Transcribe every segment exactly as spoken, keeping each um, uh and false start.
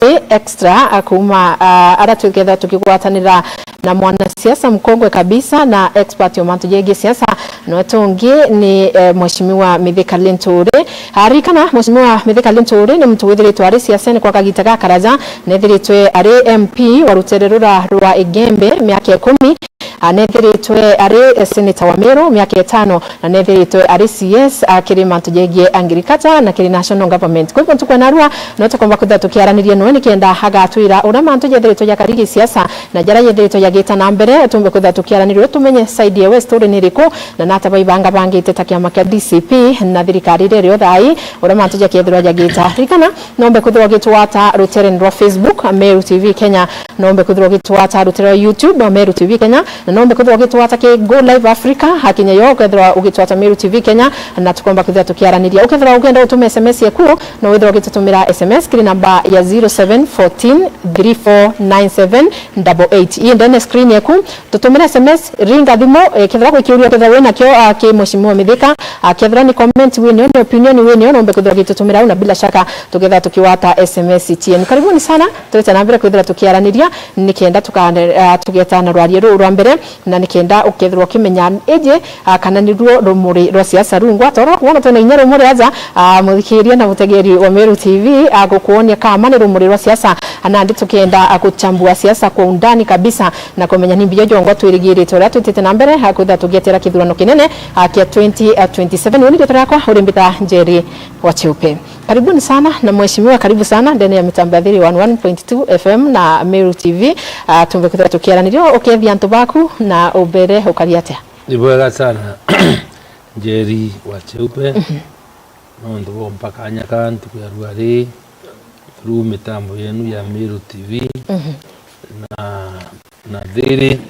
Extra, a, kuuma, a, ara tukethirwa tukigwatanira na mwanasiasa mkongwe kabisa na expert o mantu jegie siasa. Nwetu ungi ni, eh, Mheshimiwa Mithika Linturi. Arikana, Mheshimiwa Mithika Linturi ni muntu withiritwe ari siasene kwa kagita gakaraja, nethiritwe ari M P wa rutere rura rwa Igembe miaka ikumi, a, nethiritwe ari, eh, seneta wa Meru miaka itano, na nethiritwe ari C S, a, kiri mantu jegie agriculture na kiri national government. Kwa hivyo ntuku ya narua, no tukomba kwithirwa tukiaraniria noe nikenda agatwira uria mantu jethiritwe jakari gisiasa na jaria jethiritwe jagita na mbere, tumbe kwithirwa tukiaraniria tumenye side yewe story ni iriku, na nata baibanga bangite ta kiama kia D C P na thirikari iria irio thai, uria mantu jakethirwa jagita. Ririkana, nombe kwithirwa ugitwata rutereni rwa Facebook, Meru T V Kenya, nombe kwithirwa ugitwata rutere rwa YouTube, Meru T V Kenya, na nombe kwithirwa ugitwata ki Go Live Africa, hakinya yo ukethirwa ugitwata Meru T V Kenya, na tukomba kwithirwa tukiaraniria. Ukethirwa ugenda utume S M S yaku, no withirwa ugitutumira S M S kiri namba ya zero seven fourteen three four nine seven double eight. Ii ndene screen yaku, tutumire S M S, ringa thimu, eh, kethirwa gwi kiuria kethirwa wina kio, ah, ki Mheshimiwa Mithika, ah, kethirwa ni comment winio, ni opinion winio, nombe kwithirwa ugitutumira au, na bila shaka tukethirwa tukiwata S M S cienu. Karibuni sana, turite na mbere kwithirwa tukiaraniria, nikenda tuka-, ah, tugeta na rwaria ruu rwa mbere, na nikenda ukethirwa ukimenya iji, ah, kana niruo rumuri rwa siasa rungwa. Toro kuona twina inya rumuri aja, ah, muthikiria na mutegeri wa Meru T V, ah, gukuonia kama ni rumuri rwa siasa, ah, nandi tukenda, ah, guchambua siasa kwa undani kabisa na kumenya ni mbio jongwa twirigirite uria twitite na mbere, ah, kwithirwa tugietera kithurano kinene, ah, kia twenty twenty-seven. Uni riitwa riakwa uri mbita Njeri wa Cheupe. Karibuni sana na mheshimiwa, karibu sana ndene ya mitambo ya three one one point two F M na Meru T V. Ah, tumbe kwithirwa tukiaraniria, ukethia antu baku na umbere ukari atia? Ni bwega sana, Njeri wa Cheupe. Mhm. Nontu bwa umpa kanya ka ntuku ya rua ri, through mitambo yenu ya Meru T V, mhm, na, na thiri,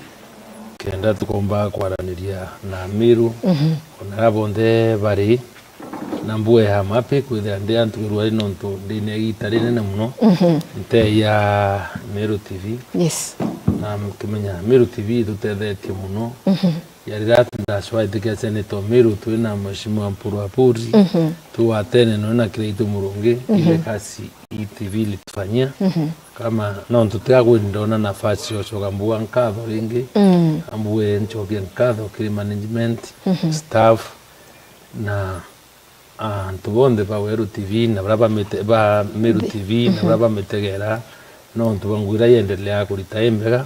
kenda tukomba kwaraniria na Meru, mhm, ona aria bonthe bari, na mbue ya mapi kwithira ndi antu rua ri nontu ndine igita rinene muno, mhm, nte ya Meru T V. Yes. Na mukimenya Meru T V itutethetie muno. Mhm. Ya rira ndacwaitikia Senator Meru, twina Mheshimiwa Mpuru Apuri, mhm, twatene noe na Kiraitu Murungi, mhm, ile kazi hii T V ilitufanyia. Mhm. Kama no ntutia kwini ndona nafasi ya ucoka mbua nkatho ringi, mm, ambue ncokie nkatho kiri management, mhm, staff, na antu bonthe ba Weru T V na baria bamite-, ba Meru T V na baria bamitegera, nontu bwa ngugi iria yendelea kurita imbega,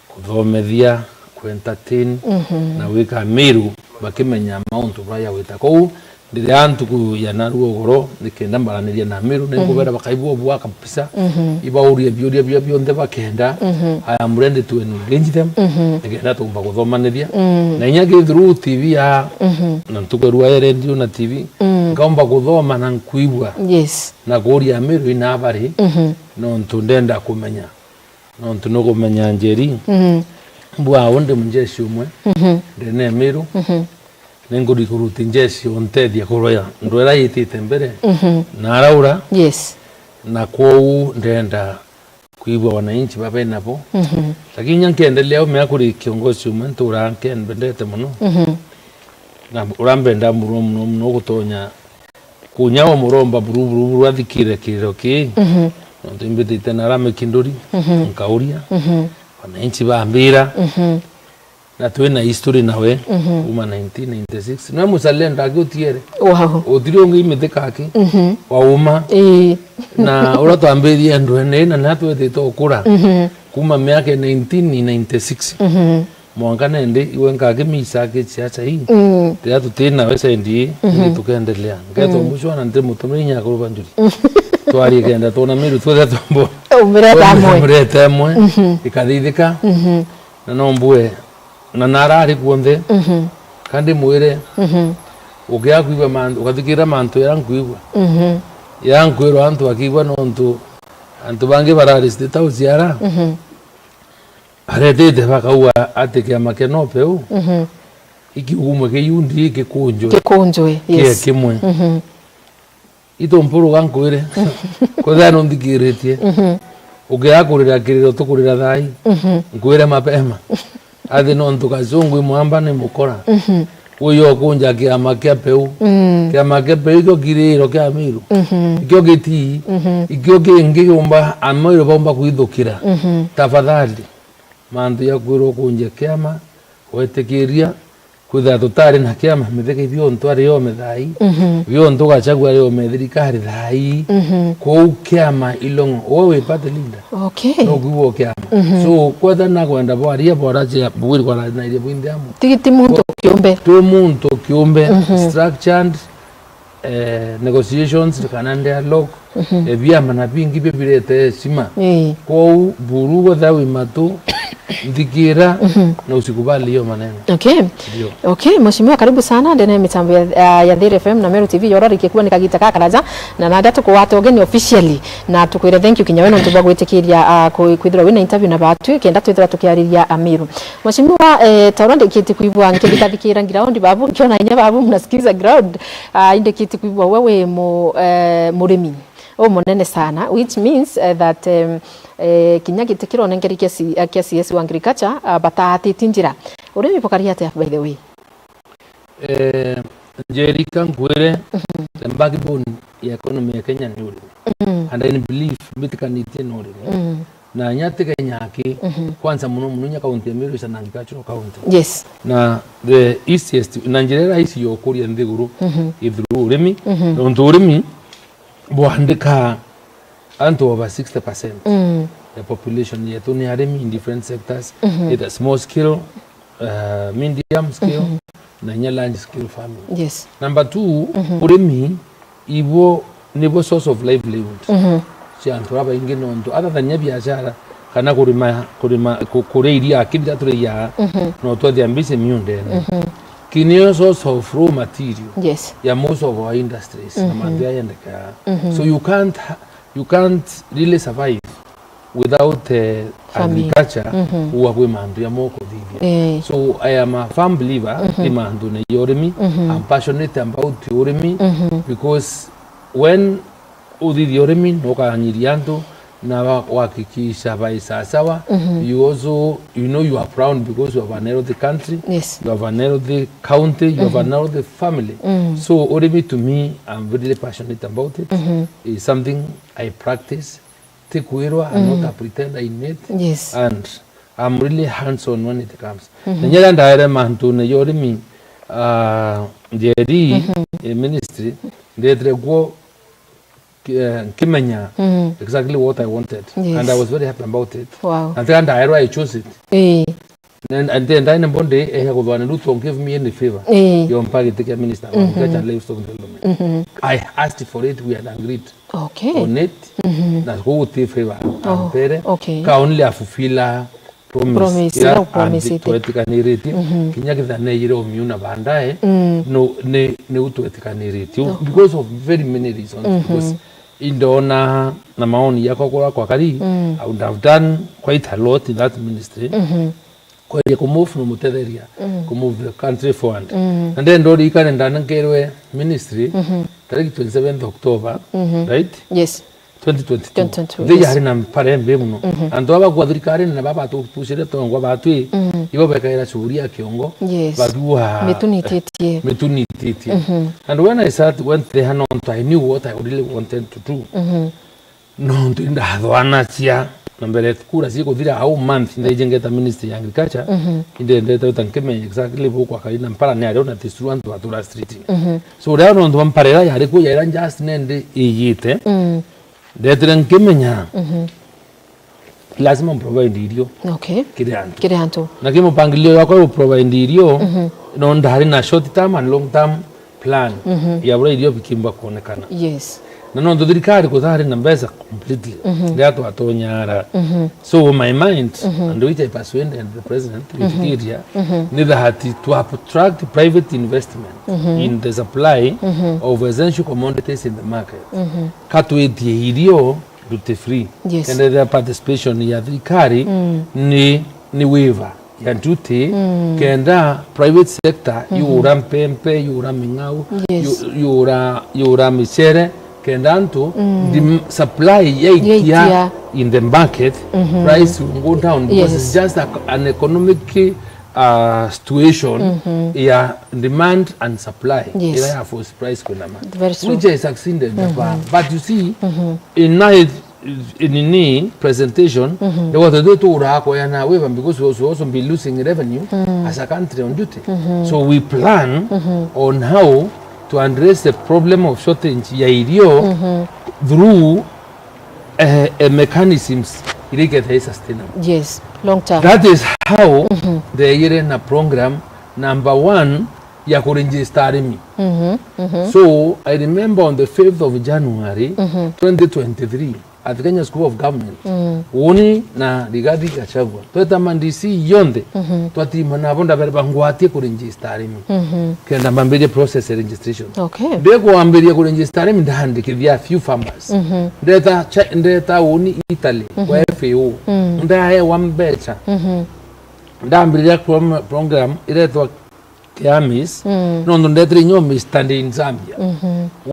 kuthomethia, ku entertain, mhm, na gwika Meru bakimenya mauntu baria jagwita. Kou ndiria ntuku ya narua ugoro, nikenda mbaraniria na Meru, mhm, ninkubera bakaigua bua kabisa. Mhm. Ibaurie biuria biria bionthe bakenda. Mhm. I am ready to engage them. Mhm. Nikenda tumba kuthomanithia. Mm. Na inya kithirwa T V ya, mhm, na ntuku ya rua ya radio na T V, mm, nkaumba kuthoma na nkuigua. Yes. Na kuuria Meru ina bari, mhm, nontu ndenda kumenya. Nontu nukumenya Njeri, mhm, mbua au ndi mjeshi umwe, mhm, ndene Meru, mhm, ninkurikuruti njeshi untethia kurwea ndwera yitite mbere, mhm, na araura. Yes. Na kwou ndenda kwigua wananchi babe nabo. Mhm. Lakini nya nkiendelea umea kuri kiongozi umwe ntura nkendete muno. Mhm. Na uria mbenda muno, muno, muno gutonya kunya wa muromba buru, buru, buru athikire kiriro kii. Mhm. Nontu imbitite na aria mikinduri, mhm, nkauria. Mhm. Wananchi bambira. Mhm. Na twina history nawe, mhm, kuma nineteen ninety-six. Nwe muzalendo aki utiere. Wow. Utiri ungi imithika aki. Mhm. Wa uma. Ii. Na uria twambirie ndwene, na na twethite ukura. Mhm. Kuma miaka nineteen ninety-six. Mhm. Mwanka nendi, iwe nkaki misa aki ciaca ii. Mm. Riria tuti nawe sendi ii, mhm, ingi tukendelea. Ngetwa, mm, mucwa na ndi mutumire inya akuru ba njuri. Twarie kenda twona Meru twethe twambo. Umire tamwe. Umire tamwe. Mhm. Ikathithika. Mhm. Na no mbue, na narari kuonthe, mhm, kandi mwire, mhm, ukia kuigua mantu, ukathikira mantu ya nkuigua. Mhm. Ya nkwirwa antu akigua nontu antu bangi barari State House ara, mhm, aretete bakauga ati kiama kia NOPEU, mhm, ikiugumwe kia U D A gikunjwe. Gikunjwe, kia yes, kimwe. Mhm. Itumpuruga nkwire. Kwethira nunthikiritie. Mhm. Ukiaga kurira kiriro tukurira thai. Mhm. Nkwire mapema. Athi nontu kacungu imwamba ni mukora. Mhm. Uyo kunja kiama kia peu. Mm. Kiama kia peu ikio kiriro kia Amiru. Mhm. Ikio gitii. Mhm. Ikio kingi giumba, Amiru baumba kwithukira. Mhm. Tafadhali, mantu ya kwirwo kunja kiama, wetikiria, kwithira tutari na kiama, mithika ithio ntu ari ome thaa ii. Mhm. Ithio ntu gachagua ari ome thirikari thaa ii. Mhm. Kou kiama ilongo. Uwe wi party leader. Okay. No kuigua kiama. Mhm. So, kwetha na kwenda bwaria bora chia bwiri kwa na iria bwinthe amo. Ti, ti muntu kiumbe. Tu muntu kiumbe, mhm, structured, eh, negotiations kana dialogue, mhm, ebiama na bingi bibirete heshima. Ii. Kwou buru wetha wi matu, nthikira, mhm, na usikubali hiyo maneno. Okay. Ndio. Okay, mheshimiwa, karibu sana ndene ya mitambo ya, ya, ya Thiri F M na Meru T V. Yororikie kuwa ni kagita ka karaja, na naja tukuwate ugeni officially, na tukwire thank you kinya we nontu bwa gwitikiria, ah, ku-, kwithirwa wina interview na batu, kenda twithirwa tukiariria Amiru. Mheshimiwa, eh, ta uria ndikite kwigua nkithikathikira ground babu, nkiona inya babu mnasikiza ground, ah, indikite kwigua we wi mu-, eh, murimi umunene sana, which means, eh, that, em, eh, kinya giti kironengeri kia C-, eh, kia C S wa agriculture, ah, bataatiti njira. Urimi bukari atia, by the way? Eh, Njeri, ka nkwire, mhm, the backbone ya economy ya Kenya ni urimi. Mm. And I believe, mbitikanitie ni urimi. Mm. Na inya ti Kenya aki, mhm, kwanza muno muno inya county ya Meru is an agricultural county. Yes. Na the easiest, na njira iria rahisi ya ukuria nthiguru, mhm, i through urimi. Mhm. Nontu urimi bwandika antu over sixty percent, mm, ya population yetu ni arimi in different sectors, mhm, either small scale, uh, medium scale, mhm, na inya large scale farming. Yes. Number two, mhm, urimi ibo nibo source of livelihood, mhm, cia antu babaingi, nontu other than ya biashara kana kurima, kurima, ku-, kuria iria akibira turiaga, mhm, no twethia mbici miundene. Mhm. Kinio source of raw material, yes, ya most of our industries na, mhm, mantu ya yendekaga. Mhm. So you can't ha-, you can't really survive without, eh, farming, agriculture, mhm, uga kwi mantu ya moko thithia. Eh. So I am a firm believer, mhm, ni mantu na ya urimi. Mhm. I'm passionate about urimi, mhm, because when uthithia urimi, nukanyiria antu na wa-, wakikisha bai sawasawa. Mhm. You also, you know, you are proud because you have an healthy country, yes, you have an healthy county, you have, mhm, an healthy family. Mm. So urimi to me, I'm really passionate about it. Mhm. It's something I practice. Ti kwirwa, I'm not, mm, a pretender in it. Yes. And I'm really hands on when it comes. Mhm. Na nyera ndaere mantune ya urimi, ah, Njeri, mhm, eh, ministry, ndetire kuo ki-, eh, nkimenya, mhm, exactly what I wanted. Yes. And I was very happy about it. Wow. Na tira ndaerwa I chose it. Eh. And, and then, ndaine mbo ndi eya kuthwana Ruto give me any favor. Eh. Yompa giti kia minister wa, mhm, agriculture and livestock development. Mhm. I asked for it, we had agreed, okay, on it. Mhm. Na guti favor, oh, ampere. Okay. Ka only afulfilla promise. Promise, ira, ira upromisite. Twetikaniritie. Mhm. Kinya kithira neeyire umiuna baadaye, mm, no, ni, ni u twetikaniritie. Okay. Because of very many reasons. Mhm. Because indona na maoni yakwa kuria kwakari, mm, I would have done quite a lot in that ministry. Mhm. Kweria kumove na mutetheria, mm, kumove the country forward. Mm. Na ndenda uririkane ndanenkerwe ministry, mhm, tariki twenty-seventh October, mhm, right? Yes. Twenty twenty-two. Twenty twenty-two, yes. Nthi yari na mpara mbi muno. Mhm. Antu aba kwa thirikari na baba tupushire tongwa batwi, mm, ibo bekaira shughuli ya kiongo, yes, bathua mitunititie. Mitunititie. Mhm. And when I sat, went there, nontu I knew what I really wanted to do. Mhm. Nontu indathwanacia na mbere kura cikuthira au month, ndaijengeta ministry ya agriculture, mhm, indendete uta nkimenya exactly bu kwa kari na mpara ni ario na tisuru antu batura street. Mhm. So, ria nontu mpara ira yari ku yaira just nende iyite, mm, ndetire nkimenya, mhm, lazima mprovide irio, okay, kiri antu. Kiri antu. Na kimupangilio yakwa ya provide irio, mhm, no ndari na short term and long term plan, mhm, ya buria irio bikimba kuonekana. Yes. Na nontu thirikari kuthari na mbeca completely, mhm, ria twatonyara. Mhm. So my mind, mhm, and which I persuaded the president, mhm, gwitikiria, mhm, ni that to attract private investment, mhm, in the supply, mhm, of essential commodities in the market. Mhm. Ka twitie irio duty free. Yes. Kenda ethira participation ya thirikari, mm, ni, ni waiver ya duty, mm, kenda private sector, mhm, yura mpempe, yura ming'au, yes, yu-, yura, yura micere, kenda antu, mm, the supply yaitia, yaitia, in the market, mhm, price will go down because, yes, it's just a, an economic a situation ya demand and supply, Yes. ira ya force price kwinama. Very true. Which I succeeded, but you see, in my, in nini presentation, there was a day to ura koya na weva because we also, also be losing revenue as a country on duty. So we plan on how to address the problem of shortage ya irio through eh, eh, mechanisms iria ikethira i sustainable. Yes, long term. That is how ndegire na program number one ya kuregister arimi. So I remember on the fifth of January twenty twenty-three at Kenya School of Government, uni na Rigathi Gachagua tweta ma D C yonthe, twatima nabo ndabere bangwatie kuregister arimi kenda mbambirie process ya registration. Okay. Ndikwambiria kuregister arimi, ndaandikithia a few farmers. Ndeta Chi-, ndeta uni Italy kwa F A O. Ndaewa mbeca. Ndambiriria prom-, program iretwa Kiamis, nontu ndetire inya Mister Day in Zambia.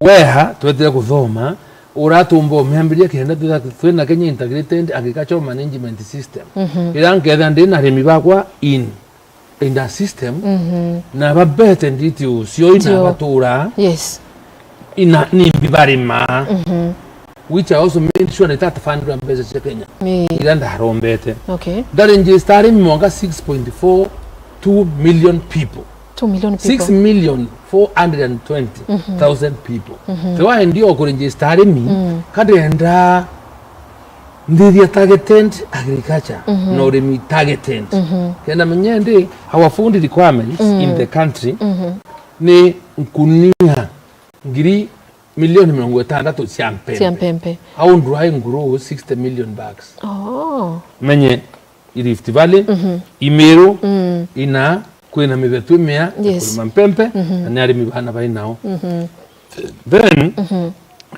Weha twetire kuthoma, uratumba umiambiria kenda twitha twina Kenya Integrated Agricultural Management System. Ira nkethira ndina arimi bakwa in, in the system, na babete nditi ucio ina Ndio. batura Yes. ina nimbi barima. Which I also made sure that fundwa mbeca cia Kenya. Ni. Ira ndarombete. Okay. Ndaregister arimi mwaka six point four two million people. Two million people. Six million four hundred and twenty thousand people. Tewa ndio kuregister arimi, kadenda ndithia targeted agriculture na urimi targeted. Kenda menye ndi our food requirements in the country ni nkunia ngiri milioni mirongo itandatu cia mpempe. Cia mpempe. How do I grow sixty million bags? Oh. Menye i Rift Valley, i Meru, ina kwina mibetu imea ya Yes. kurima mpempe, na ni arimi bana bai nao. Then,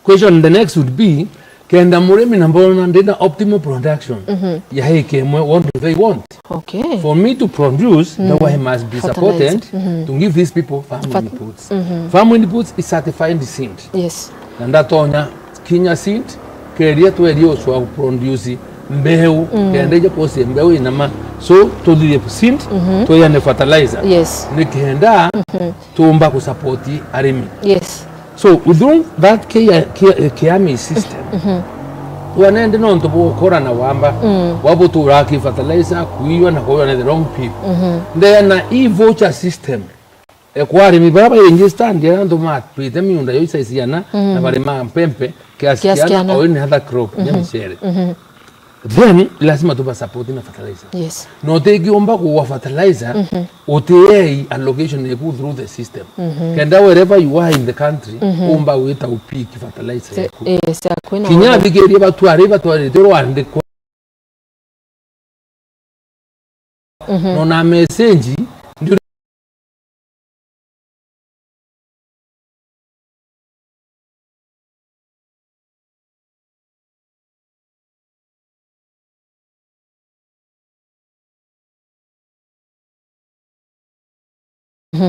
question the next would be, kenda murimi na mbona ndina optimal production ya heka imwe, what do they want? Okay. For me to produce, the way must be Fertilizer. Supported to give these people farm Fert- inputs. Farm inputs is certified seed. Yes. Na ndatonya kinya seed, keria twerie ucwa produce mbeu, kenda ije kuosia mbeu inama. So, tuthirie seed, tweyane fertilizer. Yes. Ni kenda tumba kusupport arimi. Yes. So, within that Kia-, Kia-, Kiami system, wanende nontu bukora na wamba, wabutura ki fertilizer, kuiywa na kuiywa na the wrong people. Ndena e-voucher system. E, kwa arimi bara ba register, ndira antu matwite miunda yo isaisiana, na barima mpempe, kiasi Kiasi kiana, kiana. Or any other crop, nya micere. Then, lazima tuba support na fertilizer. Yes. Na utikiumba kugwa fertilizer, utiei allocation yaku through the system. Kenda wherever you are in the country, umba wita upick fertilizer yaku. Eh, cia kwina Kinya wega. Athikirie batwari, batwarite rwandiko. Nona message, ndio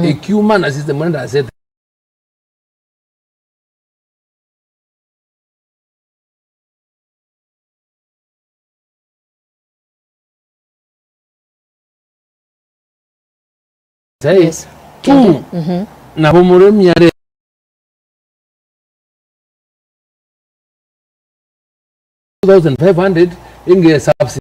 ikiuma na system enda asset. Sai, Yes. Tu, nabo murimi are two thousand five hundred inge subsidy.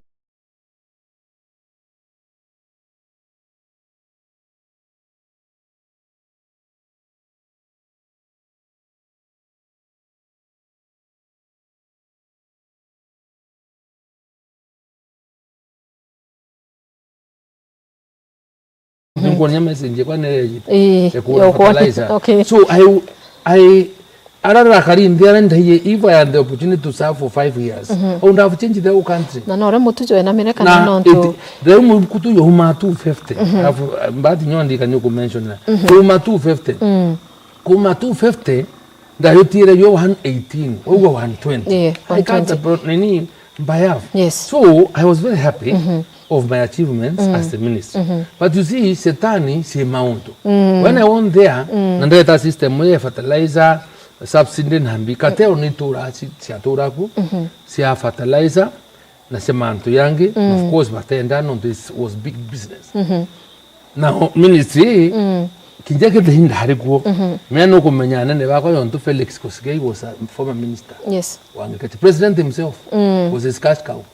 Nikuonia message yakwa nirejite. Eh, ya kuona ya kuona. Fertilizer. Okay. So I, I, ara rakari nthi ara ndaiye, if I had the opportunity to serve for five years, I would have changed the whole country. Na no ore mutu jwe na mire kana Na nontu it, reu mutu yo uma two fifty. Alafu, uh, mbati nyondi kanyo ku mention na. Uma two fifty. Kuma two fifty, ndayotire yo one eighteen, oguo one twenty. Yeah, I can't one twenty. Pro-, nini, by half. Yes. So, I was very happy of my achievements as the minister. But you see, shetani si mauntu. When I went there, na ndeta system ya fertilizer, subsidy na mbi, kateo ni tura si-, cia tura ku, cia fertilizer, na cia mantu yangi, na of course, batenda, no, this was big business. Now, ministry, mm, kinya githinda ari kuo. Mhm. Mea nukumenya anene bakwa, yontu Felix Koskei was a former minister, yes, wa agriculture. President himself, mm, was his cash cow.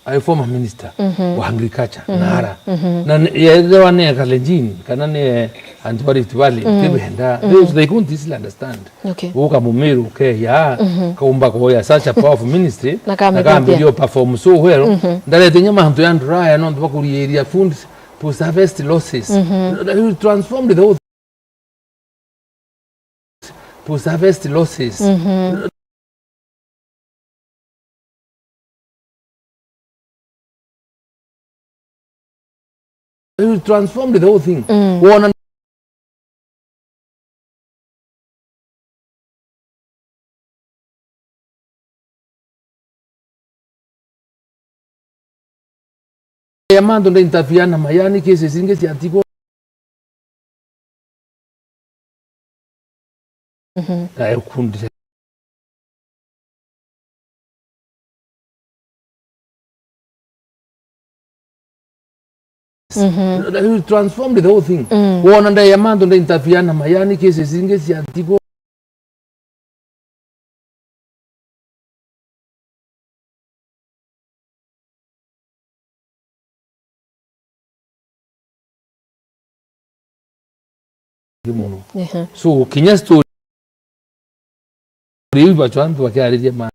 A former minister, mhm, wa agriculture, mhm, nara. Mhm. Na ni, yethirwa ni Kalenjin, kana ni antu ba Rift Valley, mm, tibenda. Mm. They, they couldn't easily understand. Okay. Guka Mumiru keya, mhm, kaumba kuoya such a powerful ministry, na kambiria, na kambiria perform so well. Mhm. Ndarete nya mantu ya nduraya, nontu bakuriiria food post harvest losses. Mhm. He transformed the whole post harvest losses. Mhm. He transformed the whole thing. Mm. Wona ya mantu nda interfere na mayani cases ingi ciatigwo. Mhm. Na ekundi. Mhm. He transformed the whole thing. Mm. Wona nda ya mantu nda interfere na mayani cases ingi ciatigwo. Mono. Ehe. So, kinya story iu ibachwa antu bakiariria ma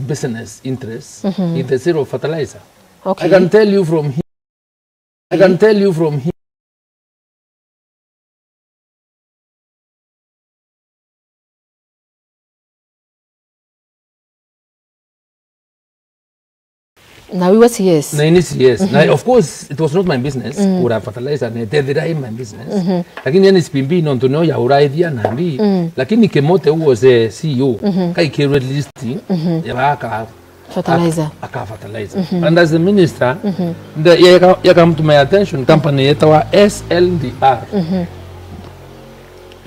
business interests, mhm, in the sale of fertilizer. Okay. I can tell you from here. I can tell you from here. Na we was yes. Na ini si yes. Na, mhm, of course, it was not my business, mm, kugura fertilizer, na itethira i my business. Mhm. Lakini N C P B nontu nio yauraithia nambi, mm, lakini Kimote, who was a C E O, mhm, kaikirwe list, mhm, ya baka fertilizer. Ak-, aka fertilizer. Mhm. And as the minister, mhm, the, yaka, yakamtuma attention company yetawa S L D R. Mhm.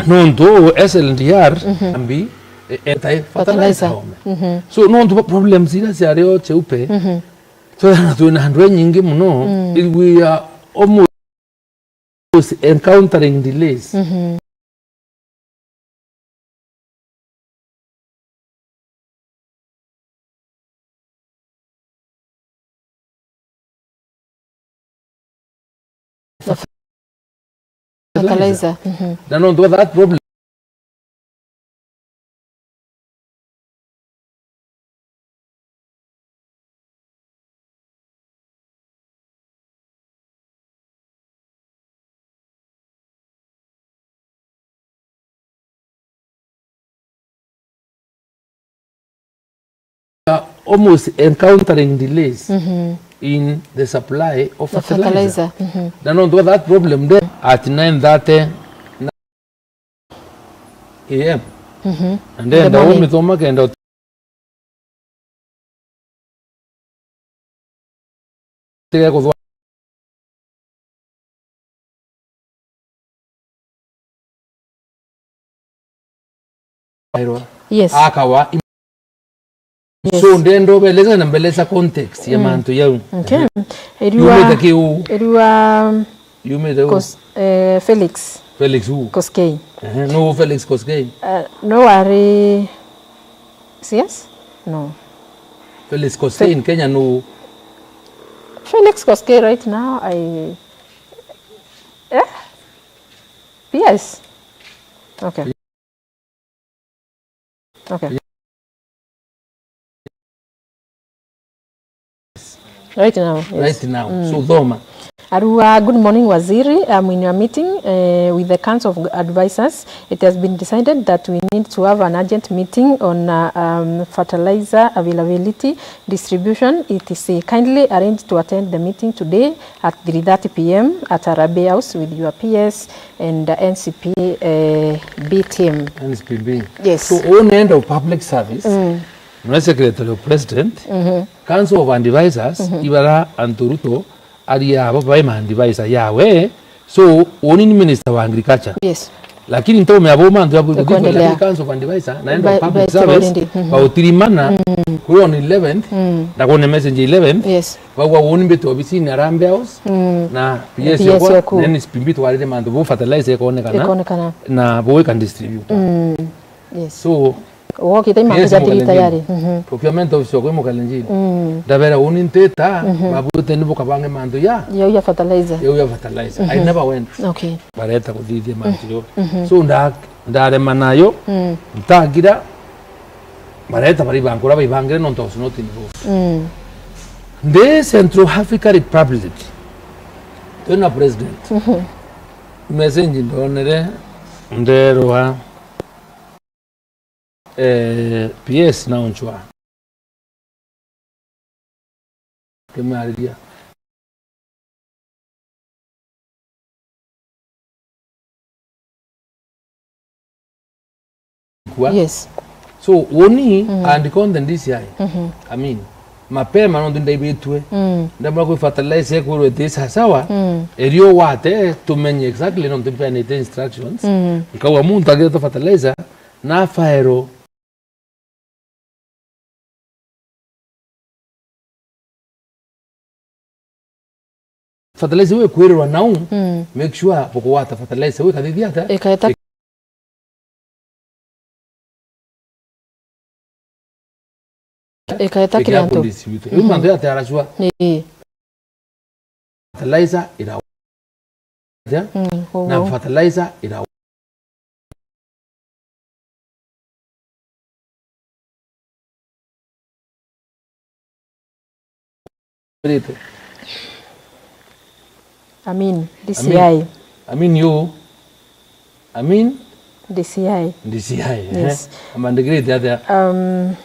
Nontu S L D R, mhm, ambi, e, etai fertilizer. Fertilizer. Home. Mhm. So, nontu ba problems ira ciario Cheupe, mhm, so, na twina andu enyingi muno, mm, we are almost encountering delays. Mhm. Fertilizer. Mhm. Na nontu wa that problem, are almost encountering delays, mhm, in the supply of the fertilizer. Fertilizer. Mhm. Na nontu wa that problem, then at nine thirty A M. Mhm. And then the morning. Umithoma kenda tige kuthwa. Yes. Akawa. Yes. So, ndenda ubeleza na mbeleza context ya, mm, mantu yau. Okay. Ehe. Eriwa, yumite kiu. Eriwa yumite u? Kos-, eh, Felix. Felix u? Koskei. Ehe, no Felix Koskei? Uh, no wari C S? No. Felix Koskei Fe- in Kenya no. Felix Koskei right now, I, eh? P S? Okay. Okay. Right now, yes. Right now. Mm. So, thoma. Arua, good morning, Waziri. I'm in your meeting, eh, with the Council of Advisors. It has been decided that we need to have an urgent meeting on, uh, um, fertilizer availability distribution, et cetera. Kindly arrange to attend the meeting today at three thirty P M at Harambee House with your P S and, uh, N C P, uh, B team. N C P B. Yes. So, on end of public service, mm, no Secretary of President, mhm, Council of Advisors, mhm, ibara antu Ruto aria abo bai ma advisor yawe. So, uni ni minister wa agriculture. Yes. Lakini ntume abo mantu ya kuthithia Kuendelea. Council of Advisor, na enda By- public by service, already. Mhm. Bautirimana, Mm. kuri on eleventh, Mm. na kune message eleventh, Yes. bagwa uni mbite obisini Harambee House, Mm. na P S P S okwa, okwa. Na N C P B twarire mantu bo fertilizer ikonekana, Ikonekana. Na bo ika distribute. Mm. Yes. So, Wokite mantu P S ja tiri Mukalenjini. Tayari. Mhm. Procurement officer okwa Mukalenjini. Mm. Ndabera uni ntita, Mhm. mabute ni bukabange mantu ya. Yau ya fertilizer. Yau ya fertilizer. I Mhm. never went. Okay. Bareta kuthithia mantu yo. Mhm. So nda-, ndarema nayo, Mm. ntagira, bareta bari bankura baibangire nontu I was not involved. Mm. Ndi Central Africa Republic, twina president. Mhm. Message ndonere, nderwa, eh, P S na Onchwa. Kimwariria. Kua. Yes. So, uni, Mm. and con the D C I. Mhm. I mean, mapema nontu ndaibitue. Mm. Ndamwira kwi fertilizer ikwirwe iti sasawa. Mm. Erio wate, tumenye exactly nontu mpeanite instructions. Mm. Nkauga muntu agirete fertilizer, na faero. Fertilizer iu ikwirirwa nau, Mm. make sure bukugwata fertilizer iu ikathithia atia? Ikaeta-, ikaeta kiri antu. Ikiabu distribute. Riu Mhm. mantu jatearacua. Ii. Fertilizer ira-, atia? Mm, na uguo. Fertilizer ira- Amin, D C I. Amin. Amin yu. Amin. D C I. D C I, eh. Yes. Amandikirite atia? Um,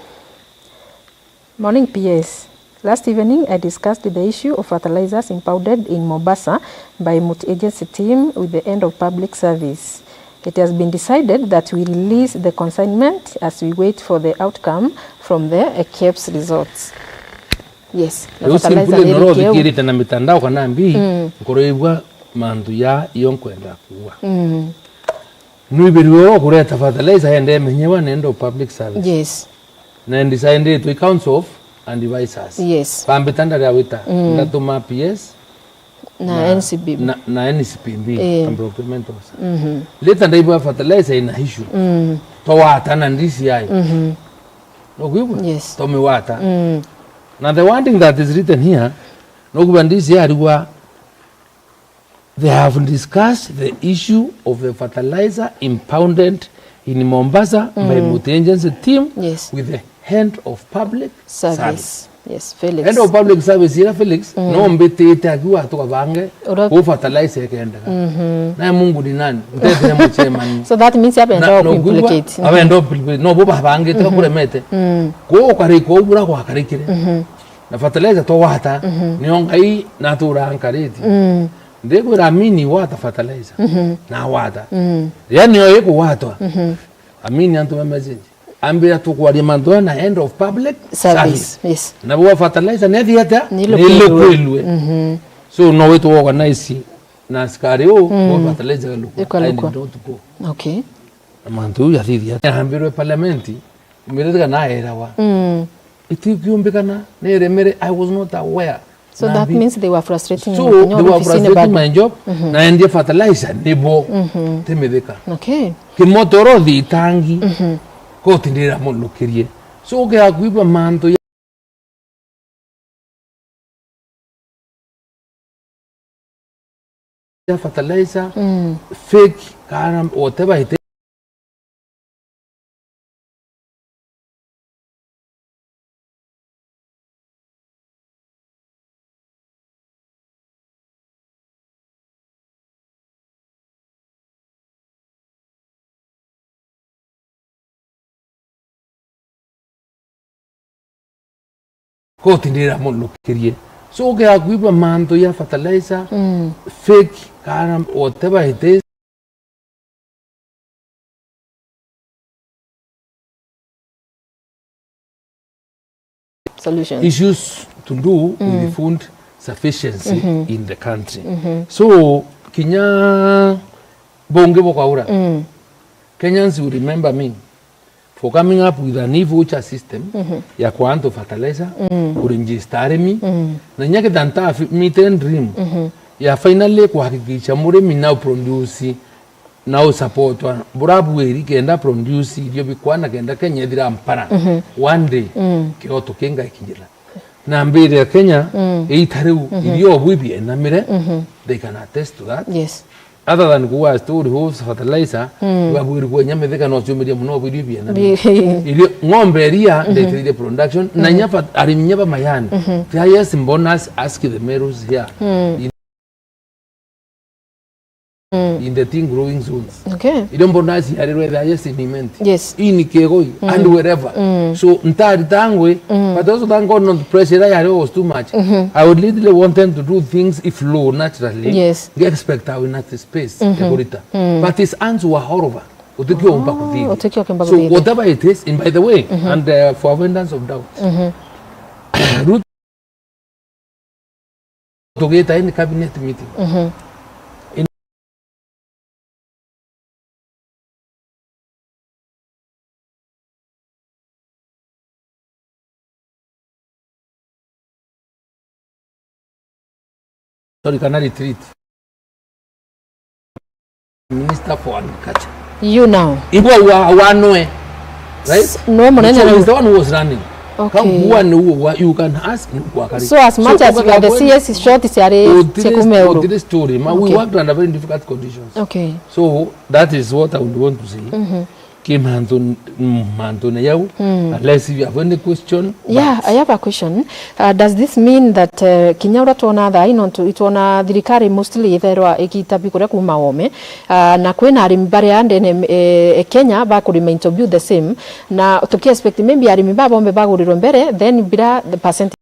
Morning, P S. Last evening, I discussed the issue of fertilizers impounded in Mombasa by multi-agency team with the head of public service. It has been decided that we release the consignment as we wait for the outcome from the, uh, KEBS results. Yes, na riu fertilizer simply ni noro irikia u- thikirite na mitandao kana mbi, Mm. nkoroigua mantu ya iyo nkwenda kuuga. Mm. Nwibirwe kureta fertilizer ende emenyewa ni head of public service. Yes. Na ndisa endetwe i Council of Advisors. Yes. Bambita ndari awita, Mm. ndatuma P S Na na, N C B B. Na, na N C B B, Eh. na procurement officer. Mhm. Later ndaigua fertilizer ina issue. Mm. Twawata na D C I. Mhm. Nokwigua? Yes. Tomiwata. Mm. Na the one thing that is written here, nokwigua D C I arigwa, they have discussed the issue of the fertilizer impounded in Mombasa by Mm. multi-agency team Yes. with the head of public Service. service. Yes, Felix. Head of public service ira Felix, Mm. no mbitite akiuga tukabange Ura- ku fertilizer ikendeka. Mhm. Naye Mungu ni nani? Ntetire muchemani. So that means abenda Na, no kuimplicate. Kwigua, Mhm. abenda kuimplicate. No bo babangite Mm-hmm. bakuremete. Mm. Ku ukarikwa ubura gwakarikire. Mhm. Na fertilizer twawata, Mhm. nio Ngai naturaga nkariti. Mm. Ndikwira Amini wata fertilizer. Mhm. Na wata. Mm. Yani yo ikugwatwa. Mhm. Amini antu ba message. Ambira tukwaria mantu na head of public Service, service. Yes. Na bo fertilizer ni thieta Ni ni lukwilwe. Lukwilwe. Mhm. So no we tu organize na askari u Mm. bo fertilizer lukwilwe. Ikalukwa. I did not go. Okay. Na mantu ya thithi ambirwe parliament. Mirithika na erawa. Mm. Itikiumbikana, ni remere, I was not aware. So that means they were frustrating So, your they were office in frustrating bado. My job, Mhm. na endie fertilizer, nibo, Mhm. timithika. Okay. Kimotoro thitangi, Mhm. koti ndira mulukirie. So, ukiakwigua mantu ya ya fertilizer, Mm. fake, kana whatever it is. Koti ndira mulukirie. So, ukiakwigua mantu ya fertilizer, Mm. fake, kana whatever it is. Solutions. Issues to do with Mm. food sufficiency in the country. So, kinya bungi bukaura, Kenyans will remember me for coming up with an e-voucher system ya kwa antu fertilizer, kuregister arimi, na inya kethira nta fi-, meet dream ya finally kuhakikisha murimi na uproduce na usupportwa bura bwiri kenda produce irio bikwana kenda Kenya ithira mpara. One day, kioto kinga ikinyira. Na mbere ya Kenya, iita riu, irio bwi bienamire, they can attest to that. Yes. Other than kuwa story, hose, fertilizer, babwiri kwa inya mithika no ciumiria muno bwiri bienamire. Bi- Irio, ng'ombe iria, ndetire production, na inya fat-, arimi inya ba mayani. The highest bonus ask the Merus here. In the teen growing zones. Okay. Irio mbona ciarirwe the highest in Imenti. Yes. In Kegoi and wherever. So, ntarita ngwi, but also thank God not pressure iria yari was too much. I would literally want them to do things if low naturally. Yes. Nge expect awe na space ya kurita. But his hands were all over. Utikio umba kuthiri. Utikio kimba So, kuthiri. Whatever it is, and by the way, and, uh, for avoidance of doubt, Ruto tugita in cabinet meeting. Sorry, kana retreat. Minister for Agriculture. You now. Igwa wa, wa noe. Right? S-, no munene So, na he's the one who was running. Okay. Kaguan who wa-, you can ask him kwa kari. So as much as we are the C S short, ciari cikumeu. Utire story, ma, we worked under very difficult conditions. Okay. So that is what I would want to say. Ki mantu, mantu na yau, unless if you have any question. Yeah, but I have a question. Uh, does this mean that, uh, kinya uria twona thaa ino tu-, itwona thirikari mostly itherwa ikitabi kuria kuma ome, uh, na kwina arimi baria ndene, eh, e Kenya bakurima into view the same, na tuki expect maybe arimi ba bombe bagurirwe mbere, then bira the percent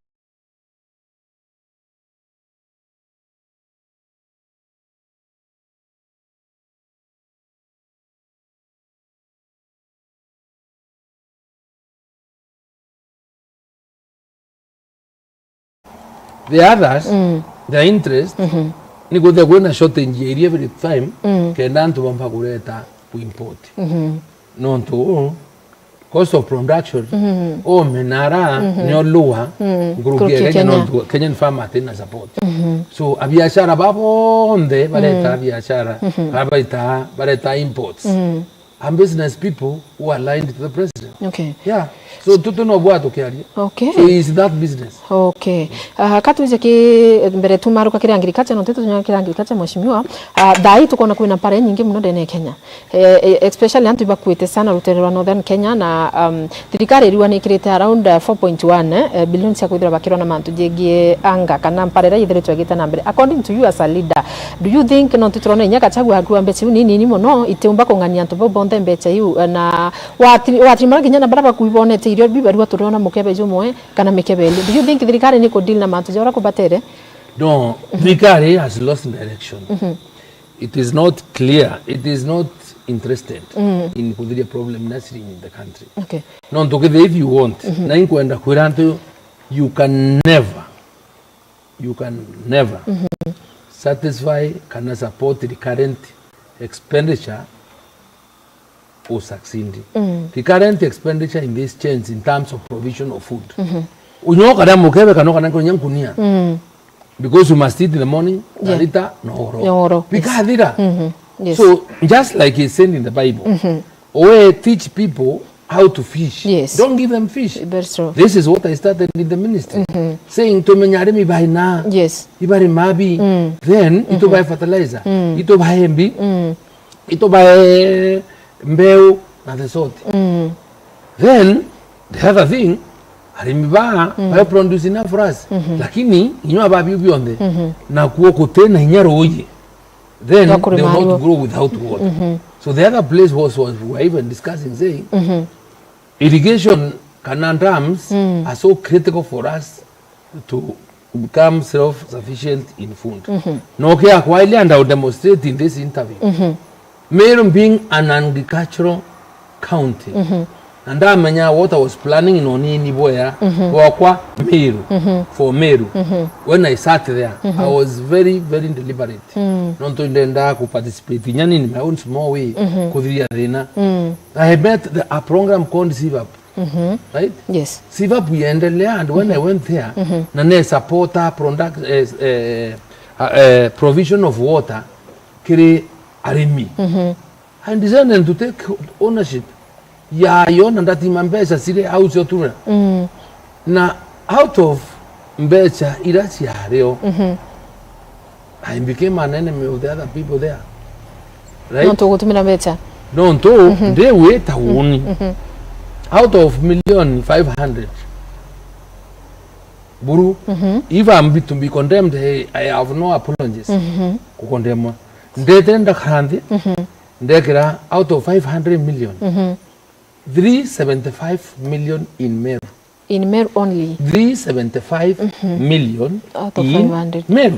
The others, their interest, ni kuthia kwina shortage ya iria every time, kenda antu bamba kureta ku import. Nontu cost of production, o minara, nio lower, nkuruki ya Kenya, nontu Kenyan farmer atina support. So, abiashara ba bonthe bareta biashara, babaita, bareta imports. And business people who are aligned to the president. Okay. Yeah. So, tutu no bwa tukiaria. Okay. So, is that business? Okay. Ah, ka twije ki mbere tumaruka kiri agriculture, no tutu tunya kiri agriculture, mheshimiwa. Ah, thaa ii tukona kwina mpara nyingi muno ndene ya Kenya. Eh, eh, especially antu ibakuite sana rutere rwa Northern Kenya na, um, thirikari iriwa ni ikirite around, uh, four point one, eh, billion cia kwithirwa bakirwa na mantu jegie anga kana mpara iria ithiritwe igite na mbere. According to you as a leader, do you think, nontu turona inya Gachagua akua mbeca iu ni nini muno, itiumba kung'ania antu bau bonthe mbeca iu, eh, na watiri-, watirimara kinya na baria bakui bonete irio bibarua turiona mukebe jumwe kana mikebe ili. Do you think thirikari ni ku deal na mantu ja uria kubatere? No, thirikari has lost direction. It is not clear, it is not interested in kuthiria problem na sitting in the country. Okay. Nontu kethira if you want, na inkwenda kwira antu, you can never, you can never satisfy kana support recurrent expenditure u succeed. Recurrent expenditure in this change in terms of provision of food. Unyo kana mukebe kana kana kunya nkunia. Because you must eat in the morning, yeah, na rita, no oro. No oro, yes. Bikathira. Yes. So, just like he said in the Bible, we teach people how to fish. Yes. Don't give them fish. Very true. This is what I started in the ministry. Saying, tumenya arimi baina. Yes. Ibari mabi. Then, itubae fertilizer. Itubae mbi. Itubae mbeu na the sort. Then, the other thing, arimi ba, bae produce enough for us. Lakini, inywa ba biu bionthe, na kuo kutina inya ruuji. Then, they will not grow without water. So the other place was, was we were even discussing, saying, irrigation kana dams are so critical for us to become self-sufficient in food. No ke akwa ile, and I will demonstrate in this interview. Meru being an agricultural county, Na ndamenya what I was planning no nini bwea bwakwa Meru, for Meru. When I sat there, I was very, very deliberate. Nontu ndendaa ku participate inya nini my own small way kuthiria thina. I met the, a program called Save Up. Right? Yes. Save Up iendelea, and when I went there, na ne support a product, eh, eh, uh, eh, provision of water kiri arimi. I decided to take ownership yayo na ndatima mbeca ciri au cio turira. Na out of mbeca ira ciario, I became an enemy of the other people there. Right? Nontu ugutumira mbeca. Nontu ndi wi tauni. Out of million five hundred buru, if I'm be, to be condemned, hey, I have no apologies. Kukondemwa. Ndetire ndakara nthi, ndekira out of five hundred million, three seventy-five million in Meru. In Meru only. Three seventy-five million. Out of in five hundred. Meru.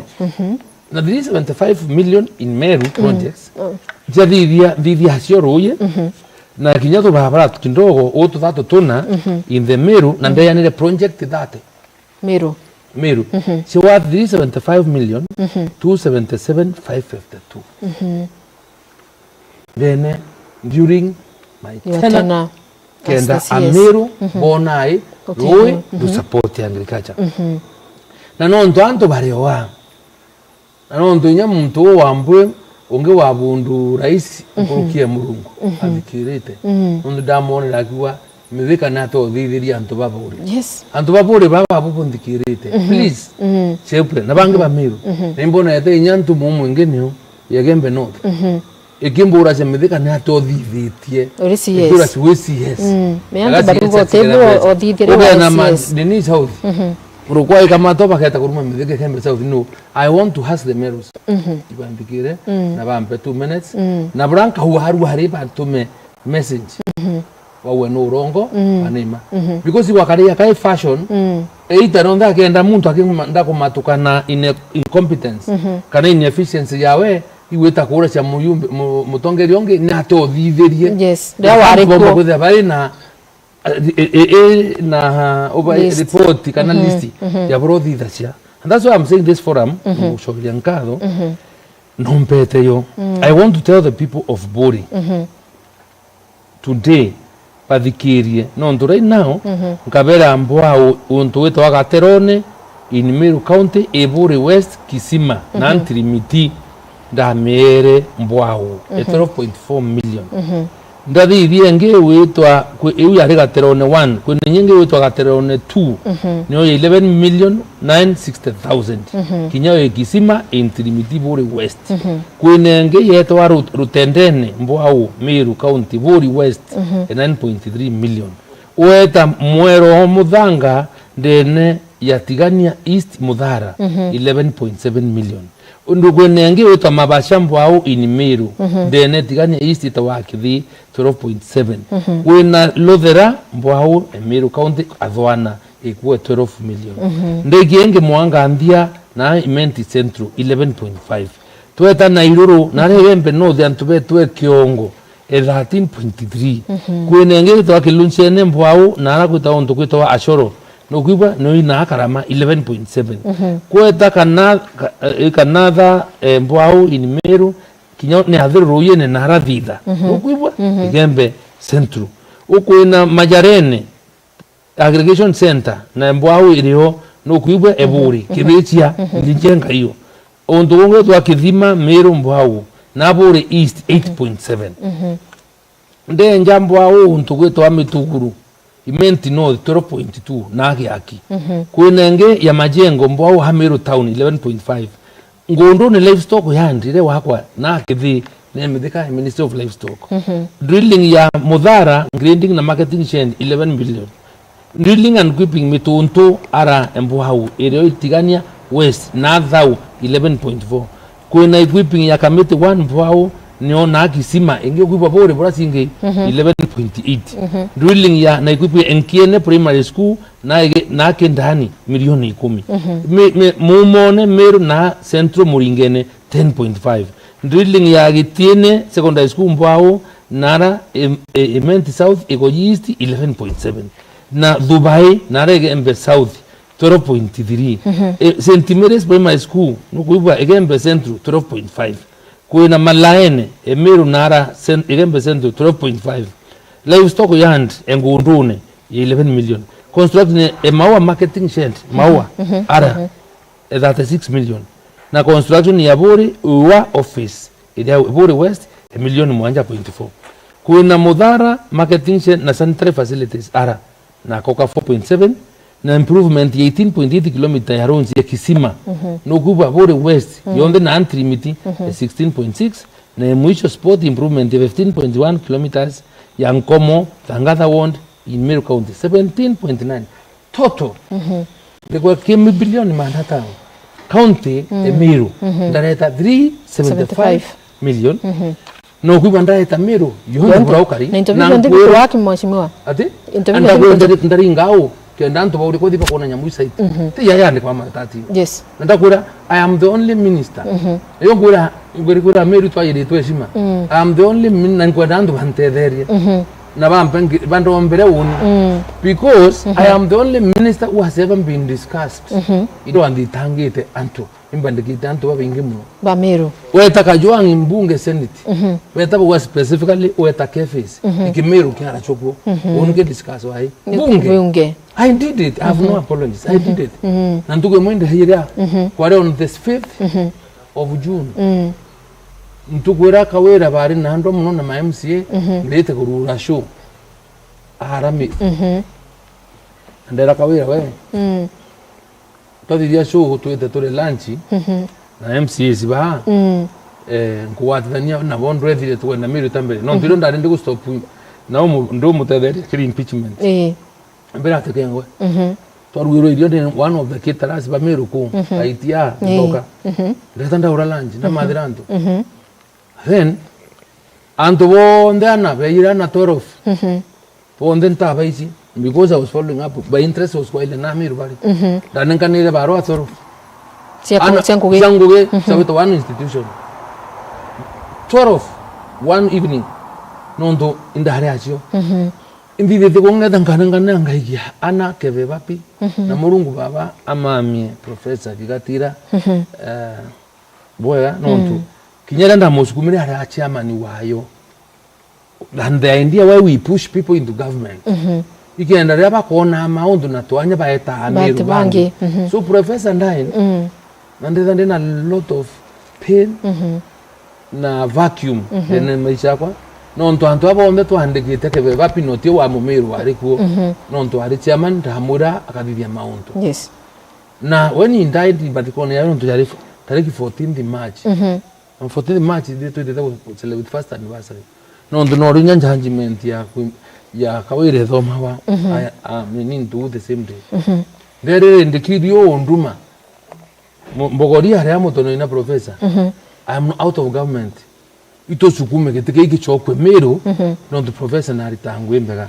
Na three seventy-five million in Meru projects. Jathithia, thithia cio ruuji. Na kinya tubarabara kidogo, ututhatu tuna in the Meru, na ndeanire project thirty. Meru. Meru. Cia worth three seventy-five million, two seventy-seven five fifty-two. Then, during my Your tenure, tenure as kenda the C S. Ameru bona ai, okay, rui, ru support agriculture. Na nontu antu barioa. Na nontu inya muntu uu wa Mbwi ungi wa bundu rais nkuruki ya Murungu athikirite. Nontu ndamwonera akiuga, Mithika ni atothithirie antu ba Buri. Yes. Antu ba Buri baba abu bunthikirite. Please. Chepre, na bangi ba Meru. Na imbonete inya ntumu umwe ingi niu ya Igembe North. Ikimbura cia Mithika ni atothithitie. Uri C S. Itura cia wi C S. Me antu baruga utebu othithirie wa C S. Ugena ma-, nini South. Rukwa ikamato baketa kuruma Mithika Igembe South. No, I want to ask the Merus. Ibanthikire, na bampe two minutes. Na bura nkauga haru hari batume message. Wawe no urongo, anima. Because gwakaria kai fashion, either no ndakenda muntu akima-, ndakumatukana ine-, incompetence, kana inefficiency yawe, igwita kuura cia muyumbe, mu-, mutongeria ungi, ni atothithirie. Yes, ria wari kuo. Kwithira bari na, eh, eh, eh, na, uh, over list. Report kana list ya bura uthithacia. And that's why I'm saying this forum, ngucokeria nkatho, no mpete yo. I want to tell the people of Buri. Today, bathikirie. Nontu right now, nkabera mbwau untu witwa Gaterone, in Meru County, Iburi West, Kisima, na Ntirimiti, ndamiere mbwau ya twelve point four million. Ndathithia ingi witwa, kwi, iu yari Gaterone one, kwina inya ingi witwa Gaterone two, niyo ya eleven million nine sixty thousand. Kinya yo Kisima, in Ntirimiti, Iburi West. Kwina ingi yetwa Ru-, Rutendene, Mbwau, Meru County, Buri West, ya nine point three million. Weta mwero o Muthanga, ndene ya Tigania East, Muthara, eleven point seven million. Undu kwina ingi witwa Mabasha, Mbwau, in Meru, ndene Tigania East, itawa Kithi, twelve point seven. Kwina Luthera, Mbwau, Meru County, Athwana, ikuwe twelve million. Ndegi ingi Mwanganthia na Imenti Central, eleven point five. Tweta Nairuru, na ri Igembe North antu betwe kiongo, e thirteen point three. Kwina ingi gwitwa Kilunchene, Mbwau, na ara gwitwa untu gwitwa Ashoro. Nukwigua? Nio ina Karama, eleven point seven. Kweta kana, ka-, eh, Kanatha, eh, Mbwau in Meru, kinya ni athiruruyene na ara thitha. Nukwigua? Igembe Central. Ukwina Majarene, Aggregation Center, na Mbwau irio, nukwigua? Eburi, Kibichia, Ndinjenga iyo. Untu gungi twa Kithima, Meru, Mbwau, na Buri East, eight point seven. Ndenja Mbwau untu gwitwa Mituguru, Imenti North, twelve point two, na Giaki. Kwina ingi ya Majengo, Mbwau ha Meru Town, eleven point five. Ngunduni livestock yandire wakwa na Kithi, ni Mithika, Ministry of Livestock. Drilling ya Muthara, grading na marketing shed, eleven million. Drilling and equipping Mituntu ara Mbwau, irio Itigania West, na Thau, eleven point four. Kwina equipping ya Kamiti one Mbwau, nio na Kisima, ingi equippwa Buri bura cingi, eleven point eight. Drilling ya na equipping Enkiene Primary School, na igi-, na Kindani, milioni ikumi. Mi-, mi-, Mumone, Meru na Central Muringene, ten point five. Drilling ya Gitiene Secondary School Mbwau, Nara Im-, I-, Imenti South, Igoji East, eleven point seven. Na Thubai, nara Igembe South, twelve point three. Mhm. E, Saint Mary's Primary School, nukwigua Igembe Central, twelve point five. Kwina Malaene, e Meru nara Cen-, Igembe Central, twelve point five. Livestock Yard, e Ngundune, ya eleven million. Construction e Maua Marketing Shed, Maua, mhm, mhm, ara, mhm, e thirty-six million. Na construction ya Buri Ua Office, iria Buri West, e million mwanja point four. Kwina Muthara Marketing Shed na Sanitary Facilities, ara, na koka four point seven, na improvement ya eighteen point eight kilometer ya roads ya Kisima. Mhm. Nukwigua Buri West, mm, yonthe na Antrimiti, mhm, ya sixteen point six, na ya mwisho spot improvement ya fifteen point one kilometers ya Nkomo, Thangatha Ward, in Meru County, seventeen point nine. Total. Mhm. Ndikwa ki bilioni magana atano. County, mm, e Meru, mhm, ndareta three seventy-five million. Mhm. No kwigua ndareta Meru, yonthe. Yonthe. Bura ukari. Na interview na yonthe nkwira bikuru waki, mheshimiwa. Ati? Interview. Anda yonthe kwenda ndari-, ndari ngao, kenda antu bauri kuthi bakona nyamu isaiti. Mhm. Ti yaya ni kwa matatio. Yes. Na ndakwira, I am the only minister. Mhm. Iyo ngwira, ngwira, ngwira Meru twayiritwe heshima. Mm. I am the only min-, na nkwenda antu bantetherie. Mhm. Na bampe ngi-, bandombere uni. Mm. Because, mhm, I am the only minister who has ever been discussed. Mhm. Indo anthitangite antu. Imbandikite antu babaingi muno. Ba Meru. Weta Kajwang' mbunge senate. Mhm. Weta bagwa specifically, weta Kefis. Mhm. Iki Meru kiara chokwo. Mhm. Uni ke discuss wai. Ni bunge. Bunge. I did it. I have no apologies. I did it. Mhm. Na ntuku imwe ndihairia, mhm, kwari on the fifth, mhm, of June. Mm. Ntuku iria Kawira bari na andwa muno na ma M C A, mhm, ndite kurura show. Arami. Mhm. Ndera Kawira, we. Mm. Twathithia show twite turi lunch, mhm, na M C As baa, mm, eh, nkugwatithania nabo ndwethire tukwenda Meru ta mbere. No, mhm, ntiro ndari ndi gustop na umu-, ndumutetheria kiri impeachment. Ii. Mbere atikengwe. Mhm. Twarugirwe irio ni one of the caterers ba Meru ku, mhm, aitia, ii, ndoka. Mhm. Ndeta ndaura lunch, mhm, ndamathira antu. Mhm. Then, antu bonthe ana, beeyire ana twelve. Mhm. Bonthe ntabaici, because I was following up by interest, was kwaile na Amiru bari. Mhm. Ndanenkanire barua twelve. Cia ku-, ana, cia ngugi. Cia ngugi, mhm, cia gwita one institution. Twelve, one evening. Nontu indari acio. Mhm. Inthithitie kungetha nkanengane ngaigia ana kebe bapi. Mhm. Na Murungu Baba amamie Professor Gigatira. Mhm. Eh, bwega, nontu, mm, kinya riria ndamusukumire ari a chairman wayo. And the idea why we push people into government. Mhm. Ikenda riria bakoona maundu na twanya baetaa Amiru bangi. Bangi. Mhm. So Professor Ndine, mm, na ndetha ndina lot of pain, mhm, na vacuum, mhm, ene maisha yakwa. Nontu antu aba bonthe twandikite kebe bapi noti wa Mumiru ari kuo. Mhm. Nontu ari chairman, ndamwira akathithia maundu. Yes. Na when he died, mbathikone yayo nontu yari f-, tariki fourteenth March. Mhm. On fourteenth March, ithui twithite gu-, gu-, celebrate first anniversary. Nontu no rinya judgment ya kwi-, ya Kawira ithomagwa, mhm, I, I mean, into the same day. Mhm. Nderire ndikiri unduma. Mu-, Mbogoria aria mutonoi na professor. Mhm. I am out of government. Itusukume giti giki gichokwe Miru, mhm, nontu professor narita ngugi mbega.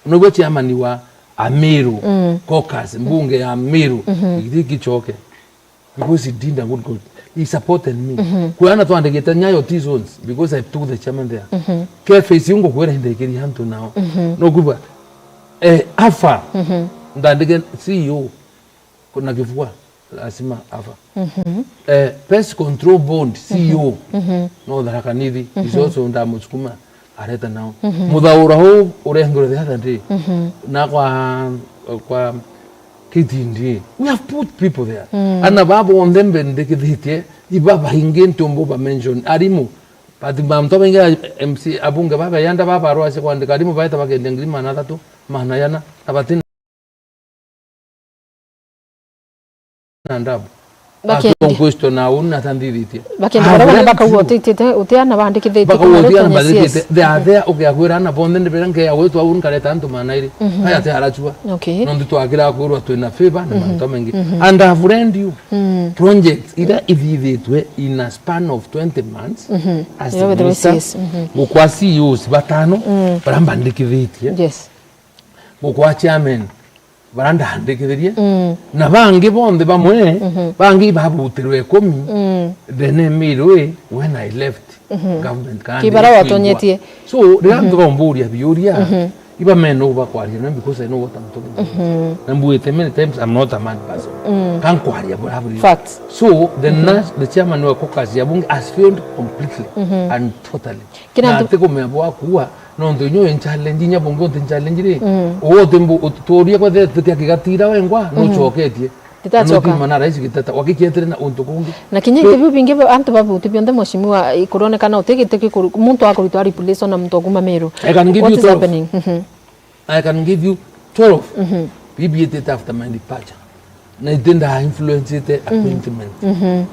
Niguo chairman wa Amiru, mm, caucus, mbunge ya Amiru, mhm, giti giki gichoke. Because he did a good, good. He supported me. Mhm. Kwi ana twandikite Nyayo T zones, because I took the chairman there. Mhm. Ke face ungo kwira hindikiri antu nao. Mhm. No kuba, eh, afa, mhm, ndandike C E O. Kuna kifua, lazima afa. Mhm. Eh, Pest Control Board, C E O, mhm, no Tharaka Nithi, is, mhm, also ndamusukuma, areta nao. Mhm. Muthaura huu urengerwe the other day, mhm, na kwa, kwa K T D A. We have put people there. Mm. Ana baba onthe mbendekithitie, iba baingi ntumbo ba mention. Arimu, but mantu baingi a M C, abunge baba yanda baba arwase kwandika arimu baeta bakendia ngiri magana athatu, magana yana, na batina na ndabu. Bakendi. Question na uni na tanthithitie. Bakendi. I've barabara read bakauga you. Utitite, uti ana bandikithitie. Bakauga uti ana bandikithitie. Yes. They are there, okay, akwira ana bonthe ni bera nge awetwa uni kareta antu magana iri. Mhm. Aya te arachua. Okay. Nontu twakira kwirwa twina favor na, mhm, mantu mengi. Mhm. And I've read you. Mm. Projects ira ithithitwe in a span of twenty months, mhm, as the minister, yes. Mhm. Gukwa C E Os batano, mm, bara mbandikithitie. Yes. Gukwa chairman, Bara ndandikithirie. Mm. Na bangi bonthe bamwe, mhm, bangi babutirwe ikumi, mm, then immediately when I left, mhm, government kana ki bara ndikigua watonyetie. So, riria, mhm, antu baumburia biuria, mhm, iba mena uu bakwaria na because I know what I'm talking about. Mhm. Na mbuite many times, I'm not a mad person. Mm. Ka nkwaria bura buri. Facts. So, the, mhm, nas-, the chairman wa caucus ya bunge has failed completely, mhm, and totally. Kira na antu atikumenya bwa kuua, nontu inya wi challenge, inya bungi uti challenge ri, mm, uwe uti mbu-, ut-, tuuria kwethira tukia kigatira wengwa, mhm, nucoketie. Nditacoka. Na nutima na rais giteta, wakikietire na untu kungi. Na kinya iti biu bingi bi-, antu babuti bionthe, mheshimiwa, ikuronekana uti giti kikuru-, muntu akuritwa replace na muntu okuma Meru. I can give you twelve. What is happening? Mhm. I can give you twelve. Mhm. Bibi itite after my departure. Na iti nda influence ite, mhm, appointment. Mhm.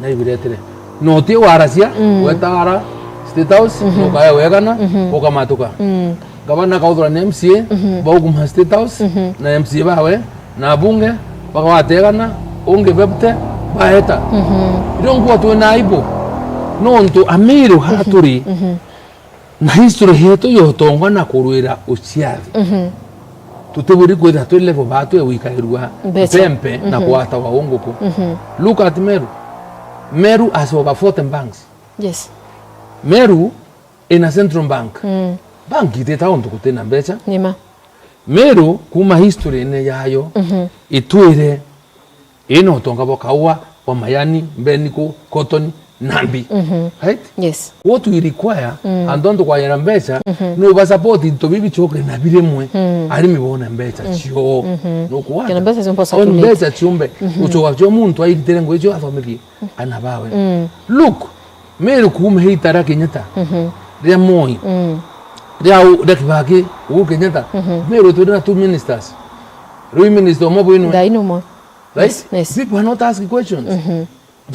Na ibiretire. No ti waracia, mm, wetara State House, mhm, nukaya wegana, mhm, ukamatuka. Mm. Gavana kauthura ni M C A, mhm, bauguma State House, mhm, na M C A bawe, na abunge, bakawategana, ungi bebute, baeta. Mhm. Irio ngua twina aibu. Nontu Amiru haha, mhm, turi, mhm. Na history yetu ya utonga na kurwira uciathi. Mhm. Tutiburi kwithira twi level baa twi gwikairua mbeca, mpempe na, mhm, kwatawa unguku. Mhm. Look at Meru. Meru has over forty banks. Yes. Meru ina central bank. Mm. Bank itita untu gutina mbeca. Nima. Meru kuma history-ini yayo, mhm, itwire ina utonga bwa kaua, bwa mayani, mbeniku, cotton, na mbi. Mhm. Right? Yes. What we require, mm, antu antu kwayera mbeca, mhm, no ba support into bibi choke na birimwe. Mm. Arimi bone mbeca, mm, cio. Mhm. No kuwata. Kana mbeca ciumbe. Ona circulate. Mbeca ciumbe. Mhm. Uchoka cio muntu airitire ngui cio athomithie ana bawe. Mm. Look, Meru kuuma he itara Kenyatta, mhm, ria Moi, mm, ria u-, ria Kibaki, Uhuru Kenyatta, mhm, Meru twina two ministers. Riu minister umwe bwinwe. Ngai ni umwe. Right? Yes, yes. People are not asking questions. Mhm.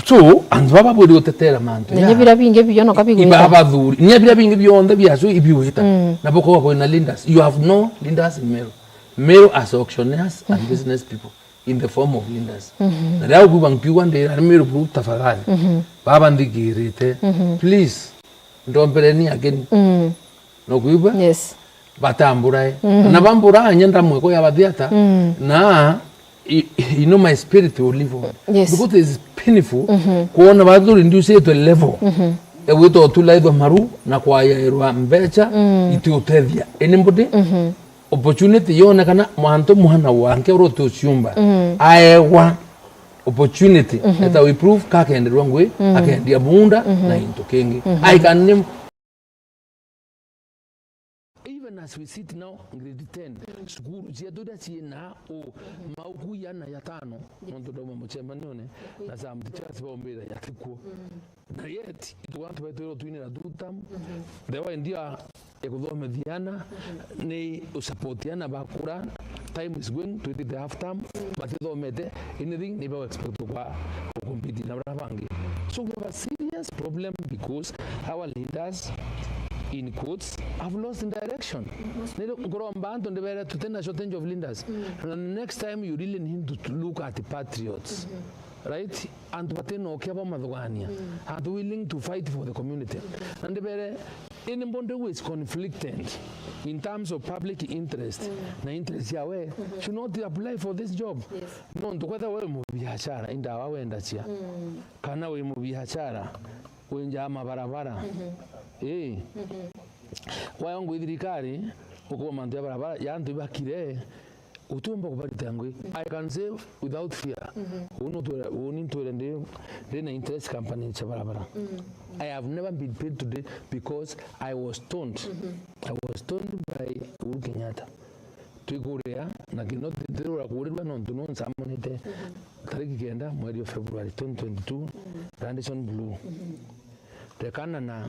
So, antu baba bwiri gutetera mantu. Na nya bira bingi bionoka bigwika. Iba bathuri. Nya bira bingi bionthe biacu ibiwita. Mm. Na bokoba bwina leaders. You have no leaders in Meru. Meru as auctioneers and, mhm, business people in the form of leaders. Mhm. Na riria ukwigua nkiuga ndi Meru Group, tafadhali. Mhm. Baba nthikirite. Mhm. Please, ndombereni ageni. Mm. Nukwigua? Yes. Batamburae. Mhm. Na bambura nya ndamwe ko ya bathiata. Mm. Na i-, you know, my spirit will live on. Yes. Because it is painful, mhm, kuona bathuri nducitwe level, mhm, ya gwita utulaithwa maru na kwayairwa mbeca, mm, itiutethia anybody. Mhm. Opportunity yonekana, mwantu mwana wanke uria uti uciumba, mm, aegwa opportunity, mhm, eta we prove kakenderwa ngui, mhm, akendia munda, mhm, na into kingi. Mhm. I can name, even as we sit now, grade ten, cukuru cietu iria ciina u, mauku iana ya tano, nontu ndauma mucemanione, na some teachers baumbira yatikwo. Na yet, itu antu betu twinira two term, the way ndia ya kuthomithia ana, ni usupport ana bakura, time is going, twitite half term, batithomete anything, ni ba expect kwa kucompete na bara bangi. So we have a serious problem because our leaders, in quotes, have lost direction. Nero nkuromba antu ndibere tutina shortage of leaders. Na next time you really need to look at patriots. Right? Antu batina ukia bwa mathugania. Antu willing to fight for the community. Na ndibere, anybody who is conflicted in terms of public interest na interest yawe should not apply for this job. Yes. Nontu kwetha we mubiashara, indawa wendacia. Kana wi mubiashara, winjaa mabarabara. Ii. Waya ngwi thirikari, ukuma mantu ya barabara, ya antu ibakire, utiumba kubarita ngui. I can say without fear. Uu nutwire, uu ni ntwire ndi, ndi na interest company cia barabara. I have never been paid today because I was stoned. I was stoned by Uhuru Kenyatta. Twikuria, na kino ntirura kurirwa nontu no nsamonete tariki kenda mweri wa February twenty twenty-two, Radisson Blu. Rekana na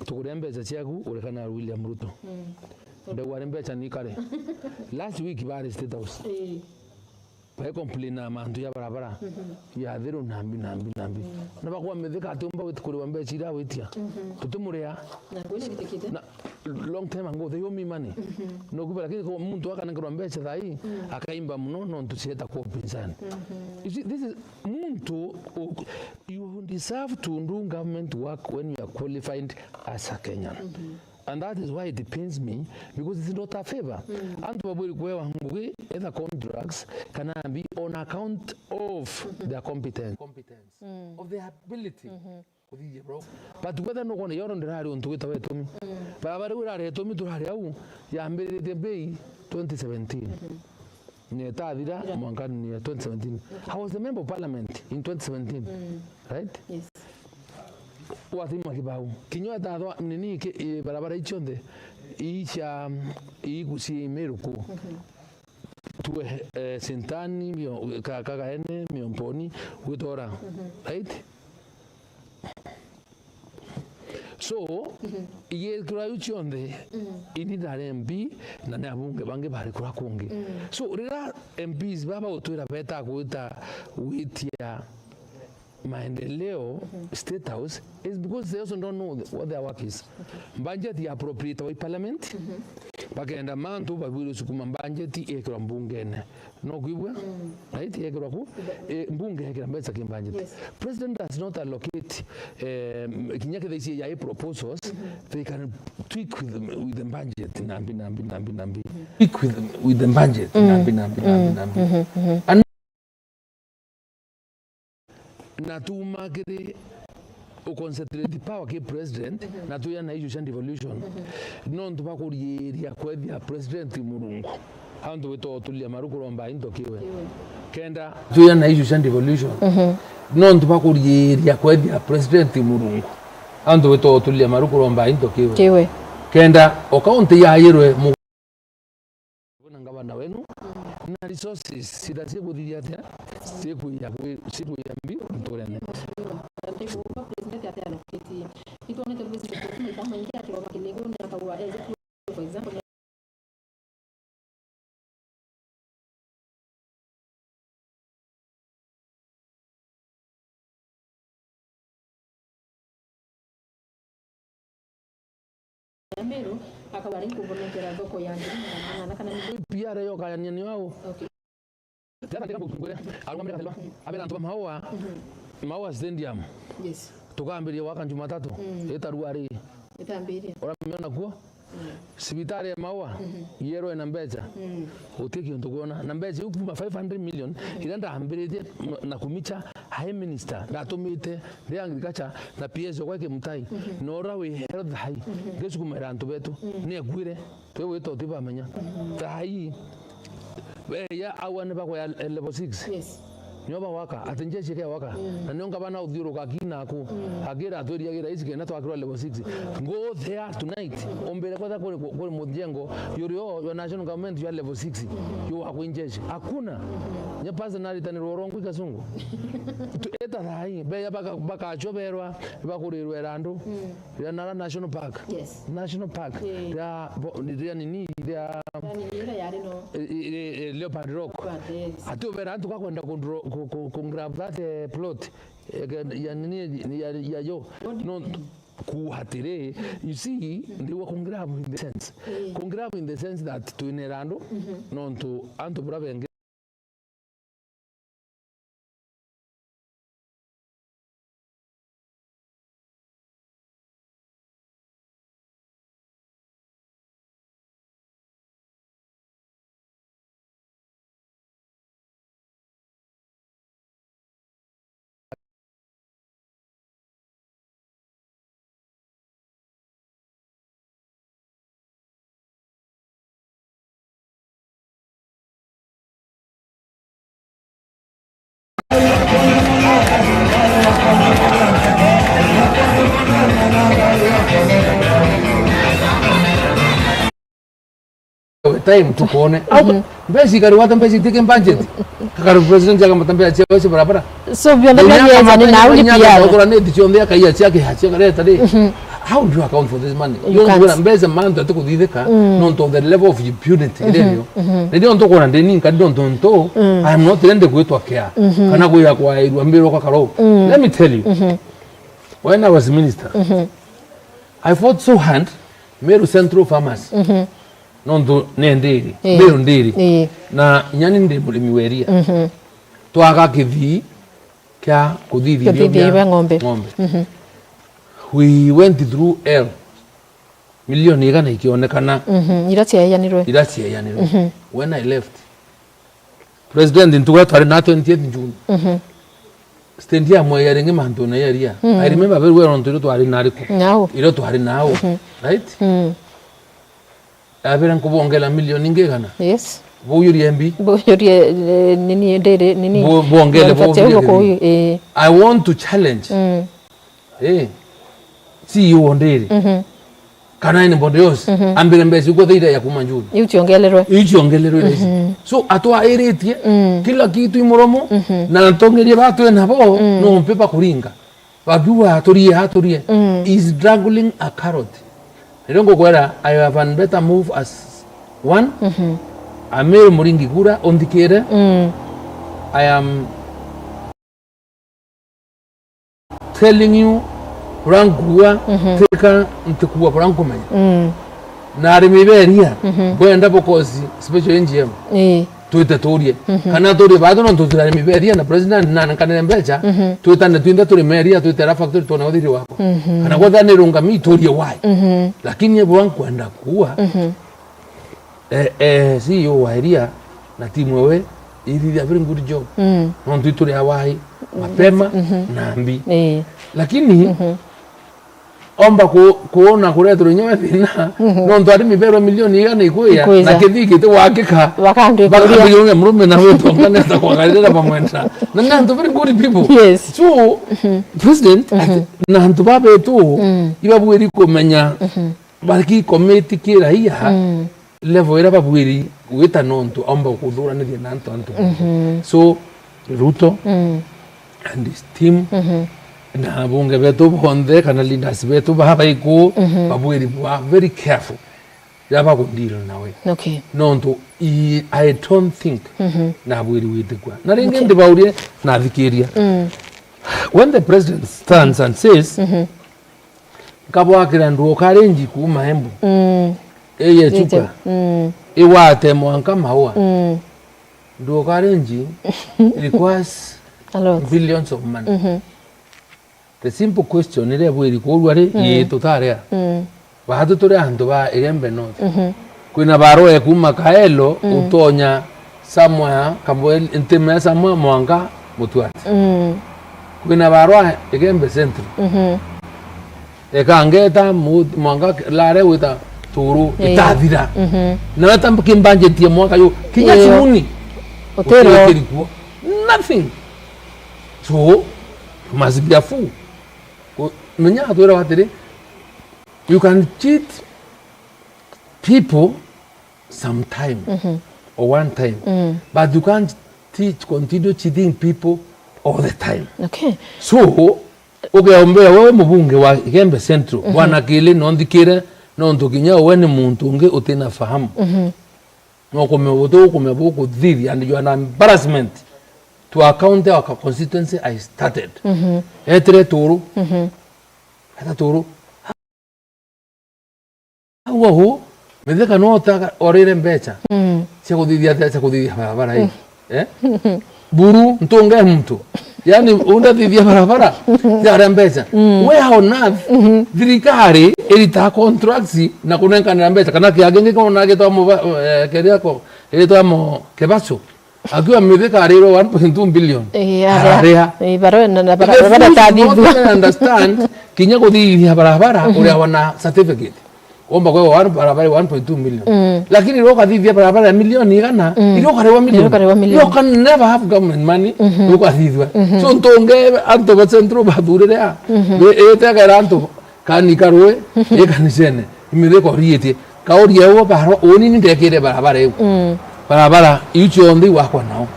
tukuria mbeca ciaku, urekana na William Ruto. Ndegwa ari mbeca ni kare. Last week bari State House. Bai complain na mantu ya barabara. Ya thiru na mbi, na mbi, na mbi. Na bakwa mithika ati umba wit kuriwa mbeca ira witia. Tutimuria. Na kwina gitikite. Na long time ago, they owe me money. No kuba, lakini kwa muntu akanengerwa mbeca thai, akaimba muno, no ntucieta kwa upinzani. You see, this is muntu u-, you deserve to do government work when you are qualified as a Kenyan. And that is why it pains me, because it's not a favor. Antu babwiri kwewa ngugi, either contracts, kana mbi on account of their competence, of their ability. Kuthithia bro. But whether nukwona yoro ndirari untu gwitawa itumi. Barabara riu irari itumi turari au, yambiritie bei twenty seventeen. Netathira mwankani ya twenty seventeen. I was the member of parliament in twenty seventeen. Right? Yes. Wathima kibau. Kinya etathwa nini ki, i barabara icionthe, ii cia, ii ku-, cia Meru ku. Tuwe, eh, Sintani, mio, ka-, Kagaene, Miomponi, gwitora. Right? So, igekirwa iu cionthe, ini ndari M P, na ni abunge bangi bari kura kungi. So, riria M Ps baba gutwira beta gwita gwitia maendeleo State House is because they also don't know what their work is. Budget ya appropriate wa parliament, bakenda mantu babwire sukuma budget yekirwa mbungene. No kwigua? Right? Yekirwa ku, eh, mbunge yekira mbeca ki budget. President does not allocate, eh, kinya kethira ici ya proposals, they can tweak with, with the budget, nambi, nambi, nambi, nambi. Tweak with, with the budget, nambi, nambi, nambi, nambi. And na tuuma kiri u concentrate power ki president, na tuya na issue cia devolution. Nontu bakuriiria kwethia president Murungu, antu witwa utulia maru kuromba into kiwe. Kenda tuya na issue cia devolution. Nontu bakuriiria kwethia president Murungu, antu witwa utulia maru kuromba into kiwe. Kiwe. Kenda o kaunti yairwe mu- Kwina ngavana wenu, na resources cita cikuthithia atia? Cikuia kwi-, cikuia mbi nturene. Mheshimiwa, nthiguru president ateanukiti. Itwonete president wetu maita maingi akiroma kiliguni akauga eze, for example, ya Meru, akauga ari nkubonenkera thoko ya ngiri magana manana kana ni P R yokayania ni wao. Okay. Jana ndika mutungure, arumamire kathirwa, abera antu ba Maua, Maua Stadium. Yes. Tukambiria gwaka Jumatatu, itarua ri. Itambiria. Uramiona kuo? Cibitari ya Maua, yerwe na mbeca. Uti kintu kuona. Na mbeca iu kuma five hundred million, iria ndambiritie na kumicha, hai minister, ndatumite, ndi agriculture, na P S okwa Kimutai. Na ura wi health hai, ngisukumira antu betu. Ni akuire, twi wito tibamenya. Thai, we ya awa ni bakwaya level six. Yes. Nio bawaka, ati njeshi ke waka. Na nio ngabana uthiuruka kina aku. Akira atwiri agira ici kena twakirwa level six. Go there tonight. Umbire kwetha kuri, kuri mujengo yurio yo national government ya level six. Yo wa kuinjeshi. Hakuna. Nya personality ni rorongo ikasungu. Tu eta thai. Be ya baka, bakachoberwa, bakurirwe randu. Ria nara National Park. Yes. National Park. Eh. Ria bo-, ria nini, ria, yani, ira yari no. Eh, eh, eh, eh, Leopard Rock. Leopard, yes. Ati ubera antu kakwenda ku dro-, ku, ku, ku grab that, eh, plot. Eh, ke-, ya nini, ya, ya yo. No, ku atiri, you see, ndiwa ku grab in the sense. Eh. Ku grab in the sense that twine randu, nontu antu bura bengi Time tukuone. Au, mbeca ikari wata mbeca itike budget. Kakari president akamata mbeca cia wese barabara. So, bionthe biria biejani nau ni P R. Ukora neti cionthe akaiya cia kiha cia kareta ri. How do you account for this money? You can't. Mbeca mantu atikuthithika, nontu of the level of impunity iria rio. Riria ntu kuona ndini nkari nontu ntu, I am not ready gwitwa kia. Kana gwira kwairwa mbiro kwa karo. Let me tell you. When I was minister, I fought so hard, Meru Central Farmers. Nontu ni ndiri, Meru ndiri. Na nyani ndi murimi wa iria. Twaga kithii kia kuthithia iria bia ng'ombe. We went through hell. Milioni igana ikionekana. Mhm. Ira ciaeanirwe. Ira ciaeanirwe. Mhm. When I left, President Ntuga twari na twentieth June. Mhm. Stand ya Mwea ringi mantune ya iria. Mm. I remember very well ontu irio twari na ariku. Nao. Irio twari nao. Mhm. Right? Mm. Abere nkubongela milioni ingi igana. Yes. Bujurie mbi. Bujurie, eh, nini ndiri, nini. Bu-, bongele, Manufacture bongele uko kiri. Uyu, eh. I want to challenge. Mm. Eh. C E O ndiri. Mhm. Kana anybody else. Mhm. Ambire mbeca ikwo thira ya kuma June. Iu ciongelerwe. Iu ciongelerwe raisi. Mhm. So, atwairitie, mm, kila kitu imuromo, mhm, na atongeria ba twi nabo, mm, no mpepa kuringa. Bakiuga, "Aturie, aturie." Mm. Is dragging a carrot. Ndio ngukwera, I have a better move as one. Mhm. Amir Muringi Kura, unthikire. Mm. I am telling you, buria nkuuga, mhm, tika ntikuuga buria nkumenya. Mm. Na arimi beria, mhm, bwenda bukosi special A G M. Ii. Twite turie. Mhm. Kana turie batu nontu turi arimi beria na president nanenkanire mbeca, mhm, twitane twinthe turi meria, twite ara factory twone uthiri wako. Mhm. Kana gwetha ni rungami, turie why. Mhm. Lakini ebwa nkwenda kuuga, mhm, eh, eh, C E O wa eria na timu ewe ithithia very good job. Mm. Nontu ituri awai, mapema, mhm, na mbi. Ii. Lakini, mhm. Omba ku-, kuona kureterwe nyowe thina, mhm, nontu arimi berwa milioni igana ikwiya, ikwiza, na kithii giti gwakika. Bakambia kuria. Bakambia kuria murume na witongane ta kwagarira bamwenda. Na ni antu very good people. Yes. So, mhm, president, mhm, ati, na antu babetu, mm, ibabwiri kumenya, mhm, baki commit kiraia, mm, level iria babwiri gwita nontu aumba kuthuranithia na antu, antu. Mhm. So, Ruto, mm, and his team, mhm, na abunge betu bonthe, kana leaders betu baa baiku, mhm, babwiri bwa very careful riria bakudeal nawe. Okay. Nontu i-, I don't think, mhm, nabwiri gwitikua. Na ringi, okay, ndibaurie nathikiria. Mm. When the president stands and says, mhm, nkabwakira nduo karenji kuuma Embu. Mm. Eye chuka. Mm. Iwate mwanka Maua. Mm. Nduo karenji requires a lot, billions of money. Mhm. The simple question iria bwiri kuurua ri, mm, ii tutarea. Mm. Baatu turi antu ba Igembe North. Mhm. Kwina barua ya kuuma Kaelo, mm, utonya somewhere, Kabwel-, ntimea somewhere mwanka Mutuati. Mm. Kwina barua Igembe Central. Mhm. Ekangeta mu-, mwanka lare gwita Turu, ii, itathira. Mhm. Na weta kimbanjetie mwaka yu, kinya, ii, cibuni. Utiro. Utirikiri kuo. Nothing. So, you must be a fool. Ku-, menya atwira atiri, you can cheat people sometime, mhm, or one time. Mm. But you can't teach, continue cheating people all the time. Okay. So, ukeombea wewe mubunge wa Igembe Central, mhm, bwana Kili, nonthikire, nontu kinya we ni muntu ungi utina fahamu. Mhm. No kumea butu, kumea bukuthithia, and you are an embarrassment to our county, our constituency I started. Mhm. Etire Turu. Mhm. Eta Turu. Au au, Mithika no ta orire mbeca, mm, cia kuthithia atia, cia kuthithia barabara ii. Mm. Eh? Buru, ntunge muntu. Yaani, undathithia barabara, ciaria mbeca. Mm. Where on earth, mhm, thirikari iritaga contracts na kunenkanira mbeca? Kana kia kingi kona gitwa mo ba-, eh, keria ko, gitwa mo Kebaso. Akiwa Mithika arirwe one point two billion. Eh, aria. Araria. Eh, barabara na, na, the barabara foolish ta thithua. Not even understand, kinya kuthithia barabara, mhm, uria wana certificate. Womba kwewa one, barabara one point two million. Mm. Lakini ro ukathithia barabara ya milioni igana, mm, iro ukarewa milioni. Iro ukarewa milioni. You can never have government money, mhm, ukathithua. Mhm. So ntonge antu ba Central bathurire a. Mhm. Be-, etekera antu kani karwe, mhm, ikanisene. Imithika oriitie. Kauria uo barabara, uni ni ndekire barabara iu. Mm. Barabara iu cionthe iwakwa nao.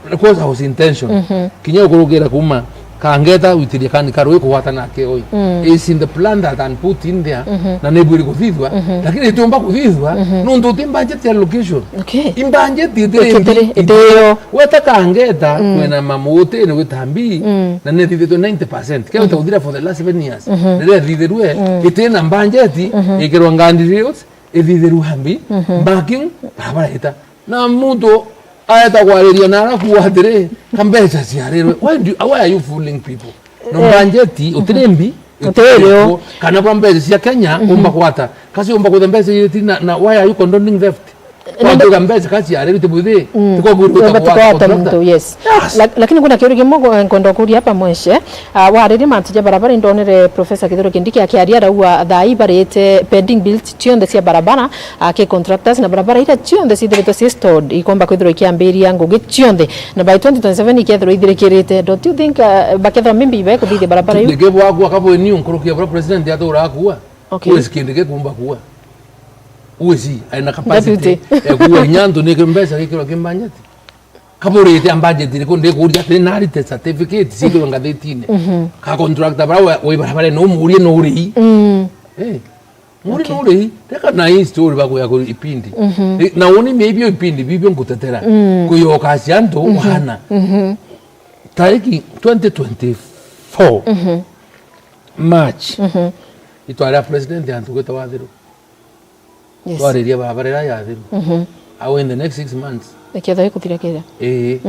Because I was intentional. Mhm. Kinya ukurukira kuma Kangeta witirie kani karwe kugwata na Keoi. Mm. Is in the plan that I put in there, mhm, na nibwiri kuthithua, mhm, lakini itiumba kuthithua, mhm, nontu uti budget allocation. Okay. I budget itiri, itiri, mbi, itiri yo. Weta Kangeta, mm, kwina mamuti ni gwita mbi, mm, na nithithitwe ninety percent. Kio, mhm, utakuthira for the last seven years. Mhm. Nire thithirwe, mm, itina budget, mhm, ikirwa ngandi rails, ithithirwe mbi, mhm, backing, barabara ita. Na muntu aeta kwariria na arakuuga atiri, ka mbeca ciarirwe. Why do you, why are you fooling people? No, eh, budget, utiri mbi, Uterio. Kana bwa mbeca cia Kenya, umba kwata. Kasi umba kwata mbeca iti na, na why are you condoning theft? Nende- Kwatuga mbeca kasi ya riri tibuthi. Tiko guru Umba tukwata muntu, yes. Yes. La-, lakini kuna kiuria kimwe nkwenda kuria hapa mweshe. Ah, wariria mantu ja barabara, indonere Professor Kithure Kindiki akiaria arauga thaa ii barite pending bills cionthe cia barabara, ah, ki contractors, na barabara iria cionthe cithiritwe ci stalled ikomba kwithirwa ikiambiria ngugi cionthe, na by twenty twenty-seven ikethirwa ithirikirite. Don't you think, ah, bakethirwa maybe baikuthithia barabara iu? Niki bwakua kabwe niu nkuruki ya bura president atura akua? Okay. Uwezi kindi gikumba kua. Uwezi aina capacity. Deputy. Ya kuwa inya antu ni mbeca gikirwa ki budget. Kaburite a budget iriku ndikuria ati narite certificate ciikirwe ngathitine. Ka contractor bara we, we bara bare no murie no uri. Eh. Muri Okay. no uri. Teka na hii story bakuya ku ipindi. Eh, na woni maybe ipindi bibio nkutetera. Kuyoka cia antu wana. Tariki twenty twenty-four March. Itwari a president antu gwita wathiru. Yes. Twariria barabara iria yathiru. Au in the next six months. Ikethirwa ikuthira kethira. Ii.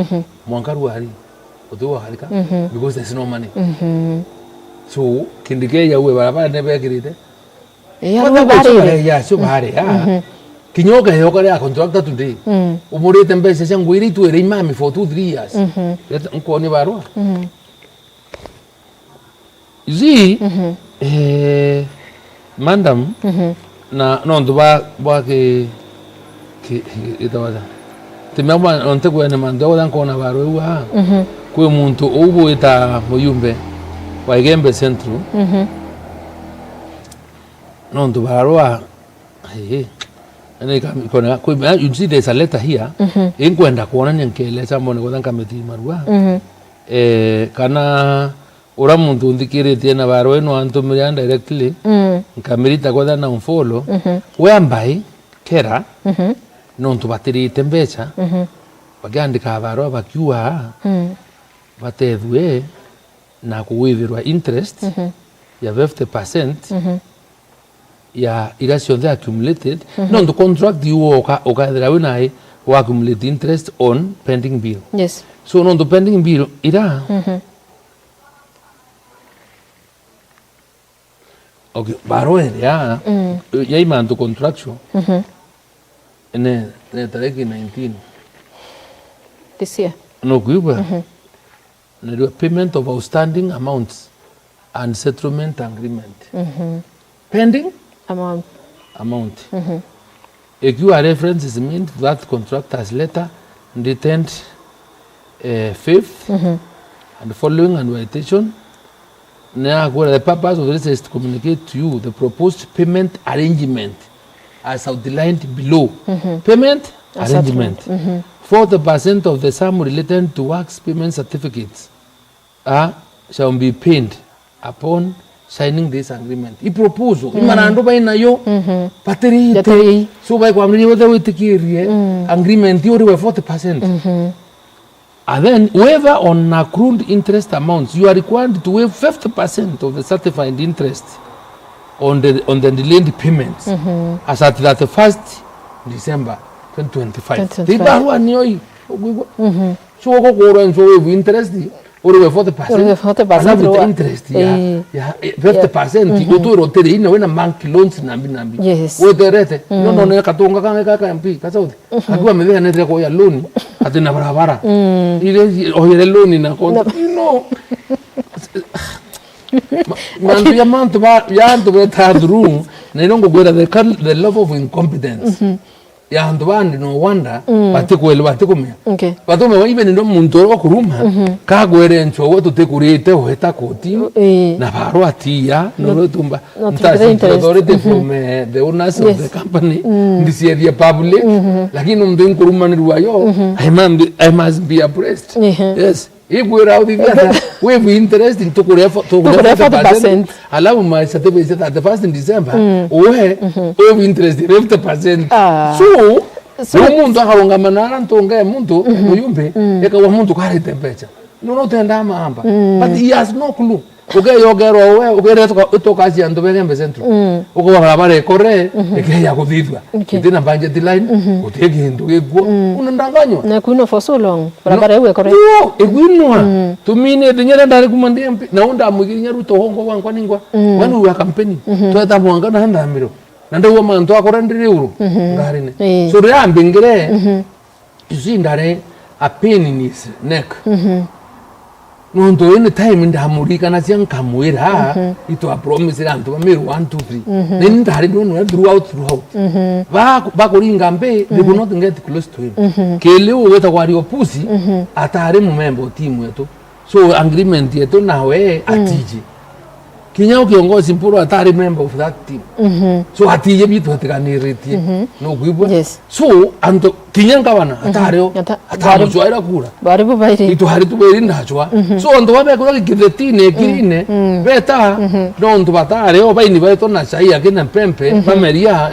Mwanka ruari. Uti wakarika. Because there's no money. So, kindi kia yawe barabara ne bekirite. Ii, Kwanza aru gwe bare. Bare, ya, sio bare, ya. Kinya ukeyoka ria contractor today. Umurite mbeca cia ngui iria itwire imami for two, three years. Leta, nkoni barua. You see, eh, madam, na nontu ba, bwa ki, ki, ki, itawaja. Timia bwa, nonte kwene mantu ya kwona barua iu aa. Kwi muntu uu bwita muyumbe wa Igembe Central. Nontu barua, eh, ene ikona, kwi, you see, there's a letter here. Inkwenda kwonania nkelesa mbone kwetha nkamiti marua. Eh, kana Ura muntu unthikiritie na barua ino antumire directly, nkamirita kwetha na unfollow, whereby Kera, nontu batirite mbeca, bakiandika barua bakiuga, batethue na kuwaivirwa interest ya fifty percent ya ira cionthe accumulated, nontu contract iu uka-, ukaethira wina wa accumulate interest on pending bill. Yes. So, nontu pending bill ira, okay, barua iria ya imantu contractual, ne, ne tariki nineteen. This year. Nukwigua? Nirua payment of outstanding amounts and settlement agreement. Pending amount. Amount. Ikiwa reference is made to that contractor's letter dated, eh, fifth and following invitation, na akwira, the purpose of this is to communicate to you the proposed payment arrangement as outlined below. Payment arrangement. Forty percent of the sum related to works payment certificates are, shall be paid upon signing this agreement. I proposal, i marandu bainayo, batirite. Jatiri. So, baikwambiriria wethe witikirie agreement iu uriwe forty percent. And then, waiver on accrued interest amounts, you are required to waive fifty percent of the certified interest on the, on the delayed payments as at thirty-first December twenty twenty-five. Twenty twenty-five. Ti barua niyo ii, ukwigua? So, ugukurwa nso waive interest, uriwe forty percent. Uriwe forty percent alafu rwa interest ya, eh, ya, eh, fifty percent, utwirwo utiri ina wina bank loans nambi nambi. Yes. Weterete. No, no, ne katunga kange ka, ka M P, ka South. Akiwa amethea netire kuoya loan, ati na barabara. Ile, oyere loan na konti. No. Ma-, mantu ya mantu ba, ya antu beta through, na ino ngugwira the cul-, the level of incompetence. Ya antu bandi no wonder, batikwelewa, batikumenya. Okay. Batikumenya, even ndo muntu uria ukuruma, kagwere nchwa we tutikurite weta koti, eh, na barua atiya, no, no tumba, no, ntasi interest. Authority from, eh, the owners of the company, ndiciethie public, lakini muntu inkurumanirwa yo, I must be, I must be oppressed. Yes. Igwira uthithia ata? Waive interest, tukuria fo-, tukuria forty percent. Alafu my certificate ya thirty-first December, we, waive interest fifty percent. Ah. So, so, riu muntu akarungama na ara ntunga ya muntu, muyumbe, ekawa muntu karite mbeca. No, no, tenda mamba. But he has no clue. Ukeyokerwa we, ukeretwa utokacia antu ba Igembe Central. Mm. Ukagwa barabara ikore, mhm, ikeya kuthithua. Okay. Itina budget line, mhm, guti kintu gikuo. Mm. Unadanganywa. Na kwinwa for so long. Barabara iu ikore. Yo, ikwinwa. Mm. Tuminite nyere ndari kuma ndi M P, na unda mwiginya Ruto hongo gwankwa ningwa. Mm. When we were campaigning, mhm, tweta mwanga na ndamiro. Na ndauga mantu akora ndiri uru, mhm, ngarine. Eh. So, riria ambingire, mhm, you see, ndari a pain in his neck. Mhm. Nontu any time ndamuririkanacia nkamwira, mhm, itwa promisire antu ba Meru one, two, three. Mhm. Na ini ndari ndonwe throughout, throughout. Mhm. Ba-, bakuringa mbi, they, mhm, will not get close to him. Mhm. Kili ugwitagwa Ariopusi, mhm, atari mumemba o timu yetu. So agreement yetu nawe, mm, atiji. Kinya u kiongozi Mpuru atari member of that team. Mhm. So atiji bitu atiganiritie. Mhm. No kwibwa? Yes. So antu kinya ngavana, mhm, atari o, ata-, atamucwaira kura. Bari bo bairi. Itu hari tu bairi ndachwa. Mhm. So antu babe kura kitheti ne, mm, kirine, mm, beta, mhm, no antu batari o baini baito na chai akina mpempe, mhm, bameria.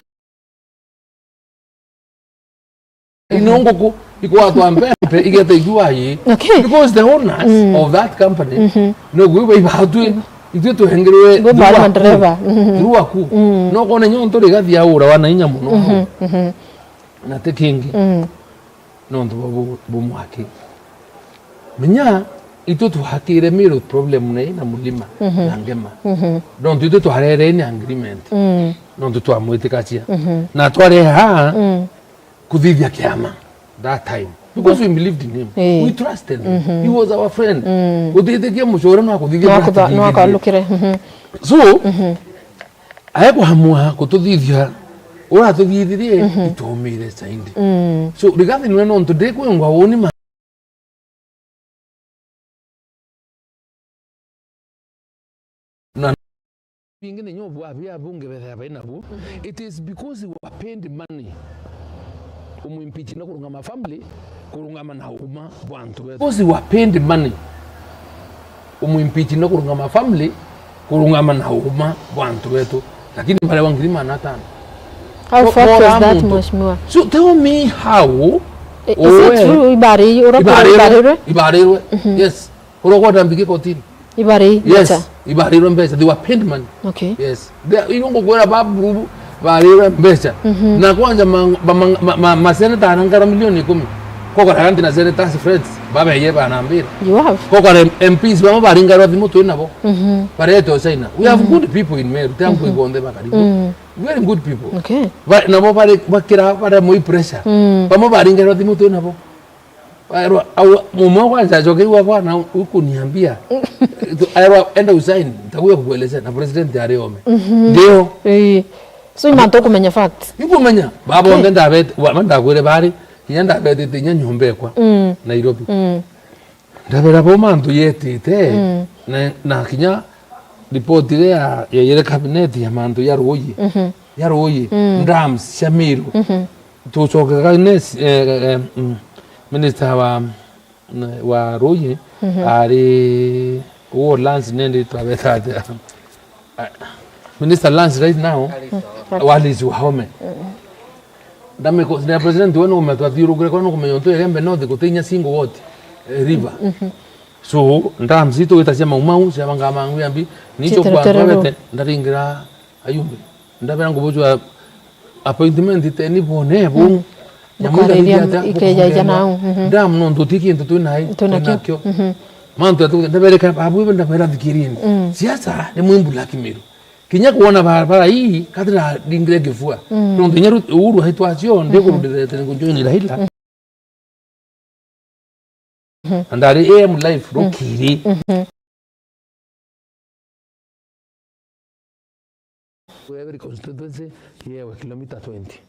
Ino nguku ikwatwa mpempe igeta iguayi. Okay. Because the owners, mm, of that company, mhm, no gwi bai batwi, itwe tuhengirwe. Bo bari through aku, mandereva. Mhm. Through aku. Mm. No kone nyonto rigathi aura wana inya muno. Mhm, mhm. Na ti kingi. Mm. Nontu bwa bu-, bumwaki. Menya, itwe twakire Meru problem nei na mulima, mhm, na ngema. Mhm. Nontu itwe twarere ni agreement. Mm. Nontu twamwitikacia. Mhm. Na twareha, mm, kuthithia kiama that time. Because we believed in him. Eh. We trusted him. Mhm. He was our friend. Mm. Utithikia mucoro no akuthithia. No akutha-, no akalukire. Mhm. So, mhm, ae kuamua kututhithia, uratuthithirie, mhm, itumire saindi. Mm. So, Rigathi niwe nontu ndikwengwa uni ma- Na bingi ni nyobu abia bunge betha bai nabu. Mhm. It is because we were paid money. Umwimpeach na kurungama family, kurungama na uma bwa antu betu. Because we were paid money. Umwimpeach na kurungama family, kurungama na uma bwa antu betu. Lakini barewa ngiri magana atano. How far was that, mheshimiwa? So tell me how. I-, is it true? Ibari, urakuwa ibarirwe? Ibarirwe. Mhm. Yes. Urogwa ndambike kotini. Ibari, yes, mbeca. Ibarirwe mbeca. They were paid money. Okay. Yes. They, iyo ngukwira babu barirwe mbeca. Mhm. Na kwanja ma, ma, ma, ma, ma, ma senator arangara milioni ikumi. Kokora kanti na senators friends. Babeye banambira. You have. Kokora M Ps bamwe baringarwa thimu twi nabo. Mhm. Bareto China. We have, mhm, good people in Meru. Tangu, mhm, igonde bakari. Mm. Very good people. Okay. Ba, nabo bare bakira bare moi pressure. Mm. Bamwe baringarwa thimu twi nabo. Aerwa, au, mumo kwanza ajoke iwa bwana, ukuniambia. Aerwa, enda usign, nitakuja kukuelezea na president ari ome. Mhm. Ndio. Eh. So, imanto kumenya fact. Ikumenya. Baba, okay, onde ndabet-, wa, ndakwire bari, kinya ndabetete inya nyomba ekwa, mm, Nairobi. Mm. Ndabera bo mantu yetite, mm, na, na kinya report iria ya, ya yere cabinet ya mantu ya ruuyi. Mhm. Ya ruuyi, mm, dams cia Meru. Mhm. Tucokaga ne, eh, eh, mm, minister wa, wa ruuyi, mhm, ari wo lands nende twabeta atia? Ah, minister lands right now, Alice Wahome. Alice Wahome. Mm. Ndamiko, na president we nukume twathiurukire kwa nukumenya untu Igembe North gutinya single ward, eh, river. Mhm. So, dams itu wita cia Mau Mau, cia Bangamangu yambi, nicho kwa Chiterere ru. Ndabete, ndaringira ayumbe. Ndabera ngubu jwa appointment iteni bone bu. Mm. Nyamu bukareria ikathithia ata, ikeja bukareria ijana au, mhm. Dam no nduti kintu twi nai, twi nakio. Twi nakio. Mhm. Mantu atu ndabereka babu ibe ndabera thikirini. Mm. Siasa ni mwimbu la Kimiru. Kinya kuona barabara hii, katira ndingire kifua. Mm. Nontu inya Ruto, Uhuru aitwa acio, mhm, ndikurudire tene kujoin Raila. Mm. Mhm. Na ndari A M life, mm, rukiri. Mhm. Every constituency yewe kilomita twenty.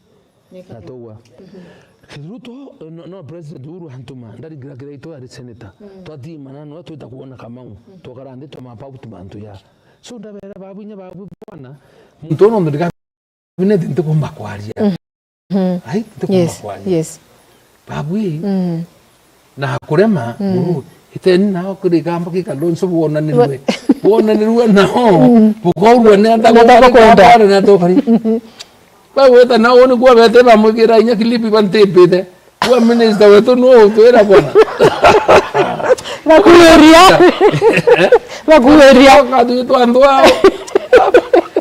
Nikathima. Na twaua. Mhm. Ruto, no, no, President Uhuru antuma, ndaringira Kiraitu ari senator. Mm. Twatimana no twita kuona Kamau. Mm. Twakara nthi twamap out mantu ya. So ndabera babu inya babu bwana. Muntu no ndika Cabinet ntikumba kwaria. Mhm. Ai, ntikumba, yes, kwaria. Yes. Babu ii, mm, na kurema, mm, uru, iteni nao kuri kamba ki Kalonzo bwonanirwe. We- bwonanirwe nao, mm, bukaurwa ni anda. Ni anda bakwenda. Bware na tokari. Mhm. Bagweta nao ni kwa bete bamwikira inya kilipi bantipite. Kwa minister wetu no utwira bwana. Bakuiria. Bakuiria. Katu twa ndwa.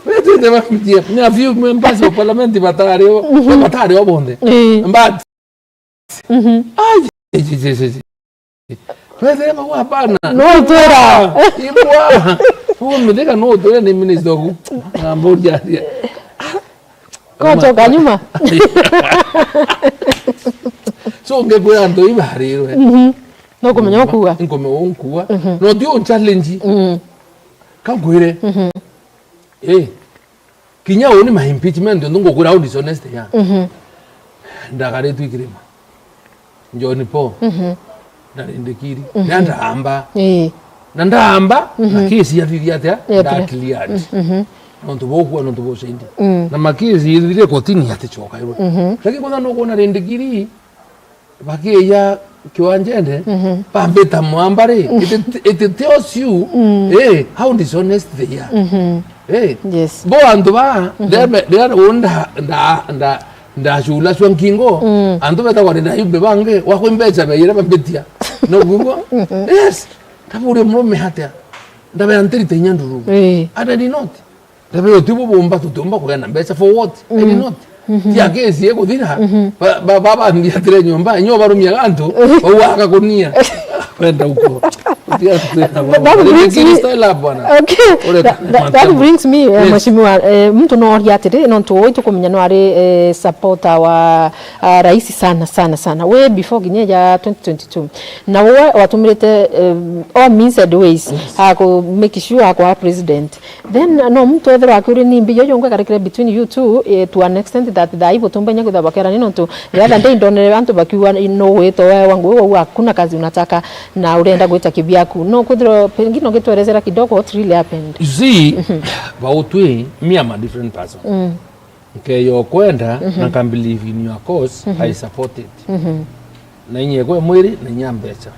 Wetete bakutie. Ni a few members of parliament batari o, batari o bonthe. Eh. But, mhm, ai, je, je, je, je. Wethire bau hapana. No utwira. Ibwa. Umetika no utwira ni minister oku. Na mboria. Kochoka nyuma. So, ngekwira antu ibarirwe. Mhm. No kumenya ukuga. Nkome unkuwa. Mhm. No ti un challenge. Mhm. Kankwire. Mhm. Eh. Kinya uni ma impeachment ndu ngukwira au dishonest ya. Mhm. Ndagaritwe ikirima. John Paul. Mhm. Ndarindikiri. Mhm. Na ndaamba. Ii. Na ndaamba, na, mhm, kesi ya bibi atia? Ya nda clear, cleared. Mhm. Nontu bukua, nontu bushindi. Mm. Na makesi ithire kotini yatichokairwe. Mhm. Lakini kwanza no kuona rindikiri, bakiya kiwanjene, mhm, bambita mwamba ri, it, it tells you, mm, eh, how dishonest they are. Mhm. Eh, yes. Bo antu ba, mhm, riria, riria unda, nda, nda, ndacula cua nkingo, mm, antu betagwa ni na yumbe bangi, wakwi mbeca beire bambitia. No guo? Mhm. Yes. Ndaburia murume atia? Ndabea ntirite inya nduru. Eh. And I did not. Ndabe uti bubumba tutiumba kugea na mbeca for what? I did not. Mhm. Ti a kesi iguthira. Mhm. Ba, ba, ba, bambiatire nyomba, nyo barumia gantu, bau akakunia. Kwenda uko. That, that brings me, style up, bwana. Okay. That, that, that brings me, eh, yes, Mheshimiwa, eh, muntu no oria atiri, nontu wi tukumenya no ari, eh, supporter wa, ah, rais sana, sana, sana. We before kinya ya twenty twenty-two. Na we watumirite, eh, all means and ways, yes, aku make sure akwa president. Then, no muntu ethirwa akiuria ni mbi yo yongwe karikire between you two, eh, to an extent that thaa ibu tumba inya kwithirwa bakerani nontu the other day ndonere antu bakiuga no wito we wangu we wau hakuna kazi unataka na urenda gwita kibiaku. No kwithirwa pengine ungitwerezera kidogo what really happened. You see, mhm, bautwi, me I'm a different person. Mm. Nkeyo kwenda, mhm, na can believe in your cause, mhm, I support it. Mhm. Na inya ikwe mwiri, na inya mbeca.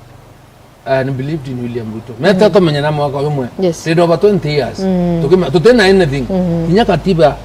I believed in William Ruto. Meta, mhm, tumenya na mwaka umwe. Yes. Tendo over twenty years. Mm. Tukima-, tutena anything. Mhm. Inya katiba,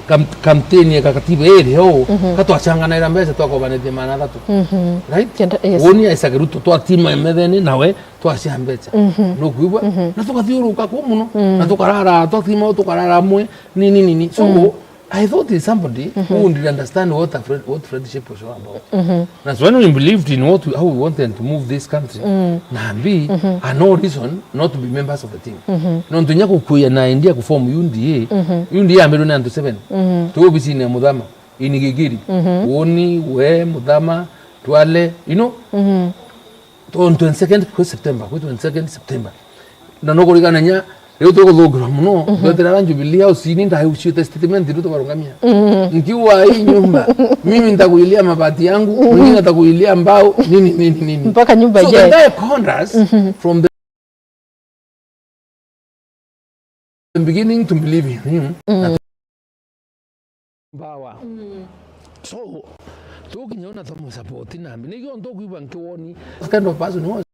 kam-, campaign ya katiba iri ho, mhm, katwachanganaira mbeca twakobanitie maana athatu. Mhm. Right? Kenda, yes. Woni Isaac Ruto twatima metheni nawe twacia mbeca. Mhm. Nukwigua? Mhm. Na tukathiuruka ku muno. Mm. Na tukarara, twatima tukarara amwe. Nini, nini. So, mm. I thought it's somebody, mhm, who would understand what a friend, what friendship was all about. Mhm. That's when we believed in what we, how we wanted to move this country. Mm. Nambi, mhm, I no reason not to be members of the team. Mhm. Nontu nya kukuya na idea ku form U D A, mhm, U D A yambirwe ni antu seven. Mhm. Tu obisine ya Muthama, ini Gigiri. Mhm. Woni, we, Muthama, Twale, you know? Mhm. On twenty-second kwi September, kwi twenty-second September. Na nukurigana nya, riu tuguthungirwa muno, mhm, ndwetera ara Jubilee House, ni ndaiuciite statement riu tukarungamia. Mhm. Nkiuga, "Hii nyumba, mimi nitakuilia mabati yangu, mhm, mwingine atakuilia mbao, nini, nini, nini." Mpaka nyumba ijae. So the guy conned us, mhm, from the beginning to believe in him. Mm. Power. Mm. So, tukinya una tumu support nambi. Nikio ntukwigua nkiwoni. Kind of person was.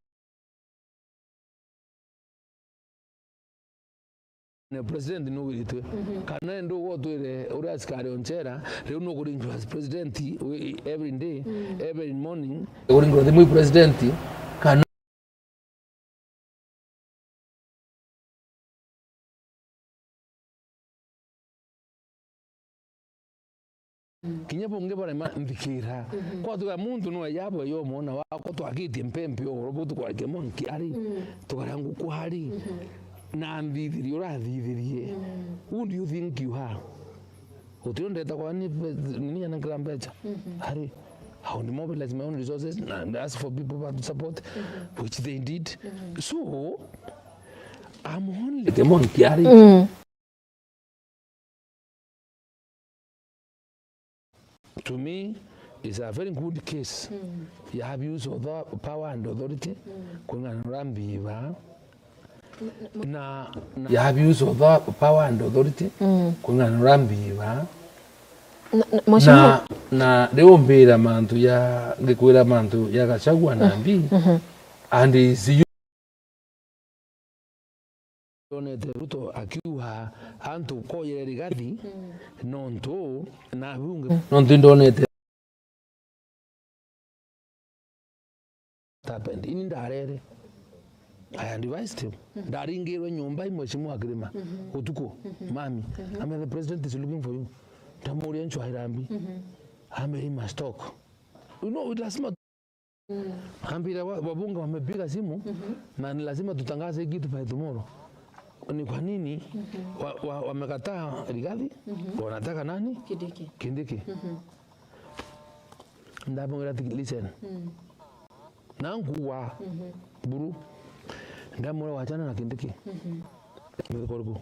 Ne president nugiritwe. Mhm. Kana ndu gwe utwire uri askari o nchera, riu nukuringirwa as president wi-, every day, mm, every morning. Kuringirwa thimu i president, kana kinya bungi barema nthikira. Mhm. Kwatuga muntu no yabwe yo mwana wakwa twakitie mpempe oro bu tukwakia mwanki ari, mm, tukaria nguku ari. Mhm. Na nthithirie urathithirie. Mm. Who do you think you are? Utio ndeta kwa ni pe-, nini anankira mbecha? Mhm. Ari, I would mobilize my own resources and ask for people to support, mhm, which they did. Mhm. So, I'm only the monkey, ari. Mm. To me, is a very good case, mm, ya abuse of the power and authority, mm, kung'ana urambiba. Na, na ya abuse of the power and authority, mm, kung'ana urambiba. Na, na, mheshimiwa, na, na riu mbira mantu ya, ngikwira mantu ya Gachagua na, mm, mbi, mhm, and is you. Ndonete Ruto akiuga antu koyere Rigathi, mm, nontu na bunge. Nontu ndonete happened. Ini ndarere. I advised him. Ndaringirwe nyomba i mheshimiwa Kirima utuku, mami, ambira, "The president is looking for you." Ndamuria, "Nchwaira mbi?" Ambira, "He must talk." You know, lazima ambira, "Wa-, wabunge wamepiga simu na ni lazima tutangaze hii kitu by tomorrow." Ni kwa nini wa-, wa-, wamekataa Rigathi? Wanataka nani? Kindiki. Kindiki. Ndamwira ati, "Listen." Na nkuwa buru. Ndamwira, "Wachana na Kindiki." Ni kuriku?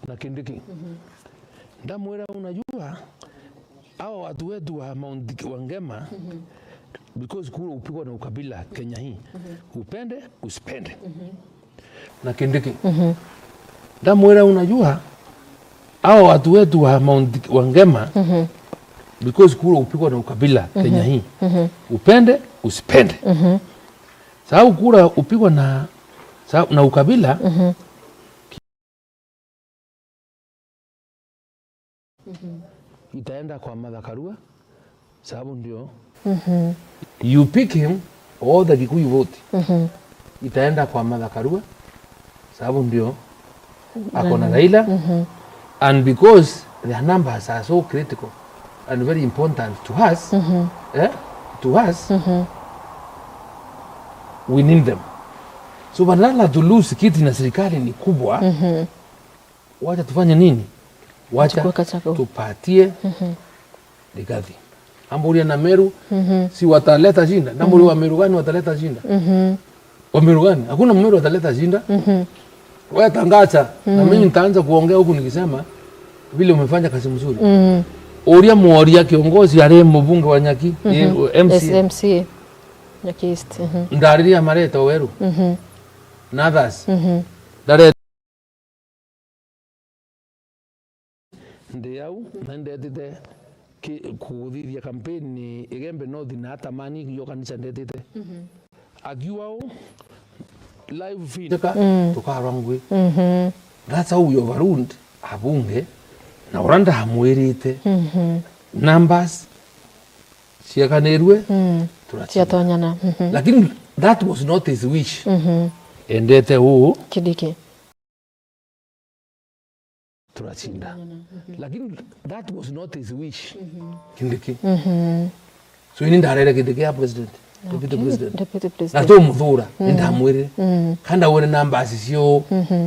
Na Kindiki. Ndamwira, "Unajua, hawa watu wetu wa Mount K-, wa Ngema, because kura upigwa na ukabila Kenya hii, upende, usipende." Na Kindiki. Ndamwira, "Unajua, hawa watu wetu wa Mount K-, wa Ngema, because kura upigwa na ukabila Kenya hii, upende, usipende." Sababu kura upigwa na, sa-, na ukabila, itaenda kwa Martha Karua, sababu ndio. You pick him, all the Kikuyu vote itaenda kwa Martha Karua, sababu ndio ako na Raila. And because their numbers are so critical and very important to us, eh, to us, we need them. So badala to lose kiti na serikali ni kubwa, wacha tufanye nini? Wacha tupatie Rigathi. Amburia na Meru, si wataleta shinda? Na muri wa Meru gani wataleta shinda? Wa Meru gani? Hakuna Mmeru ataleta shinda. Wewe tangaza, na mimi nitaanza kuongea huku nikisema vile umefanya kazi mzuri. Uria Mworia, kiongozi ari mbunge wa Nyaki, eh, M C A. Yes, M C A. Nyaki East. Ndariria Mareta Oweru. Na others. Ndare- Ndi au, na ndetite ki-, kuthithia kampeni Igembe North na Atamani, yo kanisa ndetite. Akiuga uu, live feed. Tukarwa ngui. That's how we overruled abunge, na uria ndamwirite. Numbers ciekanirue, turacinda. Ciatonyana. Lakini that was not his wish. Endete uu. Kindiki. Turacinda. Lakini that was not his wish. Kindiki. So ini ndarere Kindiki ya president, deputy president. Deputy president. Na tumuthura, ni ndamwirire. Kanda wone numbers cio,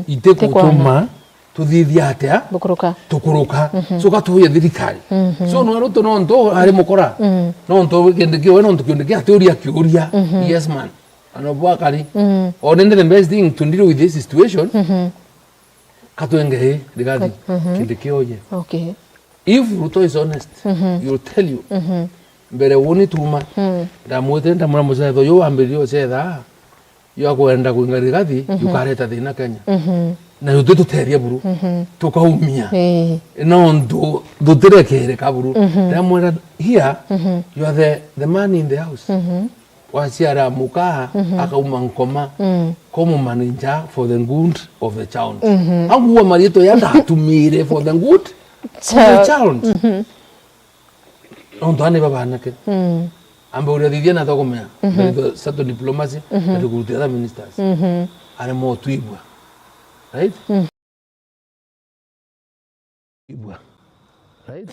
itikutuma tuthithia atia? Bukuruka. Tukuruka. So katuye thirikari. So no ruto no nto ari mukora. No nto Kindiki we no nto Kindiki aturia kiuria. Yes man. Ano bwakari. One the best thing to deal with this situation. Katwenge, Rigathi, Kindiki oye. Okay. If Ruto is honest, he will tell you. Mbere woni tuma, ndamwite ndamwira mucetho uyu wambiririe ucetha, yo akwenda kwinga Rigathi, yukareta thina Kenya. Na yo tututethia buru, tukaumia. Eh. Nontu tutirekereka buru. Ndamwira, here, you are the, the man in the house. Waciara muka, akauma nkoma, komu manager for the good of the child. Anguwa marito ya ndatumire for the good of the child. Nontu ani babanake. Ambe uria thithia na thokomea. Mbere certain diplomacy, na tukurutia other ministers. Aremwa utwigua. Right? Igua. Right?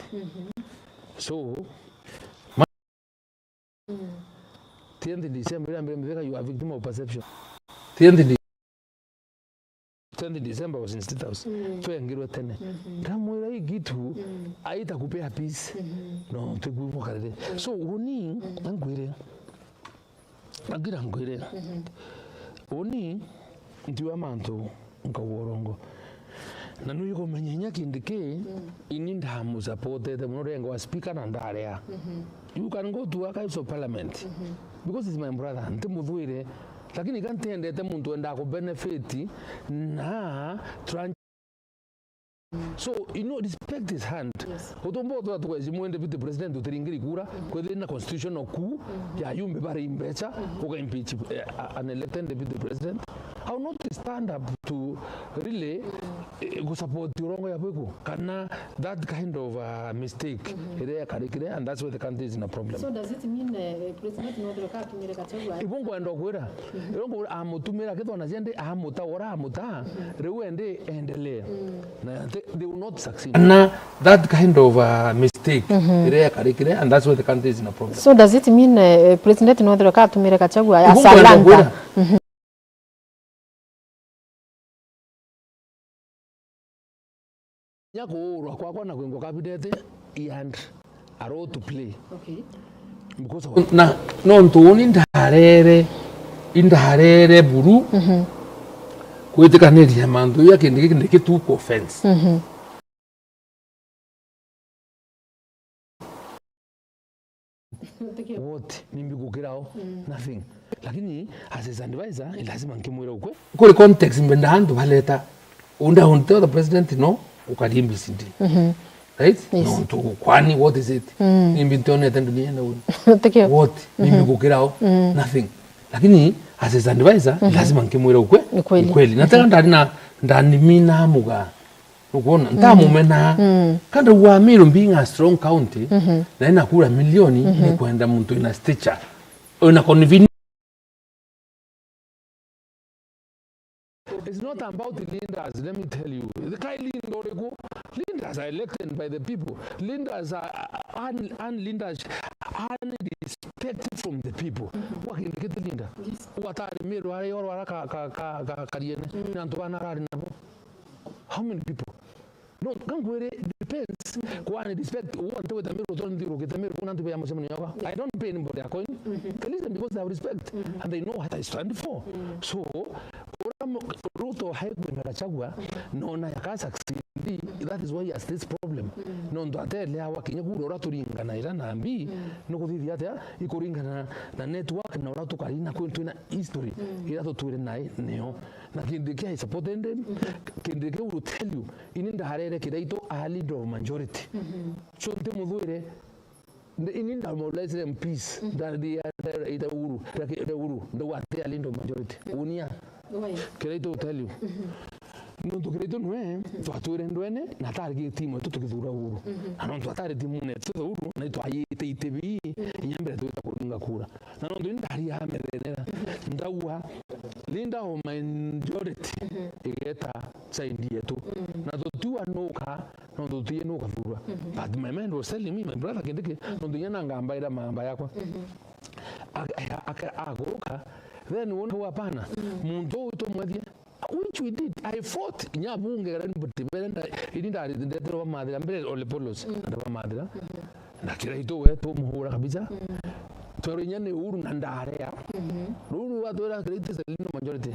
So, ma-, tenth December, ira mbere mbere, you are victim of perception. Tenth De-, tenth December was in State House. Twengirwe tene. Ndamwira hii kitu, aita kupea peace. No, tukuibuka riri. So, uni, angwire, Agira nkwire, uni ntiwa mantu nkauga urongo. Na nui kumenya inya Kindiki, ini ndamusapotete mono, rengwa speaker na ndarea. You can go to archives of parliament, because he's my brother, ntimuthwire. Lakini iga ntiendete muntu wendaa ku benefit na tran-, So, you know, respect his hand. Yes. Utumba uthwa tukweji mwe deputy president utiringiri kura, kwithira na constitutional coup ya yumbe bari imbecha, uka impeach, eh, a- an elected deputy president. I will not stand up to really, eh, gu support urongo ya bwiku. Kana that kind of, uh, mistake, iria yakarikire, and that's why the country is in a problem. So does it mean, eh, President North Rock atumire Gachagua? Ibo ngwenda kwira, ibo ngwira amutumira kethwa na jende amuta ora amuta, riu ende endelee. Na they, they will not succeed. Na that kind of, uh, mistake, iria yakarikire, and that's why the country is in a problem. So does it mean, eh, President North Rock atumire Gachagua as a lanka? Nya kuurwa kwakwa na kwingwa cabinet, he had a role to play. Okay. Because of, na nontu uni ndarere, indarere buru, kwitikaniria mantu ya kindu giki ndi gituku offense. What? Nimbi gukirao? Nothing. Lakini as his advisor, ni lazima nkimwira ukwe. Kuri context mbenda antu baleta. Unda unte the president no, ukari M B C D. Right? Yes. No, tu kwani, what is it? Nimbi ntionete dunia na uni. What? Nimbi gukirao? Nothing. Lakini as his advisor, ni lazima nkimwira ukwe. Ni kweli. Ukweli. Na tena ndari na, ndani mina muga. Nukwona, ntamumenaa. Kandi wa Meru being a strong county, na ina kura milioni, ni kwenda muntu ina stature. Ina convenience. It's not about the leaders, let me tell you. The kind leader uriku, leaders are elected by the people. Leaders are, are, are leaders are respected from the people. Wakindikite leader. Yes. Watari Meru ari oro ara ka, ka, ka, ka, kariene. Na antu bana arari nabo. How many people? No, kangwire, it depends. Kwani respect, uo nte wita Meru, uto nthi urukite Meru, kuna ntu ya mucemanio yakwa. I don't pay anybody a coin. They listen because they have respect. And they know what I stand for. So, ura mu-, Ruto haikwenda Gachagua, nona yaka succeed. That is why he has this problem. Nontu atele awa kinya kura ura turingana ira na mbi, no kuthithia atia, ikuringana na network na ura tukari na kwi twina history, ira tutwire nai nio. Na kindu kia I supported him, kindu kia will tell you, ini ndarere Kiraitu a leader of majority. So nti muthwire, ndi-, ini nda mobilize M Ps, nda-, ndi-, nda-, ita Uhuru, nda-, nda Uhuru, ndauga ati a leader of majority. Unia. Why? Kiraitu will tell you. Nontu Kiraitu nwe, twatwire ndwene, na atari ki timu yetu tukithura Uhuru. Na nontu atari timune yetu Uhuru, na itwayite iti bii, inya mbere twita kuringa kura. Na nontu ni ndari ya mirenera, ndauga, leader of majority igeta side yetu. Na tutiwa nuka, nontu tutie nukathurwa. But my mind was telling me, my brother Kindiki, nontu inya na ngamba ira mamba yakwa. Aka-, aka-, aka-, akuruka, then wona hapana, muntu uyu tumwethie, which we did. I fought. Inya bunge gara ni buti bere nda, ini ndari ndeterwa bamathira mbere Ole Polos, ndabamathira. Na Kiraitu we tumuhura kabisa. Twero inya ni Uhuru na ndarea. Uhuru watwira Kiraitu is a leader majority.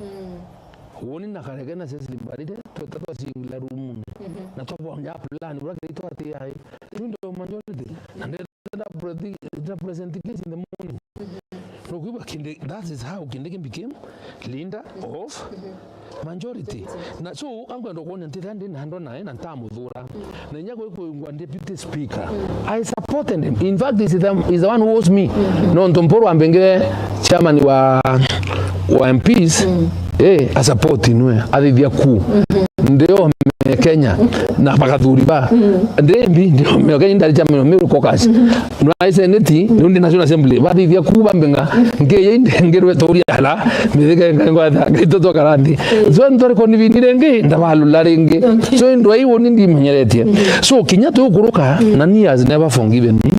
Woni na Kareke na Cecily Mbarire, tweta twa singila room. Na twabonja plan, ura Kiraitu ati ai. Leader majority. Na nde-, nda present, nda present case in the morning. Nokuigua Kindiki, that is how Kindiki became leader of majority. Na so, ankwenda kuonia nti thandi na ndo nae na ntamuthura. Na inya kwi kuingwa deputy speaker. I supported him. In fact, he's the, he's the one who owes me. Nontu Mpuru ambengire chairman wa, wa M Ps, eh, a support nwe, athithia ku. Ndio me Kenya, na bakathuri ba. Ndimbi, ndio me Kenya, ndari chairman wa Meru Caucus. Nwa seneti, ndio ndi National Assembly. Bathithia ku bambenga, ngeya inde ngirwe turia ala, mithika ngwa tha, ngito twa karandi. So, ntwari convene ringi, ndabalula ringi. So, ndo ai woni ndimenyeretie. So, kinya tukuruka, na ni has never forgiven me.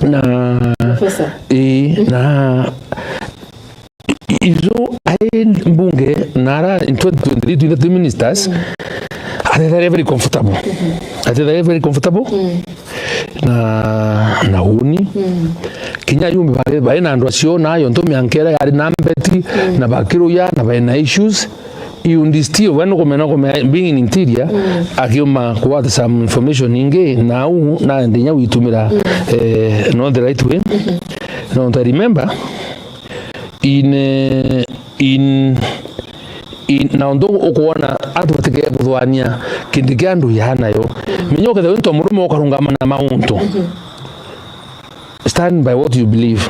Na, Professor. Eh, na, izo ai mbunge, na ara in twenty twenty-three twina twi ministers, athethaire very comfortable. Athethaire very comfortable. Na, na uni. Kinya yumbi bari, bari na andu acio, na yo ntu miankera yari na mbeti, na bakiruya, na bari na issues. You still, when ukumena, ukumena, being in interior, akiuma kuwata some information ingi, na u, na ndinya witumira, eh, not the right way. No, I remember, in, eh, in, in, na untu ukwona antu batikee kuthwania Kindiki andu ya nayo. Menya ukethirwa into murume ukarungama na mauntu. Stand by what you believe.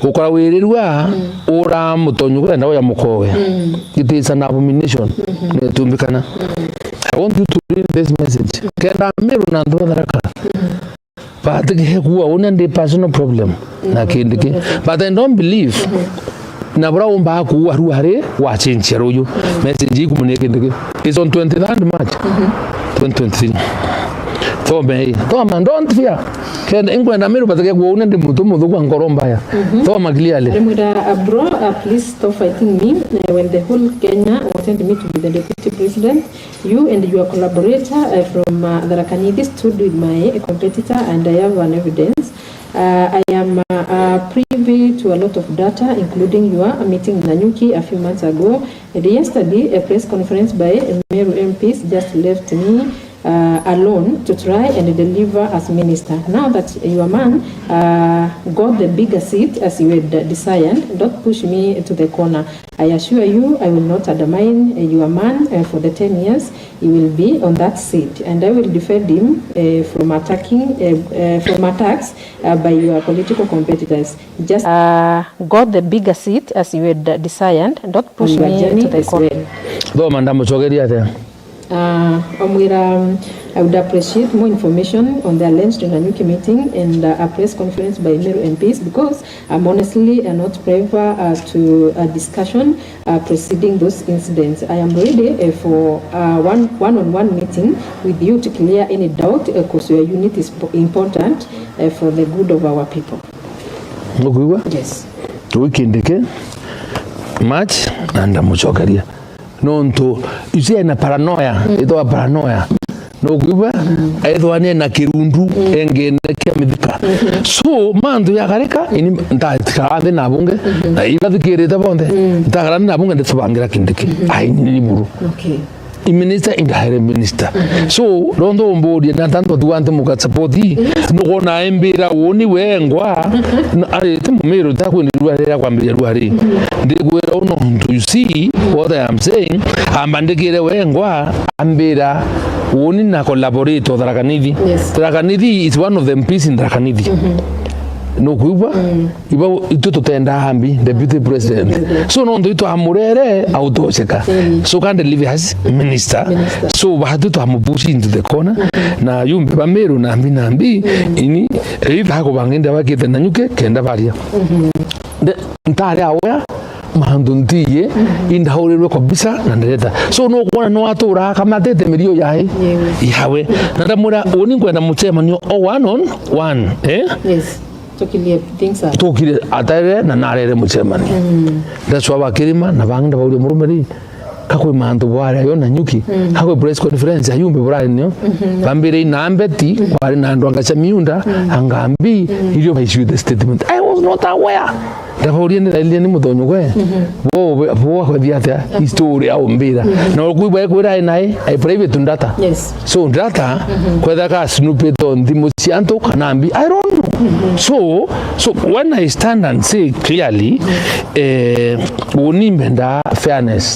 Ukora wirirua, ura mutonyu kwenda uya mukowe. It is an abomination. Netumbikana. I want you to read this message. Kenda Meru na antu ba Tharaka. Batige kuua, uni ndi personal problem na Kindiki. But I don't believe na bura umba kuua ruari wa change ruyu. Message ikumunia Kindiki. It's on twenty-third March, twenty twenty-three. Thome hii. Thoma, don't fear. Kenda, inkwenda Meru batige kuua, uni ndi muntu muthuku wa ngoro mbaya. Thoma clearly. Arimwira, uh, bro, uh, please stop fighting me. Uh, when the whole Kenya wanted me to be the deputy president, you and your collaborator, uh, from, uh, Tharaka Nithi stood with my competitor, and I have an evidence. Uh, I am, uh, uh, privy to a lot of data, including your meeting with Nanyuki a few months ago. And yesterday, a press conference by Meru M Ps just left me, uh, alone to try and deliver as minister. Now that your man, uh, got the bigger seat as you had desired, don't push me to the corner. I assure you, I will not undermine, uh, your man, uh, for the ten years he will be on that seat, and I will defend him, uh, from attacking, uh, uh, from attacks, uh, by your political competitors. Just, uh, got the bigger seat as you had desired. Don't push me to the corner. Thoma, ndamucokeria atia? Uh, amwira, um, I would appreciate more information on the alleged Nanyuki meeting and, uh, a press conference by Meru M Ps, because I'm honestly, uh, not privy, uh, to a discussion, uh, preceding those incidents. I am ready, uh, for, uh, one, one-on-one meeting with you to clear any doubt, uh, 'cause your unit is po-, important, uh, for the good of our people. Nukwigua? Yes. Tuikindike March na ndamucokeria. Nontu, you see, ena paranoia, ithwa paranoia. Nukwigua? Ethwa ni ena kirundu, engene kia mithika. So, mantu ya karika, ini ntatikara nthi na bunge, na ibathikirite bonthe, ntakara nthi na bunge, nditubangira Kindiki. Ai, ni buru. Okay. I minister, ingahere minister. So, rondo umburie, na tanto tu antu muka support, nugona embira woni wengwa, na ari ti Mumiru, takwindirua rira kwambiria ruari. Ndikwira uno, you see what I am saying, amba ndikire wengwa, ambira, woni na collaborate o Tharaka Nithi. Yes. Tharaka Nithi is one of the M Ps in Tharaka Nithi. Nukwigua? Iba itu tutenda ambi, deputy president. Deputy president. So, no ndu itu amurere, autosheka. So, can't leave as minister. Minister. So, bahatu twamupush into the corner. Na yumbe ba Meru nambi nambi, ini, either akubanga indi abakite Nanyuki, kenda baria. Nde-, ntari aware, mantu ntiye, indahurirwe kabisa na ndireta. So, nukwona no atura akamatite mirio yae, yawe. Na ndamwira, uni nkwenda mucemanio o one on one, eh? Yes. Tukirie things up. Tukire atarere na narere mucemanio. That's why bakirima na bangi ndabauria murumiri, kakwi mantu bwari ayo Nanyuki, kakwi press conference ayumbe burari nio. Bambire ina mbeti, kwari na andu anga cia miunda, anga mbi, irio baissued the statement. I was not aware. Ndabauria ni rairia ni muthonyo gwe. Bo, bo, bo, akwethia atia? History aumbira. Na ukwigua ekwira ai nae, I private data. Yes. So data, kwetha ka snoop it on thimu cia antu kana mbi, I don't know. So, so when I stand and say clearly, eh, uni mbenda fairness.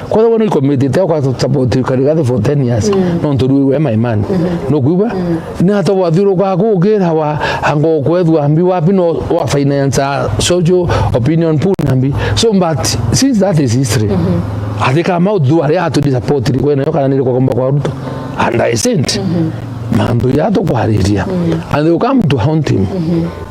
Kwetha wona ikomitite kwa support Rigathi for ten years, no ntu rui we my man. No kwigua? Na to wathiuruka kukira wa ango kwethwa mbi wapi no wa finance social opinion pool na mbi. So, but since that is history, athika mau tu aria atu support ri kwena yo kana niri kwa komba kwa Ruto. And I sent. Mantu ya tukwariria. And they will come to haunt him.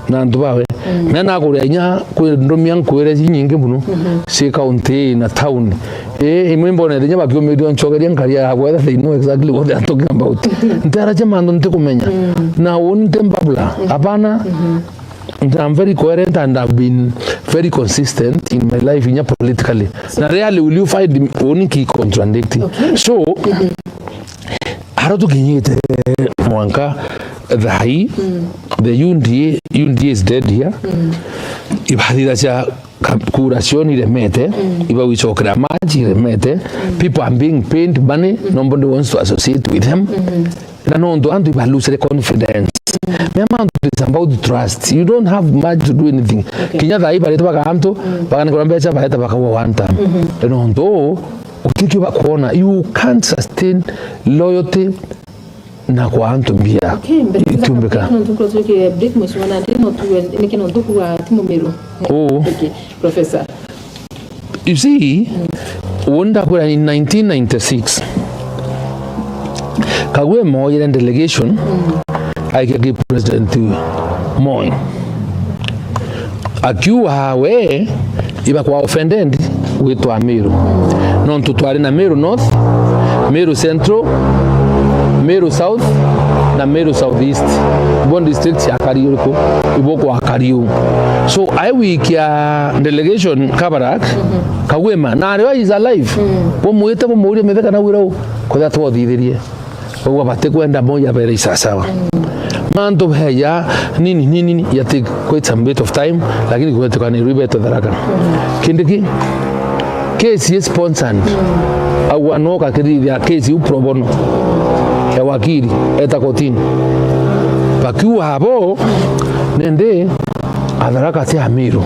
Na antu bawe. Na nakuria inya kwi ndumia nkwire ci nyingi muno. Ci county na town. Eh, imwe mbonete inya bakiumirio ncokeria nkaria ya gwetha, they know exactly what they are talking about. Ntera cia mantu ntikumenya. Na uni nti mbabula. Hapana. I'm very coherent and I've been very consistent in my life inya politically. Na rarely will you find me uni ki contradict. Okay. So, haro tukinyite mwanka thai, the U D A, U D A is dead here. Ibathitha cia ka-, kura cio niremete, iba wicokera maji iremete, people are being paid money, nobody wants to associate with them. Na nontu antu iba lose the confidence. Mea mantu is about trust. You don't have much to do anything. Okay. Kinya thai barete baka antu, bakanekora mbeca barete bakawa one time. Nontu Utikio bakwona, you can't sustain loyalty na kwa antu mbia. Okay, mbere tukiumbika. Nontu nkorwo twikire break, mheshimiwa, na ndi no tuwe niki nontu kuga ti Mumiru. Oh. Okay, Professor. You see, mm, uuni ndakwira in nineteen ninety-six, Kagwe moyire delegation, mm, aikia ki President Moi. Akiuga we, ibakwa offended gwitwa Meru. Nontu twari na Meru North, Meru Central, Meru South, na Meru South East. Ibo districts ya kari uriku? Ibo kwa kari u. So, ai wikia delegation Kabarak, Kagwema, na ario is alive. Bumwite bumuurie Mithika na wira u, kwethira twothithirie. Bauga batikwenda Moi abere isasawa. Mantu beya nini, nini, nini, ya take quite some bit of time, lakini kwetukana iru ibetwe Tharaka. Kindiki, case is sponsored. Au anoka kirithia case u pro bono ya wakili, eta kotini. Bakiuga abo, nende, a Tharaka ti a Meru.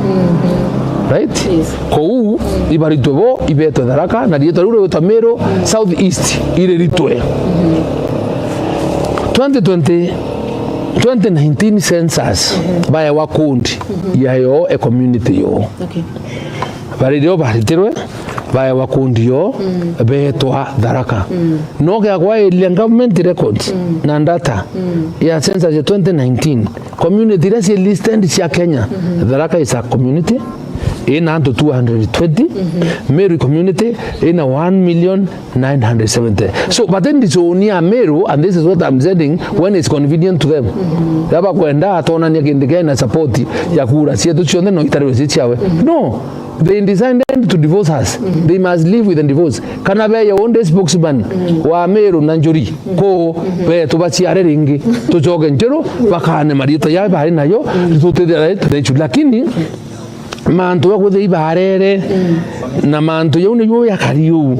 Right? Yes. Kou, ibaritwe bo, ibetwe Tharaka, na riitwa riu rigwitwa Meru South East, iriritwe. Twenty twenty, twenty nineteen census, baewa kundi ya yo e community yo. Okay. Bari rio baritirwe, baewa kundi yo, betwa Tharaka. No gia kwa area government records na data ya census ya twenty nineteen, community iria ci listed cia Kenya, Tharaka is a community ina antu two hundred twenty, Meru community ina one million nine hundred seventy. So, but then it's only a Meru, and this is what I'm saying, when it's convenient to them. Riria bakwenda atonania kindu kia ina support ya kura cietu cionthe no itarirwe ci ciawe. No, they decided to divorce us. They must live with the divorce. Kana beye onde spokesman wa Meru na Njuri, ko be tubaciare ringi, tucoke Njeru, bakane mariitwa yao bari nayo, tutithire tuthechu. Lakini mantu ya kwithira ibarere, na mantu jau nijo yakari uu.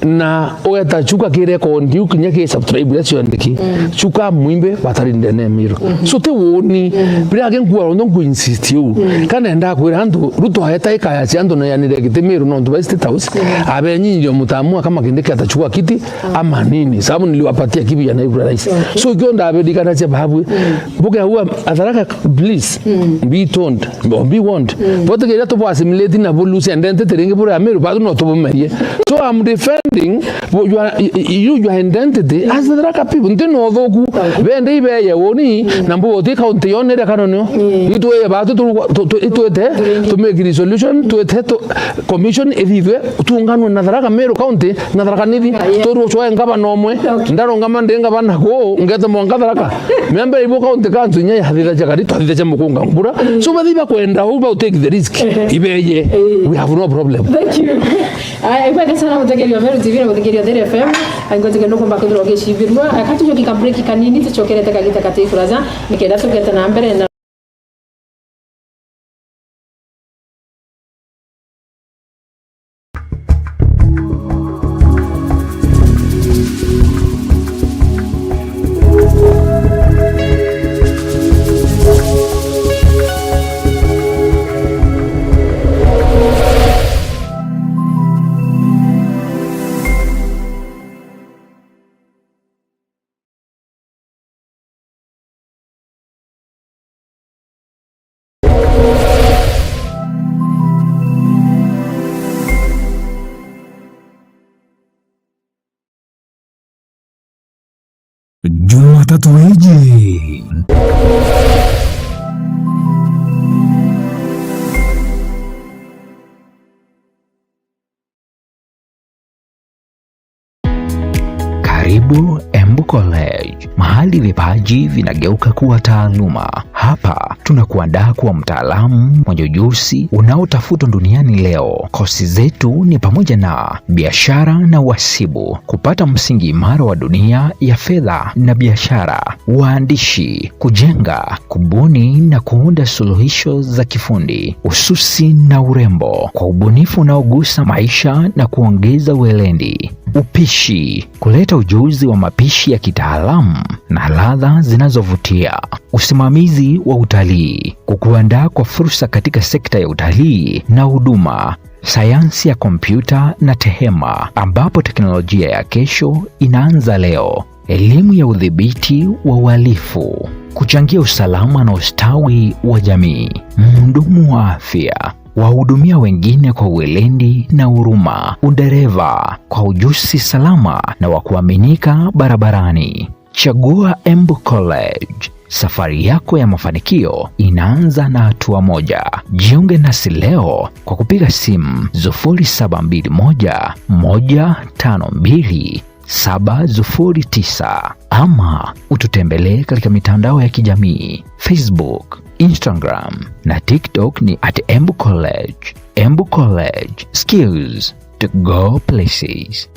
Na ugeta chuka ki record iu kinya ki subscribe iria ciandiki. Chuka mwimbe batari ndene Meru. So ti woni. Biria aki nkua rondo nku insist uu. Kana nenda kwira antu, Ruto aeta ikaya cia antu na yanire giti Meru nontu ba State House. Abenyirio mutamu kama Kindiki atachukua kiti ama nini. Sababu niliwapatia kibi ya naibu rais. So ikio ndaberikana cia babu. Buke huwa a Tharaka, please, be told. Be warned. Botigeria tubu assimilate na bu lose identity ringi buri Ameru, batu no tubumerie. So I'm defending your, your identity as Tharaka people. Nti no thuku. Bende ibeye woni, na mbu oti county yonere kanonio. Itweye batu tu, tu, tu, itwete, to make resolution, twete tu, commission ithithwe, tunganwe na Tharaka Meru County, na Tharaka Nithi, turu cwae ngavana umwe. Ndarungama ndi ngavana ku, ngete mwanka Tharaka. Miambe ibo county council inya yathithagia kari, twathithagia mukunga mbura. So, bathi bakwenda uu, ba take the risk. Ibeye. We have no problem. Thank you. Aya, ibwega sana mutegeria wa Meru T V na mutegeria wa Theri F M. Ai, ngwetike nukumba kwithirwa ugicibirua. Aya, ka tucoke ka break kanini, tucokerete kagita kati kuraja, nikenda tugete na mbere na Jumatatu iji. Karibu Embu College, mahali vipaji vinageuka kuwa taaluma. Hapa tunakuandaa kuwa mtaalamu mwenye ujuzi unaotafutwa duniani leo. Kosi zetu ni pamoja na biashara na uhasibu, kupata msingi imara wa dunia ya fedha na biashara, uandishi, kujenga, kubuni na kuunda suluhisho za kifundi, ususi na urembo, kwa ubunifu unaogusa maisha na kuongeza weledi. Upishi, kuleta ujuzi wa mapishi ya kitaalamu na ladha zinazovutia. Usimamizi wa utalii, kukuandaa kwa fursa katika sekta ya utalii na huduma. sayansi ya kompyuta na tehema, ambapo teknolojia ya kesho inaanza leo. Elimu ya udhibiti wa uhalifu, kuchangia usalama na ustawi wa jamii. Mhudumu wa afya, wahudumia wengine kwa weledi na huruma. Udereva, kwa ujuzi salama na wa kuaminika barabarani. Chagua Embu College. Safari yako ya mafanikio inaanza na hatua moja. Jiunge nasi leo kwa kupiga simu sufuri saba mbili moja, moja tano mbili, saba sufuri tisa, ama ututembelee katika mitandao ya kijamii, Facebook, Instagram na TikTok ni at Embu College. Embu College, skills to go places.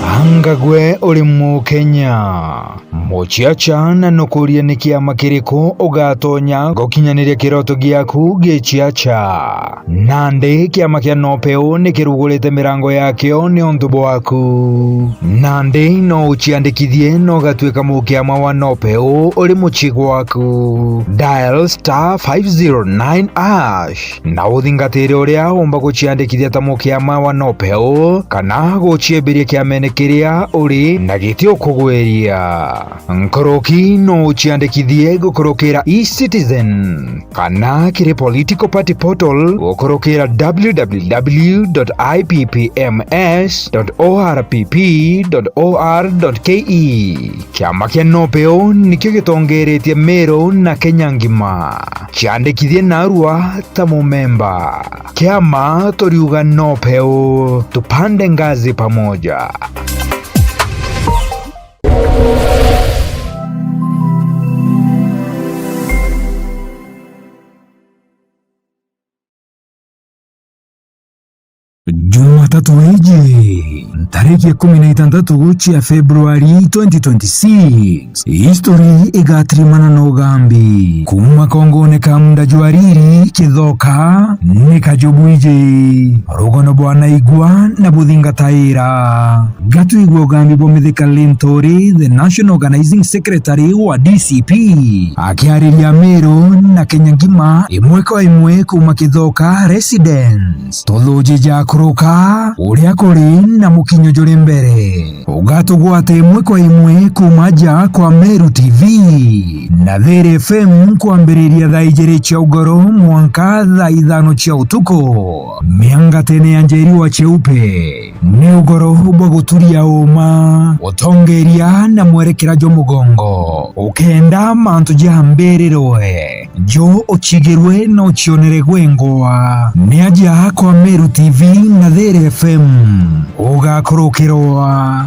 Anga gwe uri Mukenya? Muciaca na nukurie ni kiama kiriku ugatonya gukinyaniria kiroto giaku giciaca? Nandi kiama kia Nopeu ni kirugurite mirango yakio niuntu bwaku. Nandi no uciandikithie na ugatuika mukiama wa Nopeu uri mucii gwaku. Dial star five zero nine hash na uthingatire uria umba guciandikithia ta mukiama wa Nopeu kana guciembiria kiamene kiria uri na giti ukugwiria. Nkuruki no uciandikithie gukurukira eCitizen kana kiri political party portal gukurukira w w w dot i p p m s dot o r p p dot o r dot k e. Kiama kia Nopeu nikio gitongeretie Meru na Kenya ngima. Ciandikithie narua ta mumemba. Kiama turiuga Nopeu, tupande ngazi pamoja. Jumatatu iji, ntariki ikumi na itantatu cia Februari twenty twenty-six, history igatirimana na ugambi. Kuuma kongone ka munda jwa riri Kithoka, ni Kajubu iji. Rugono bwa naigua na buthingataira. Gatwigua ugambi bwa Mithika Linturi, the National Organizing Secretary wa D C P, akiariria Meru na Kenya ngima, imwe kwa imwe kuuma Kithoka Residence. Tuthuji ja kuruka uria kuri na mukinyo juri mbere. Ugatugwata imwe kwa imwe kuuma ja kwa Meru T V na Thiri F M kwambiriria thaa ijiri cia ugoro mwanka thaa ithano cia utuku. Miangatene ya Njeri wa Cheupe ni ugoro bwa guturia uma, utongeria na mwerekera jwa mugongo, ukenda mantu jambirirwe. Jo ucigirwe na ucionere gwengwa. Ni aja kwa Meru T V na Thiri F M ugakurukirwa.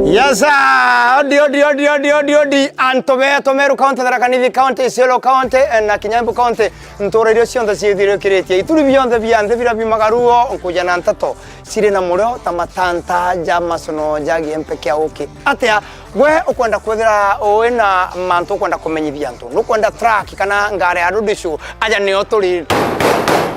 Yes, sir. Odi, odi, odi, odi, odi, odi. Antu betu Meru County, Tharaka Nithi County, Isiolo County, eh, na kinya Embu County, ntura iria cionthe ciithirikiritie. Ituri bionthe bia nthi biria biumaga ruo, nkuja na nteto ciri na murio ta matanta ja macono ja giempe kia uki. Atia? Gwe ukwenda kwithira ui na mantu ukwenda kumenyithia antu, nukwenda track kana ngari ya Dudu Show, aja nio turi.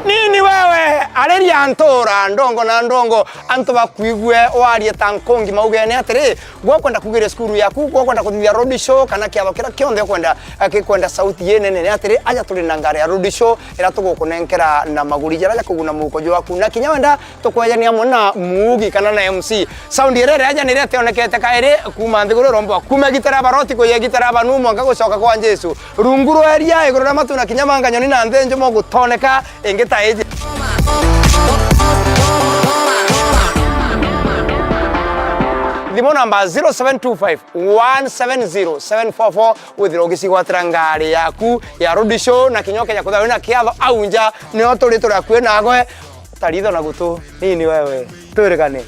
Ni Ni wewe, ariria ntura, ndongo na ndongo, antu bakuigue warie ta nkongi maugene atiri, gwe ukwenda kugiria cukuru yaku, gwe ukwenda kuthithia road show, kana kiatho kiria kionthe ukwenda, eh, gikwenda sauti inene, ni atiri, aja turi na ngari ya road show, iria tugukunenkera na maguri jaria jakuguna muhuko jwaku. Na kinya wenda tukwejania amwe na muugi kana na M C. Sound iria ireja niria tionekete kairi kuuma nthiguru iromba. Kuuma gitara baroti kuya gitara banu mwanka gucoka kwa Jesu. Rungu rwa iria, iguru ria matu na kinya manga nyoni na nthi njumo gutoneka ingi ta iji. Thimu namba zero seven two five, one seven zero, seven four four, withire ugicigwatira ngari yaku ya road show na kinya ukenya kwithirwa wina kiatho au nja, nio turi turi akui nawe. Taritho na gutu, nini wewe? Twirigane.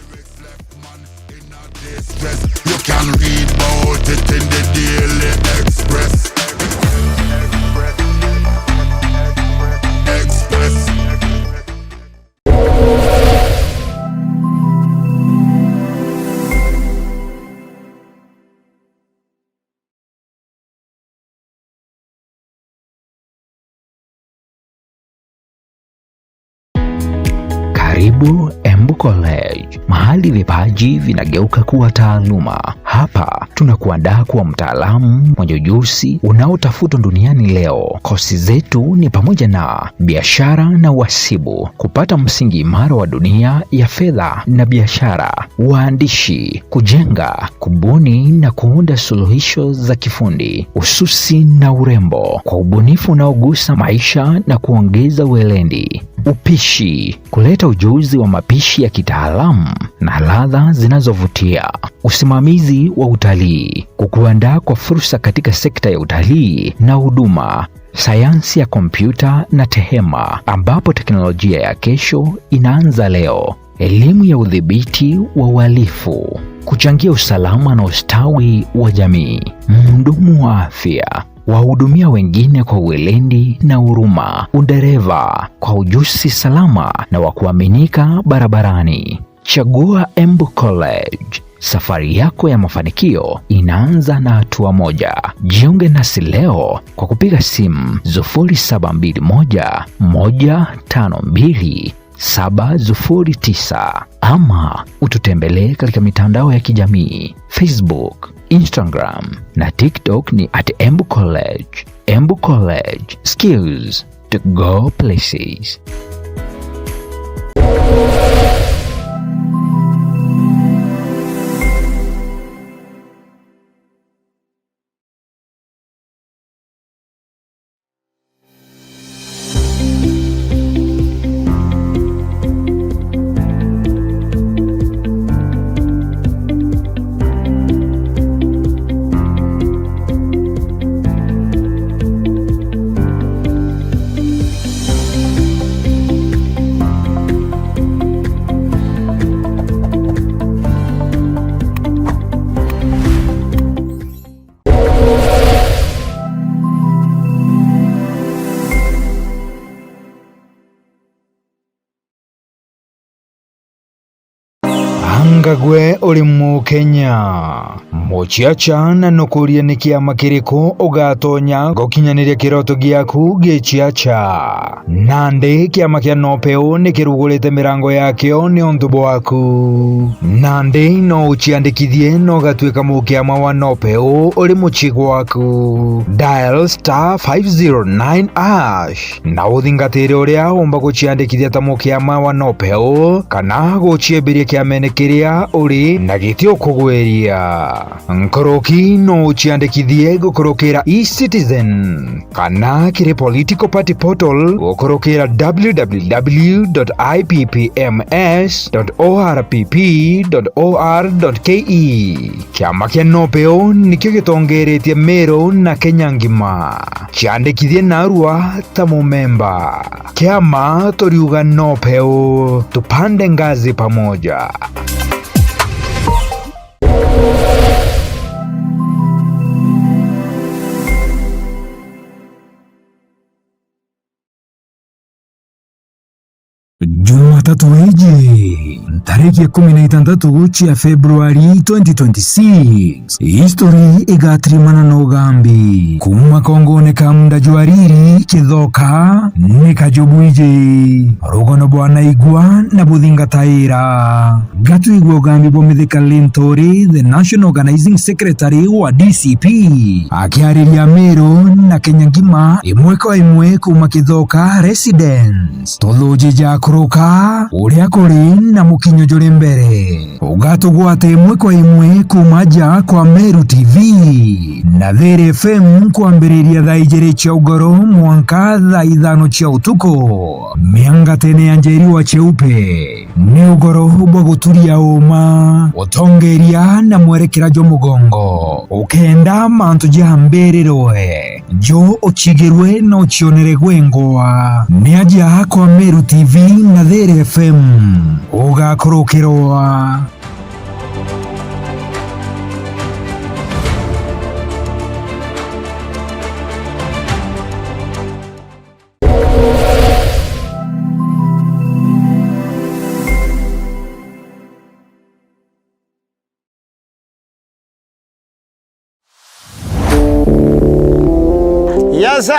You can read about it in the Daily Express. Express. Karibu Embu College, mahali vipaji vinageuka kuwa taaluma. Hapa tunakuandaa kuwa mtaalamu mwenye ujuzi unaotafutwa duniani leo. Kosi zetu ni pamoja na biashara na uhasibu, kupata msingi imara wa dunia ya fedha na biashara, uandishi, kujenga, kubuni na kuunda suluhisho za kifundi, ususi na urembo, kwa ubunifu unaogusa maisha na kuongeza weledi, upishi, kuleta ujuzi wa mapishi ya kitaalamu na ladha zinazovutia, usimamizi wa utalii, kukuandaa kwa fursa katika sekta ya utalii na huduma, sayansi ya kompyuta na tehema, ambapo teknolojia ya kesho inaanza leo. Elimu ya udhibiti wa uhalifu, kuchangia usalama na ustawi wa jamii, mhudumu wa afya, wahudumia wengine kwa weledi na huruma, udereva kwa ujuzi salama na wa kuaminika barabarani. Chagua Embu College. Safari yako ya mafanikio inaanza na hatua moja. Jiunge nasi leo kwa kupiga simu sufuri saba mbili moja, moja tano mbili, saba sufuri tisa, ama ututembelee katika mitandao ya kijamii, Facebook, Instagram na TikTok ni at Embu College. Embu College, skills to go places. Anga gwe uri Mukenya? Muciaca na nukurie ni kiama kiriku ugatonya gukinyaniria kiroto giaku giciaca? Nandi kiama kia Nopeu ni kirugurite mirango yakio ni untu bwaku. Nandi no uciandikithie na ugatuika mukiama wa Nopeu uri mucii gwaku. Dial star five zero nine hash na uthingatire uria umba guciandikithia ta mukiama wa Nopeu kana guciembiria kiamene kiria uri na giti ukugwiria. Nkuruki no uciandikithie gukurukira eCitizen kana kiri political party portal gukurukira w w w dot i p p m s dot o r p p dot o r dot k e. Kiama kia Nopeu nikio gitongeretie Meru na Kenya ngima. Ciandikithie narua ta mumemba. Kiama turiuga Nopeu, tupande ngazi pamoja. Jumatatu iji, ntariki ikumi na itantatu cia Februari twenty twenty-six, history igatirimana na ugambi. Kuuma kongone ka munda jwa riri kithoka ni kajubu iji. Rugono bwa naigua na buthingataira. Gatwigua ugambi bwa Mithika Linturi, the National Organizing Secretary wa D C P, akiariria Meru na Kenya ngima, imwe kwa imwe kuuma Kithoka Residence. Tuthuji ja kuruka uria kuri na mukinyo juri mbere. Ugatugwata imwe kwa imwe kuuma ja kwa Meru T V na There F M kwambiriria thaa ijiri cia ugoro mwanka thaa ithano cia utuku. Miangatene ya Njeri wa Cheupe. Ni ugoro bwa guturia uma, utongeria na mwerekera jwa mugongo, ukenda mantu jambirirwe, jo uchigirwe na ucionere gwengwa. Ni aja kwa Meru T V na There F M ugakurukirwa. Yes, sir.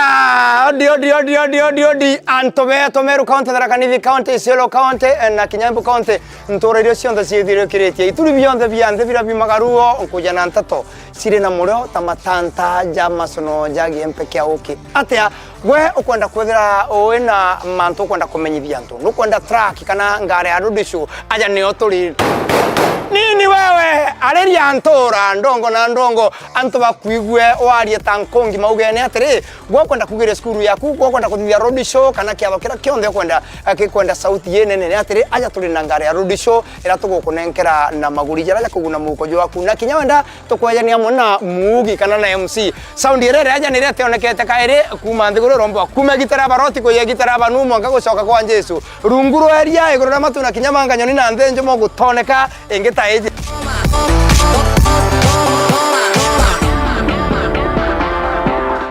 Odi, odi, odi, odi, odi, odi. Antu betu Meru County, Tharaka Nithi County, Isiolo County, eh, na kinya Embu County, ntura iria cionthe ciithirikiritie. Ituri bionthe bia nthi biria biumaga ruo, nkuja na nteto ciri na murio ta matanta ja macono ja giempe kia uki. Atia? Gwe ukwenda kwithira wi na mantu ukwenda kumenyithia antu, nukwenda track kana ngari ya road show, aja nio turi. Nini wewe, ariria ntura ndongo na ndongo, antu bakuigue warie ta nkungi maugene atiri, gwe ukwenda kugiria cukuru yaku, gwe ukwenda kuthithia road show kana kiatho kiria kionthe ukwenda, eh, gikwenda sauti inene, ni atiri, aja turi na ngari ya road show iria tugukunenkera na maguri jaria jakuguna muhuko jwaku, na kinya wenda tukwejania amwe na muugi kana na M C. Sound iria ireja niria tionekete kairi kuuma nthiguru irombwa, kuuma gitara baroti kuya gitara banu mwanka gucoka kwa Jesu. Rungu rwa iria, iguru ria matu na kinya manga nyoni na nthi njumo gutoneka ingi ta iji.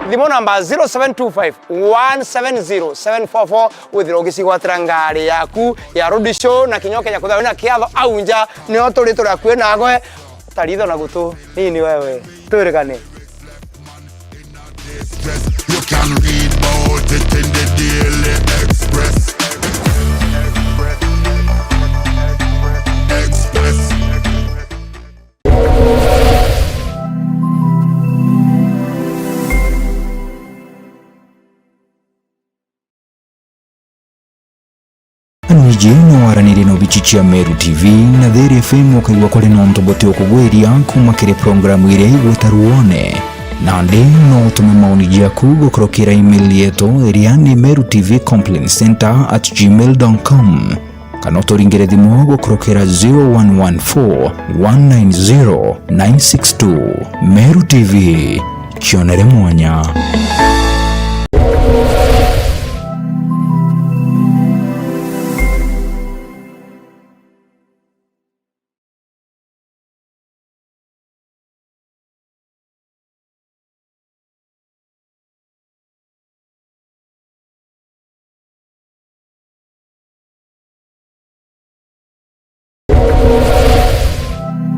Thimu namba zero seven two five, one seven zero, seven four four, withirwa ugicigwatira ngari yaku ya road show na kinya ukenya kuthawina kiatho au nja, nio turi turi akui nagoe. Taritho na gutu, nini wewe? Twirigane. You can read about it in the Daily Express. Express. Anwiji no waranirie na obici cia Meru T V na There F M ukaigua kuri na untu buti ukugwiria kuuma kiri programu iria igwita Ruone. Nandi no utume maoni jaku gukurukira email yetu iria ni meru T V complaint center at gmail dot com. Kana uturingire thimu gukurukira zero one one four, one nine zero, nine six two. Meru T V, kionere mwanya.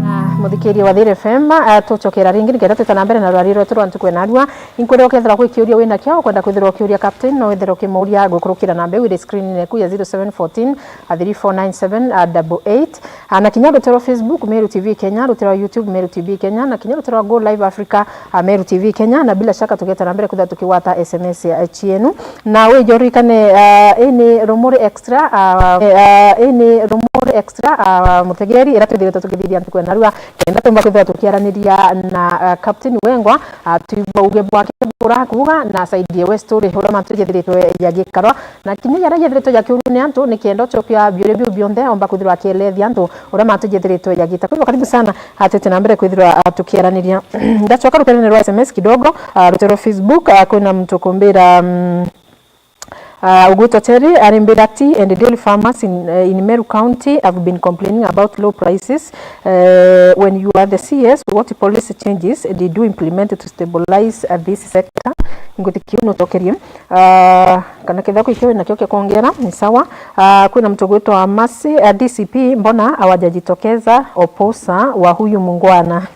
Ah, muthikiria wa There F M, ah, tucokera ringi nikenda twita na mbere na rwari rwetu rwa ntuku ya narua. Inkwenda ukethira kwi kiuria wina kio ukwenda kwithirwa ukiuria captain, no withirwa ukimuuria gukurukira namba iu iri screen-ini yaku ya zero seven fourteen, three four nine seven, double eight. Ah, na kinya rutere rwa Facebook, Meru T V Kenya, rutere rwa YouTube, Meru T V Kenya, na kinya rutere rwa Go Live Africa, ah, Meru T V Kenya, na bila shaka tugeta na mbere kwithirwa tukigwata S M S ya, cienu. Na wijurikane, ah, ii ni Rumuri Extra, ah, eh, ah, ii ni Rumuri Extra, ah, mutegeri, iria twithiritwe tugithithia ntuku ya narua, kenda tumba kwithirwa tukiaraniria na, ah, Captain Wengwa, ah, twigua uge bwake bura kuuga na side ya West Story, uria mantu jethiritwe jagikarwa, na kinya jaria jethiritwe jakiurwa ni antu, ni kenda ucokia biuria biu bionthe, omba kwithirwa akielethia antu uria mantu jethiritwe jagita. Kwa hivyo, karibu sana, ah, twite na mbere kwithirwa, ah, tukiaraniria. Ndacoka ruterene rwa S M S kidogo, ah, rutere rwa Facebook, ah, kwina muntu ukumbira, mm, ah, ugwitwa Terry, arimbira ati, and dairy farmers in, eh, in Meru County have been complaining about low prices. Eh, when you are the C S, what policy changes did you implement to stabilize, uh, this sector? Ngwitikia u nucokerie. Ah, kana kethira kwi kio wina kio kia kwongera, ni sawa. Ah, kwina muntu ugwitwa Mercy, ah, D C P, mbona hawajajitokeza oposa wa huyu mungwana?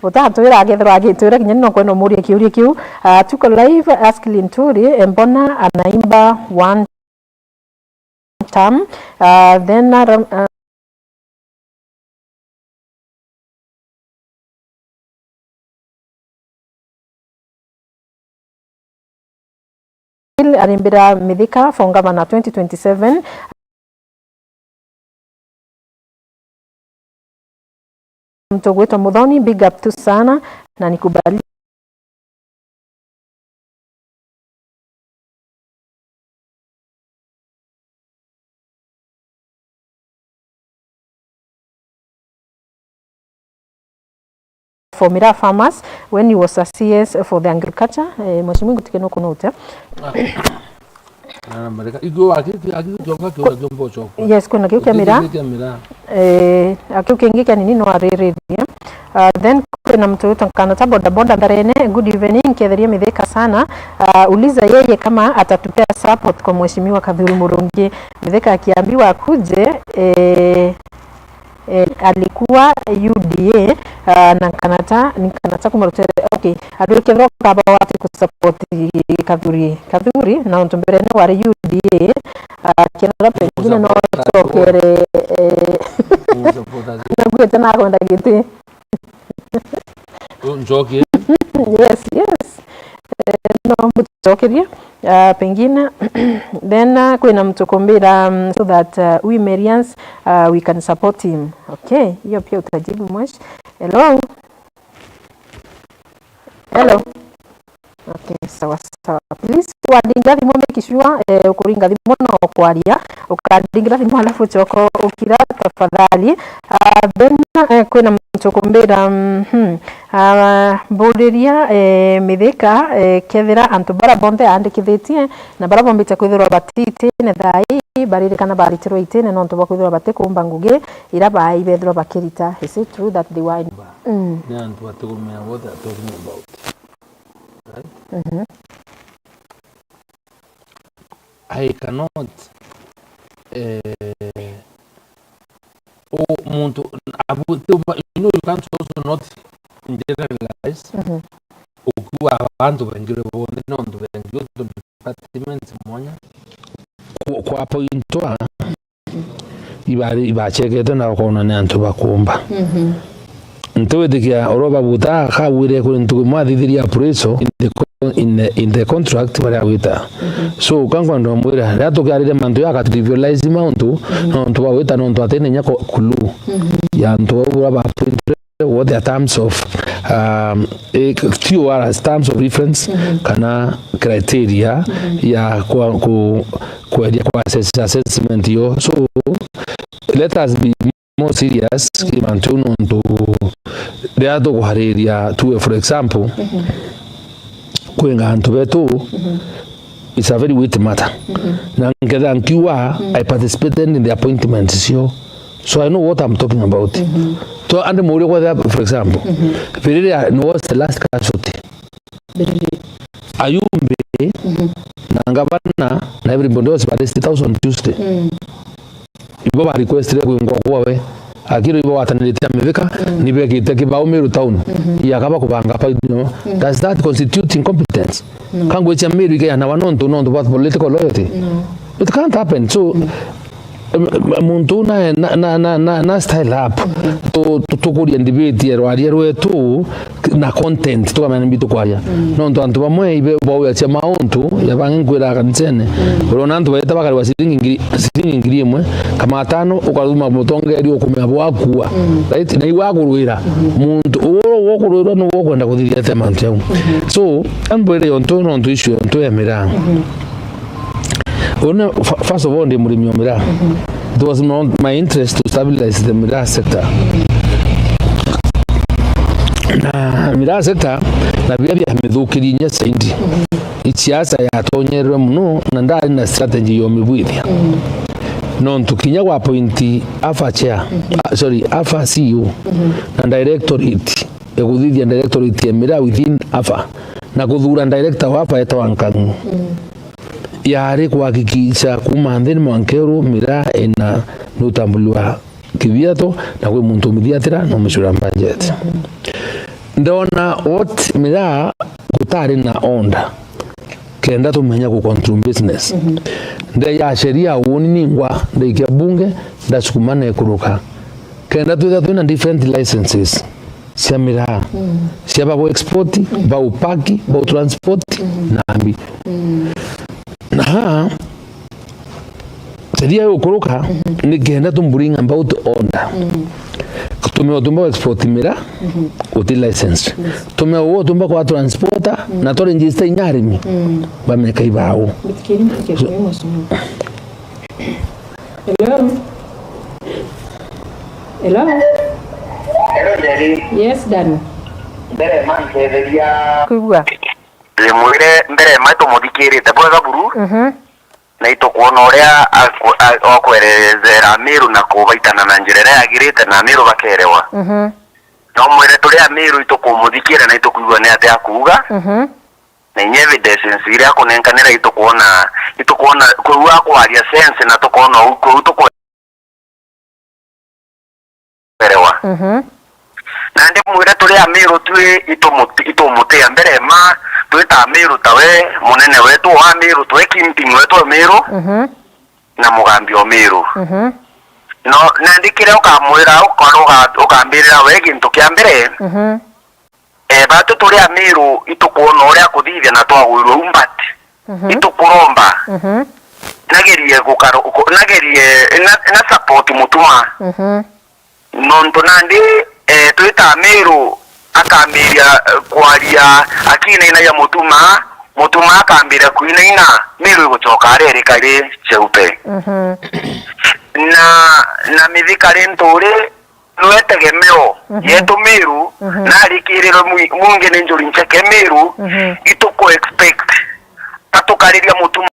Utatwira, akethirwa agitwira, kinya ni no kwenda umurie kiuria kiu. Ah, tuko live, Askley Nturi, eh, mbona anaimba one term? Ah, then, ah, ram-, ah, Bill arimbira Mithika for Governor twenty twenty-seven. Mtu ugwitwa Muthoni, big up tu sana, na nikubali. For Miraa Farmers when he was a C S for the agriculture. Eh, Mheshimiwa, ngutikie nukunute. Ah. Na mareka, igwe waki-, aki-, jonga kiu na kiu mbocho. Yes, kwina kiu kia miraa. Kia miraa. Eh, akiu kingi kia nini no ariririe. Ah, then kwina muntu witwa Kanata boda boda Ntharene. Good evening, nketheria Mithika sana. Ah, uliza yeye kama atatupea support kwa Mheshimiwa Kathuri Murungi. Mithika akiambiwa akuje, eh, eh, alikuwa U D A, ah, na Kanata, ni Kanata kuma Rutere. Okay, andu kethirwa ukaba wati kusupport Kathuri, Kathuri, na untu mbere ni wari U D A, ah, kethirwa pengine no ucokere, eh, naguite nakwenda giti. Njokie. Yes, yes. Eh, no mbucokerie. Ah, pengine then, ah, kwina muntu kumbira, um, so that, uh, we Merians, uh, we can support him. Okay, hiyo pia utajibu mwesh. Hello? Hello? Okay, sawa sawa. Please, wandingira thimu, make sure, eh, ukuringa thimu no kwaria. Ukandingira thimu alafu ucoka ukira tafadhali. Ah, then, eh, kwina muntu kumbira, mhm. Ah, mburiria, eh, Mithika, eh, kethira antu bara bonthe aandikithitie na bara bombite kwithirwa batitine thaai, baririkana baritirwe itine nontu bwa kwithirwa batikumba ngugi ira baai bethirwa bakirita. Is it true that they were in... Mm. Ni antu batigumenya what they are talking about. Right? Mhm. I cannot, eh, o muntu abu-, tu-, you know, you can't also not generalize. Mhm. Ukiuga abantu baingi bonthe, nontu baingi, departments mwanya. Ku-, kwa point wa ibari-, ibachekete na ukoona ni antu bakumba. Mhm. Ntiwitikia oro babuta akagwire kuri ntuku imwe athithirie appraisal in the co-, in the, in the contract baria agwita. Mhm. So, ka nkwenda umwira, riria tukiarire mantu ya akatutrivialize mauntu, mhm, nontu bagwita nontu atine inya ko-, clue, mhm, ya antu bau buria baappointwe, what their terms of, um, eh, T O R as terms of reference, mhm, kana criteria, mhm, ya kwa-, ku-, kweria kwa assess-, assessment yo. So, let us be more serious, mhm, kiri mantu jau, nontu riria tukuhariria, tuwe, for example, mhm, kwinga antu betu, mhm, it's a very weight matter. Mhm. Na nkethira nkiuga, mhm, I participated in the appointments cio. So I know what I'm talking about. Mhm. So, andi murio kwethira, for example, mhm, Biriri ni was the last casualty. Biriri. Ayumbe, mhm, na ngavana, na everybody else, but it's thousand Tuesday. Mm. Ibo ba requestire kwingwa kwawe. Akiro ibo watanirite Mithika, mm, ni bekite kibao Meru town. Mhm. Yakaba kubanga pa, you know. Mm. Does that constitute incompetence? No. Kangwicha Meru ikeanawa nontu, nontu bwa political loyalty? No. It can't happen. So, mm, em, muntu na, na, na, na, na, na style up. Mhm. Tu-, tu-, tukuria debate ya rwaria rwetu na content, tukamenya nimbi tukwaria. Mm. Nontu antu bamwe ibe bauya cia mauntu, ya bangi nkwira kanisene. Mm. Urona antu baita bakarigwa ciringi ngiri, ciringi ngiri imwe, kama atano, ukaruma mutongeria ukumea bwakua. Mm. Right? Na iwe akurwira. Mhm. Muntu uu ukurwirwa ni ukwenda kuthithia ate mantu jau. Mhm. So, ambwire yontu, nontu issue yontu ya miraa. Mhm. Uu ni, fa-, first of all, ndi murimi wa miraa. Mhm. It was not my interest to stabilize the miraa sector. Na miraa sector, na biria biamithukirie inya zaidi. Mhm. Siasa yatonyerwe mono, na ndari na strategy ya umibwithia. Mhm. Nontu kinya gwa appoint AFA chair, mhm, ah, sorry, AFA C E O, mhm, na directorate ya kuthithia directorate ya miraa within AFA. na kuthura director wa Paeto wa Nkang'u. Yari kuhakikisha kuuma nthi ni mwanka uru miraa ina nutambuliwa kiviato na kwi muntu umithiatira na umicura budget. Ndona what miraa gutari na order kenda tumenya ku control business. Ndeya sheria uuni ningwa ndaikia bunge ndasukuma na ikuruka kenda twitha twina different licenses cia miraa cia ba export, ba upaki, ba transport na mbi. Na sheria yukuruka ni kenda tu bring about order. Tumea utumba wa export miraa uti license. Tumea utumba kwa transporter na to register inya arimi bameka ibao. Hello? Hello? Hello, Jerry. Yes, Dan. Mbere mantetheria. Kwigua? Ndimwire mbere ma tumuthikirite bwega buru. Mhm. Na itukwona uria aku-, a-, akwerezera Amiru na kubaitana na njira iria yagirite na Amiru bakerewa. Mhm. No mwire turi Amiru itukumuthikira na itukwigua ni atia akuuga. Mhm. Na inya evidences iria akunenkanira itukwona, itukwona kuu akwaria sense na tukwona uu kuu tukwe- erewa. Mhm. Na ndimwire turi Amiru twi itumuti-, itumutia mbere ma, twita Amiru tawe munene wetu wa Amiru, twe kingpin wetu Amiru, mhm, na mugambi o Miru. Mhm. No, nandi kiria ukamwira, uka-, uka-, ukambirira we gintu kia mbere, mhm, eh, batu turi Amiru itukwona uria kuthithia na twagwirwe umbati. Mhm. Itukuromba. Mhm. Nagerie gukaro-, ku-, nagerie na, na support Mutuma. Mhm. Nontu nandi, eh, twita Amiru akambiria, eh, kwaria akinainagia Mutuma, Mutuma akambiria kuinaina, Miru igucoka arerika ri Cheupe. Mhm. Na, na mithika ri nturi, nwe tegemeo, mhm, yetu Miru, mhm, na arikirirwe mwi-, mwingi ni njuri ncheke Miru, mhm, ituku expect atukariria Mutuma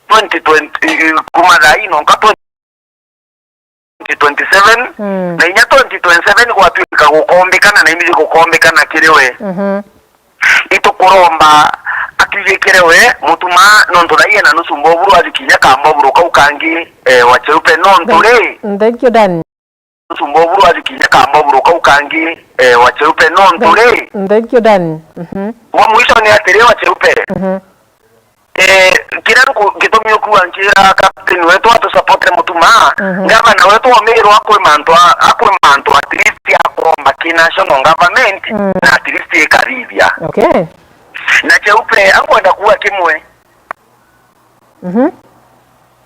twenty twenty, kuma thaa ino nka twenty twenty-seven, mm, na inya twenty twenty-seven gwatuika gukombikana na imiji gukombikana kiri we. Mhm. Itukuromba atwijikire we Mutuma, nontu thaia na nusu mboburu athi kinya kamboburu kau kangi, eh, wa Cheupe, nontu ri, thank you, Dan. Nusu mboburu athi kinya kamboburu kau kangi, eh, wa Cheupe, nontu ri, thank you, Dan. Mhm. Wa mwisho ni atiri wa Cheupe. Mhm. Eh, kiria nku-, gitumi ukuga nkira captain wetu atusupport Mutuma, mhm, ngavana wetu wa Meru akwi mantu a-, akwi mantu at least akuromba ki national government, mm, na at least ikathithia. Okay. Na Cheupe, ankwenda kuuga kimwe. Mhm.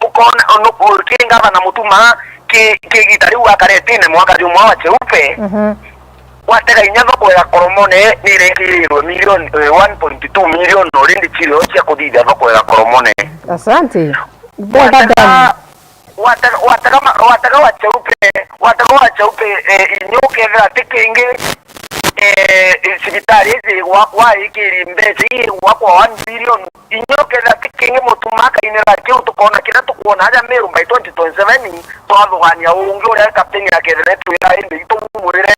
Ukona, ono, ki ngavana Mutuma, ki, ki gita riu akaretine mwaka jumwe wa Cheupe, mhm, watega inya thoko ya Koromone ni irekirirwe million, eh, one point two million already chiro cia kuthithia thoko ya Koromone. Asante. Watega, watega, watega ma-, watega wa Cheupe, watega wa Cheupe, eh, inya ukethira ti kingi, eh, cibitari iji gwakwa ikiri mbeca ii gwakwa one billion. Inya ukethira ti kingi Mutuma akainira kiu, tukona kiria tukwona aja Meru by twenty twenty-seven, twathugania ungi uria captain akethira etwira indi itumumurire.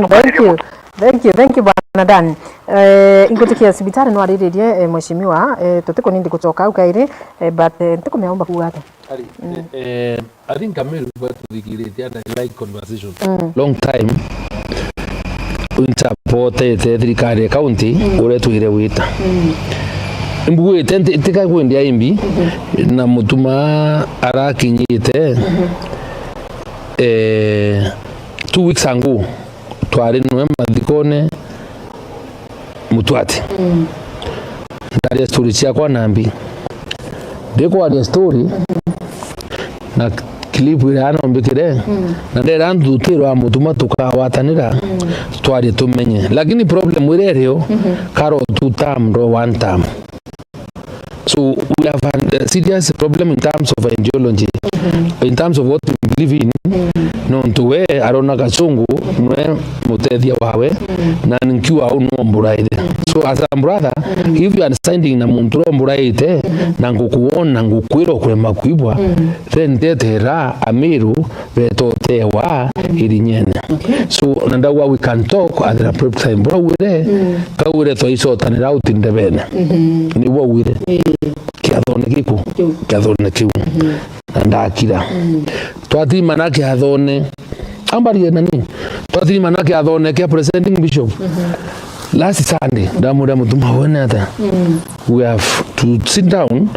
Thank you. Thank you, thank you, Bwana Dan. Eh, ingutikia cibitari no ariririe, eh, mheshimiwa, eh, tutikunindi gucoka au kairi, eh, but, eh, ntikumenya umba kuuga atia. Ari, mm, eh, eh, I think Ameru batuthikiritie and I like conversation. Mm. Long time, nsapotete thirikari ya county, mm, uria twire wita. Mm. Mbuite nti-, tika kwendi aimbi, mm-hmm, na Mutuma arakinyite, mm-hmm, eh, two weeks ago, twari nwe mathikone Mutwati. Mm. Ndaria story ciakwa na mbi. Ndikwaria story, mm-hmm, na clip iria anombikire, mm, na ndera nthutiro wa Mutuma tukagwatanira, mm, twarie tumenye. Lakini problem iria irio, mm-hmm, karo two term, ndo one term. So we have a serious problem in terms of ideology, mm-hmm, in terms of what we believe in. Mm. Nontu we arona Gachungu nwe mutethia wawe, mm, na nkiwa au no mburaire. Mm. So as a brother, mm, if you are siding na muntu uria mburaite, mm-hmm, na ngukuona ngukwira ukurema kwibwa, mm, then tetera Ameru betote ewa irinyene. Okay. So, na ndauga we can talk at the appropriate time. Bura wire, mm, kawire twaicotanira out ndebene. Mhm. Niguo wire. Ii. Kiathone giku. Kiu. Kiathone kiu. Mhm. Na ndakira. Mm. Twatirimana kiathone. Ambarie nani? Twatirimana kiathone kia presenting bishop. Mhm. Last Sunday, ndamuria mutuma wene ata? Mm. We have to sit down,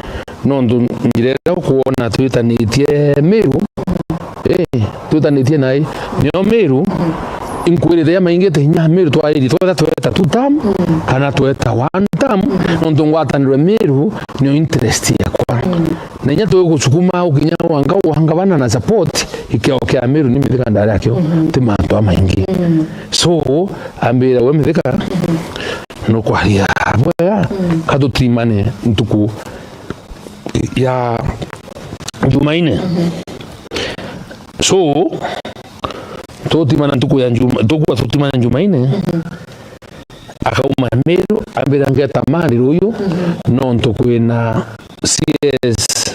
nontu njira iria ukwona twitanitie Meru, eh, twitanitie nai, nio Meru, inkwirite ya maingi te inya Meru twaririe, twetha tweta two term, mm, kana tweta one term, mm, nontu ngwatanirwe Meru, nio interest yakwa. Mm. Na inya tugusukuma ukinya wanga, wanga bana na support, ikio kia Meru ni Mithika ndari akio, mhm, ti mantu amaingi. Mm. So, ambira we Mithika, mhm, nukwaria bwega, mm, ka tutimane ntuku ya Jumaine. Mhm. So, tutimana ntuku ya Juma-, tukua tutimana Jumaine. Mhm. Akauma Meru, ambira ngeta mari ruyu, mhm, nontu kwina C S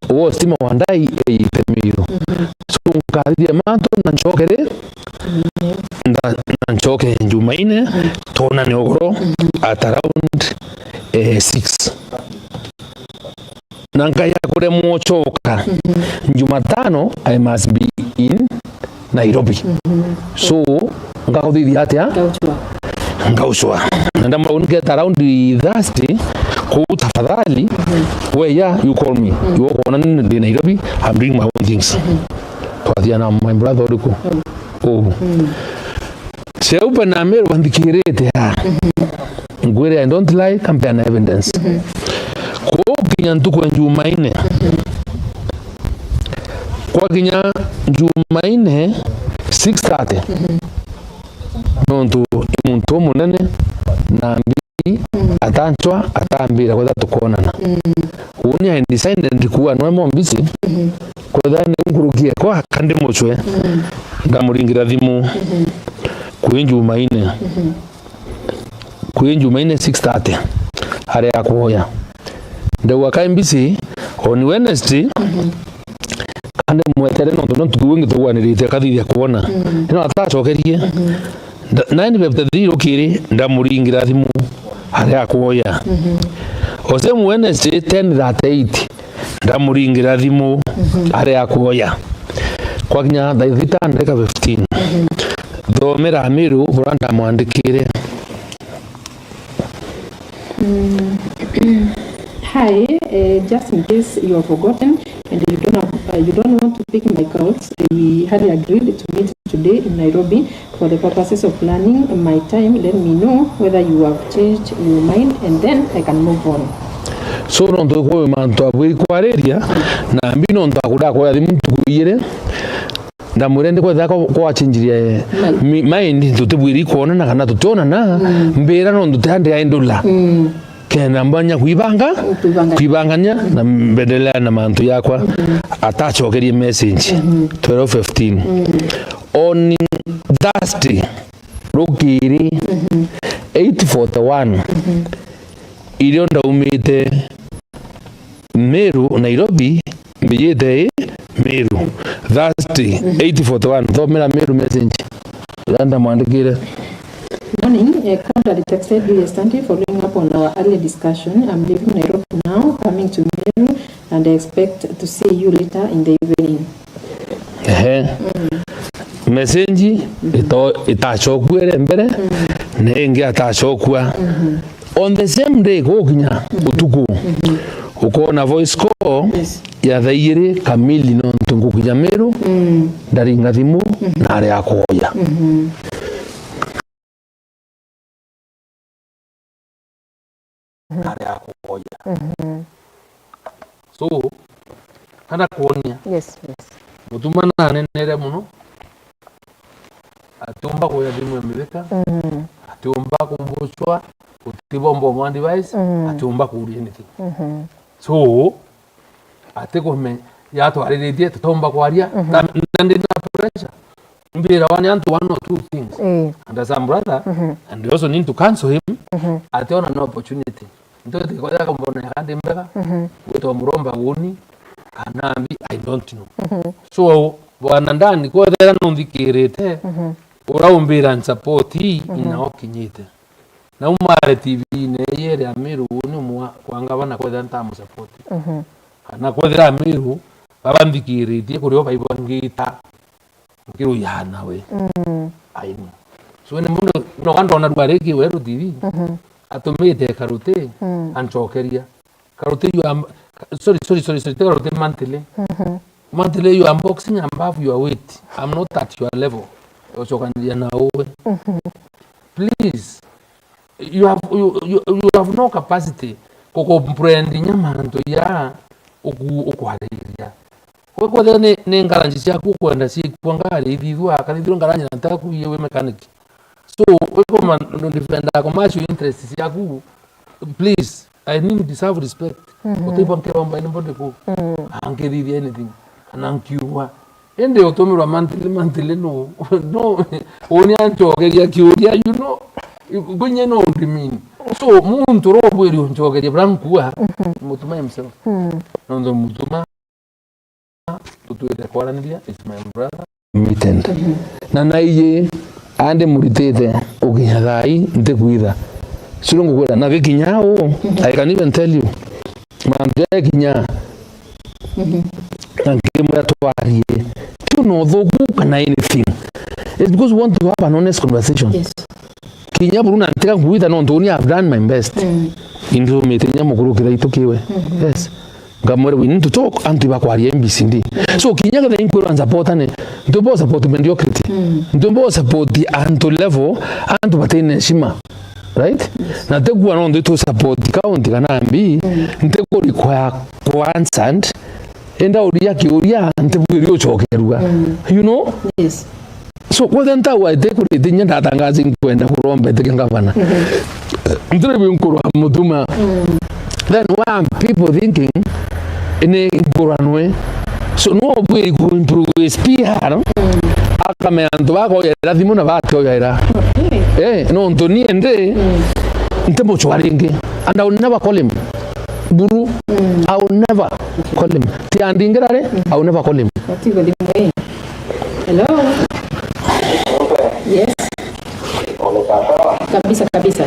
wa stima wa Ndai eite Meru. Mhm. So, nkathithia mantu na ncoke ri? Mhm. Nda-, na ncoke Jumaine, mhm, twonane ugoro, mhm, at around, eh, six. Na nkaya kuremwa ucoka. Mhm. Jumatano, I must be in Nairobi. Mhm. So, ngakuthithia atia? Ngaucwa. Ngaucwa. Na ndamwira, "Niketa around Thursday, kuu tafadhali, mhm, we ya, you call me. Mhm. You ukwona ni ndi Nairobi, I'm doing my own things." Mhm. Twathia na my brother uriku? Mm. Uu. Mm. Cheupe na Meru banthikirite aa. Mhm. Ngwire, I don't lie, kampeana evidence. Mhm. Kukinya ntuku ya Jumaine. Mhm. Kwakinya Jumaine, six thirty. Mhm. Nontu i muntu umunene na mbi, mm, atancwa, atambira kwetha tukonana. Mm. Uni I decided kuwa nwe mo busy. Mhm. Kwetha ni nkurukie kwa kandi mucwe. Mm. Ndamuringira thimu. Mhm. Kwi Jumaine. Mhm. Kwi Jumaine six thirty. Ari akwoya. Ndauga kai busy on Wednesday. Mhm. Kandi mwetere nontu no ntuku wingi tugwanirite akathithia kwona. Mm. Ino atacokerie. Mhm. Nda-, nine fifty-three rukiri ndamuringira thimu ari akwoya. Mhm. O same Wednesday, ten thirty-eight, ndamuringira thimu, mhm, ari akwoya. Kwakinya thaa thita ndagika fifteen. Mhm. Thomera Amiru bura ndamwandikire. Mm. Hi, eh, just in case you have forgotten and you don't have, uh, you don't want to pick my calls, eh, we had agreed to meet today in Nairobi for the purposes of planning my time. Let me know whether you have changed your mind and then I can move on. So, nontu kwi mantu abwiri kwariria, na mbi nontu akuria kwoya thimu ntuku ijiri, ndamwira ndi kwethira kwa, kwachinjirie mind, mi-, mind, tutibwiri kwonana kana tutionana, mm, mbira nontu tayari ndi idle. Mm. Kenda mbanya kwibanga, kwibanga, kwibangania na mbendelea na mantu yakwa. Mhm. Atacokerie message. Mhm. Twelve fifteen. Mm. On Thursday, rukiri, mhm, eight forty-one, mhm, irio ndaumite Meru, Nairobi, mbijite i Meru. Thursday, mhm, eight forty-one, thomera Meru message. Uria ndamwandikire. Morning, eh, Conrad texted you yesterday following up on our earlier discussion. I'm leaving Nairobi now, coming to Meru, and I expect to see you later in the evening. Ehe. Mm. Message, mhm, ito-, itacokua iri mbere, mm, na ingi atacokua. Mhm. On the same day, gukinya, mhm, utuku, mhm, ukona voice call, yes, ya thaa ijiri kamili nontu ngukinya Meru, mm, ndaringa thimu, mhm, na ari akwoya. Mhm. Mhm. Ari akwoya. Mhm. So, kana kwonia. Yes, yes. Mutuma nanenere muno. Atiumba kuya thimu ya Mithika. Mhm. Atiumba kumbucwa, gutibomba one device, mhm, atiumba kuuria anything. Mhm. So, atikumenya, yatwariritie, tutomba kwaria, mhm, na, na ndi na pressure. Mbirawa ni antu one or two things. Eh. And as a brother, mhm, and we also need to counsel him, mhm, ationa no opportunity. Ndio tiko ya kumbona ya kandi mbega, mhm, gwitwa muromba guni, kana mbi, I don't know. Mhm. So, Bwana Ndani, kwethera nunthikirite, Mhm. ura umbira nsupport, Mhm. ina okinyite. Na umare T V-ine yere ya Meru, ni mwa, kwa ngavana kwethera ntamusupport. Mhm. Kana kwethera Meru, baba nthikiritie, kuri o baibangita, nkiruya nawe. Mm. Aini. So, ni mundu, no, kandona rwa rigi weru T V, Mhm. atumite Karuti, Mm. ancokeria. Karuti, you are, sorry, sorry, sorry, sorry, ti Karuti, Monthly. Mhm. Monthly, you are boxing above your weight. I'm not at your level. Ucokaniria na uwe. Mhm. Please, you have, you, you, you have no capacity ku comprehend nya mantu ya uku-, ukwariria. We kwethira ni, ni ngaranji ciaku ukwenda ciikua ngari ithithua, kana ithirwe ngaranji na ntaku iye wi mechanic. So, we kuma, ndipenda commercial interest ciaku, please, I need deserve respect. Mhm. Utaiba nkiromba ni mbonde ku. Mm. Angithithia anything. Kana nkiugwa. Indi utumirwa monthly, monthly no. No, uni ancokeria kiuria, you know. Kunye no ndimini. So, muntu urobwiri uncokeria bra nkua, Mhm. Mutuma himself. Mm. Nontu Mutuma tutwite kwaraniria, is my brother. Committed. Mhm. Na naiji, andi muritite ukinya thaa ii, ntikwitha. Sio ngukwira, na gikinya uu, Mhm. I can even tell you, mantu jakinya, Mhm. na nkimwira twarie. Tio na uthuku kana anything. It's because we want to have an honest conversation. Yes. Kinya buru na ntiga nkwitha nontu uni I've done my best. Mm. Indumite nya mukuru kiraitu kiwe. Mhm. Yes. Nkamwira, we need to talk, antu ibakwaria A B C D. So, kinya ketha inkwirwa nsupportane, ntumba support mediocrity. Mm. Ntumba support antu level, antu batina heshima. Right? Yes. Na tikua nontu itu support county kana M B, Mm. ntiku require ku answered, enda uria kiuria, ntibwiri ucokerua. Mm. You know? Yes. So, kwethira ntagwa ite kurite nya ndatangazi nkwenda kuromba ite kia ngavana. Mhm. Ntire bi nkurwa Mutuma. Mm. Then why are people thinking ni nkuranwe? So, no bwiri ku improve his P R. Mm. Akamenya antu bakoyera thimu na bakoyera. Okay. Eh, no ntu ni ende, Mm. ntimucwa ringi. And I will never call him. Buru, Mm. I will never call him. Ti andingira ri, Mm. I will never call him. Atigo thimu ii. Hello. Yes. Kabisa, kabisa.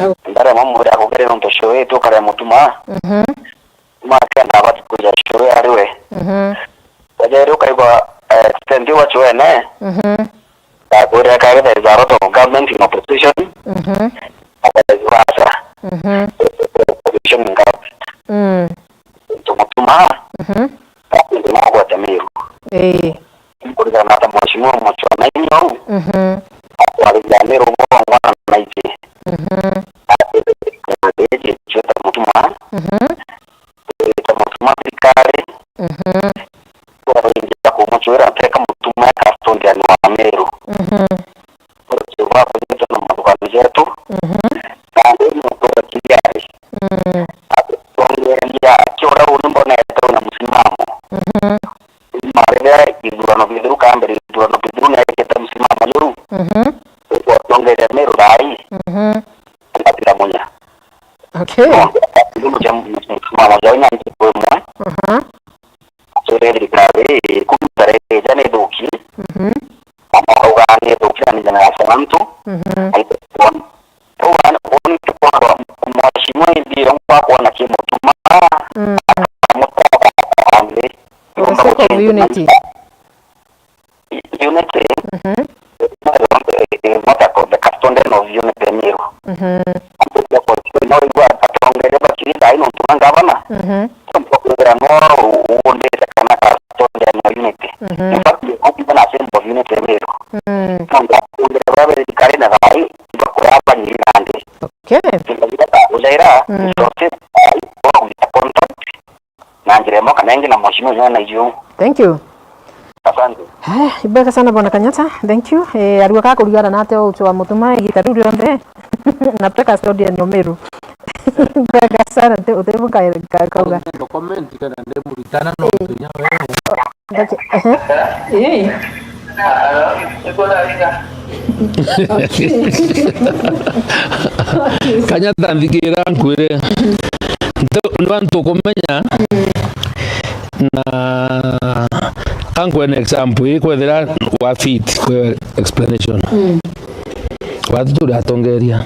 Au. Ndare mamwe ya kugere nontu show yetu kare Mutuma. Mhm. Makenda abati kuja show ari we. Mhm. Wajeri ukaigwa, eh, extend wa show ene. Mhm. Ndakwire kagira there is a lot of government in opposition. Mhm. Na there is vice Mhm. opposition in government. Mm. Tumutuma. Mhm. Ndio mwa gwata Meru. Eh. Kuringana na ta mheshimiwa Muchwa na inyo. Mhm. Akwariria Meru bongwa na iji. Mhm. Iji chweta Mutuma. Mhm. Chweta Mutuma thirikari. Mhm. Twaringia kumutwira teka Mutuma ya custodian wa Meru. Mhm. Tuba kunyita na mathugano jetu. Mhm. Na ndi muntu wa kiriari. Mm. Atongeria akiura uni mbonete una msimamo. Mhm. Marire ithurano bithiru kambere ithurano bithiru na ekete msimamo juu. Mhm. Utongeria Meru rai. Mhm. Atira munya. Okay. Ndio msimamo juu na ndio mwe. Aha. Twire thirikari, kuruta reja ni thuki. Mhm. Mama ukauga ni thuki na ni jana ya santu. Mhm. Uga, uga ni tukwa mheshimiwa ndio ngwa kuona kimutuma. Mm. Mutaka ande. For the sake of unity. Unity. Mhm. What I call the custodian of unity Meru. Mhm. No igua atongeria bakiri thai nontu na ngavana. Mhm. Tontu kwithira no uundite kana custodian of unity. Mhm. In fact, we are not even ashamed of unity Meru. Mm. Tontu kwithira babe thirikari na thai, bakuya banyiri nandi. Okay. Ujaira, Mm. Joseph, ai, contact. Na njira imwe kana ingi na mheshimiwa John Aijuu. Thank you. Asante. Eh, ibwega sana bwana Kanyata. Thank you. Eh, arua ka kurigana nate ucho wa mutuma igita riu rionthe. Na peka studio ni Meru. Ibwega sana te utebu ka ka- kauga. Ndo comment kana nde muritana no Eh. Tunya wewe. Ndake. Eh. Eh. Kanyata nthikira nkwire. Ntu- ni bantu kumenya na nkwene example ii, kwethira wa fit kwe explanation. Mm. Watu turi atongeria.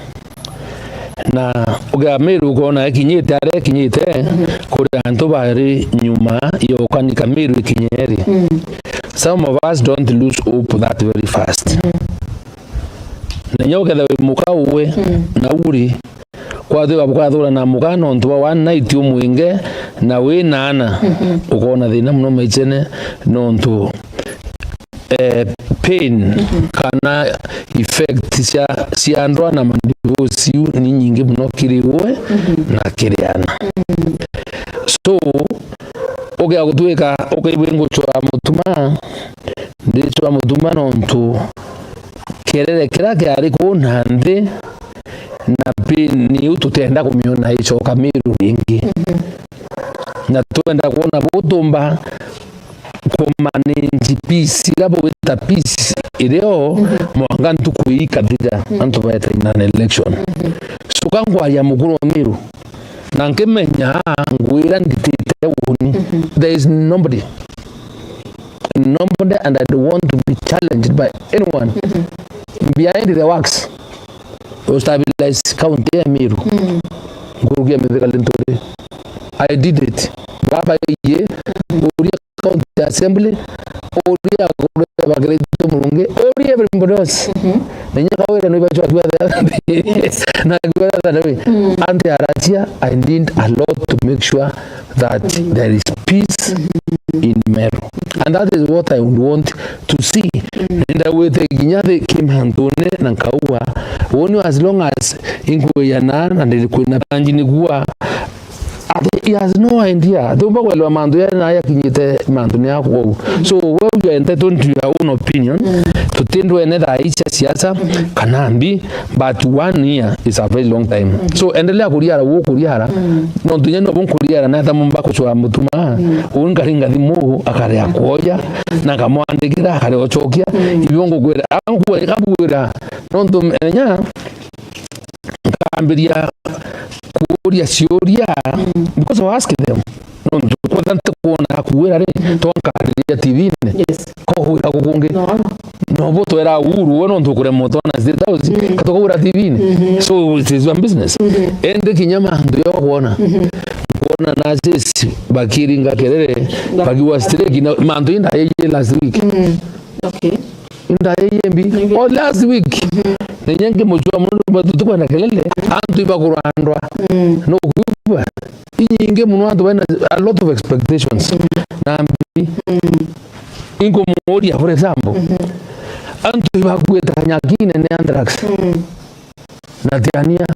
Na uga Meru ukona ekinyite aria ekinyite, mm-hmm, kuri antu bari nyuma yokanika Meru ikinyeri. Mm. Some of us don't lose hope that very fast. Mm-hmm. Na inya ukethira wi muka uwe, mm, na uri, kwathiwa bukathura na muka nontu bwa one night umwinge na wi na ana, mm-hmm, ukona thina muno maichene nontu, eh, pain, mm-hmm, kana effect cia, cia ndwa na madivorce iu ni nyingi muno kiri uwe, mm-hmm, na kiri ana. Mm-hmm. So, ukia gutwika ukaigua nguchwa mutuma, ndichwa mutuma nontu kerere kiria kiari kuu na nthi, na pain iu tutenda kumiona icoka Meru ringi. Mm-hmm. Na twenda kwona butumba kumanage peace, iria bugwita peace irio, mm-hmm, mwanga ntuku ii ikathira, mm, antu baeta in an election. Mm-hmm. So ka nkwaria mukuru wa Meru, na nkimenya ngwira nditite uuni. Mm-hmm. There is nobody. Nobody, and I don't want to be challenged by anyone, mm-hmm, behind the works to stabilize county ya Meru. Mm. Nkurukia Mithika Linturi. I did it. Baba iye, mm-hmm, uria county assembly, uria kuria bakirite Murungi, uria everybody else. Mm-hmm. Na inya kawira no ibachwa tu. Yes. Na kwira that way. Mm. Anti aracia, I did a lot to make sure that, mm-hmm, there is peace, mm-hmm, in Meru. And that is what I would want to see. Mm. Nenda gwite kinya thi kimantune na nkaua, woni as long as inkwiyana na ndiri kwina banji nigua, ati he has no idea. Tumba kwelewa mantu ya na yakinyite mantu ni akwa. Mm. So we, you are entitled to your own opinion. Mm. Tutindwene thaa ici cia siasa, mm-hmm, kana mbi, but one year is a very long time. Mm. So endelea kuriara, ukuriara. Mm. Nontu inya nobu nkuriara, nata mumba kucwa mutuma. Mm. Uu nkaringa thimu, akaria kuoya, na nkamwandikira, akaria ucokia. Mm. Ibio ngukwira, angu-, akabwira, nontu enya nkambiria kuuria ciuria, mm, because I ask them. Nontu kwetha ntikwona akuwira ri, mm-hmm, to nkariria T V-ini. Yes. Ko wira gukungi. No. No bo twera Uhuru, we nontu ukuremwa utona State House, mm, katukawira T V-ini. Mm-hmm. So it is your business. Mm-hmm. Ende kinya mantu yo kwona. Mm-hmm. Kwona nurses bakiringa kerere, ba- bakiwa strike, na mantu inda yeye last week. Mm. Okay. Inda yeye mbi. Mbi. Oh, last week. Mm-hmm. Na inya ngimucwa muno, batu tukwenda kelele, antu ibakurandwa. Mm. No kuigua. Inyingi muno antu baina a lot of expectations. Mm. Na mbi. Mm. Inkumuuria, for example, mm-hmm, antu ibakuite kanyakine ni anthrax. Mm. Na tiania,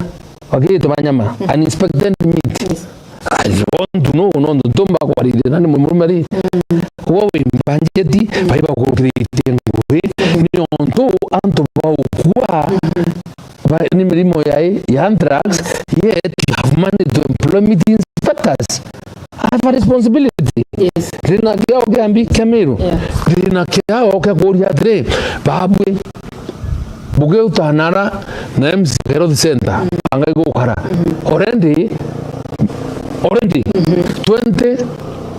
wakiritwe banyama, mm, uninspected meat. Yes. I want to know, nontu ntumba kwaririria nani murume ri. Mm. Kuba wimbanjeti, mm, baiba kurukiritie ngui, mm, niontu antu baukua, mm, ba, ni mirimo ya, ya anthrax, yet you have managed to employ meat inspectors. I have a responsibility. Yes. Ndina kiao kia mbi kia Meru. Yeah. Ndina kiao kia kuuria atiri, babwi, bugiutanara na M C Health Center, mm, angai gukara. Mm. Already, already, mm-hmm, twenty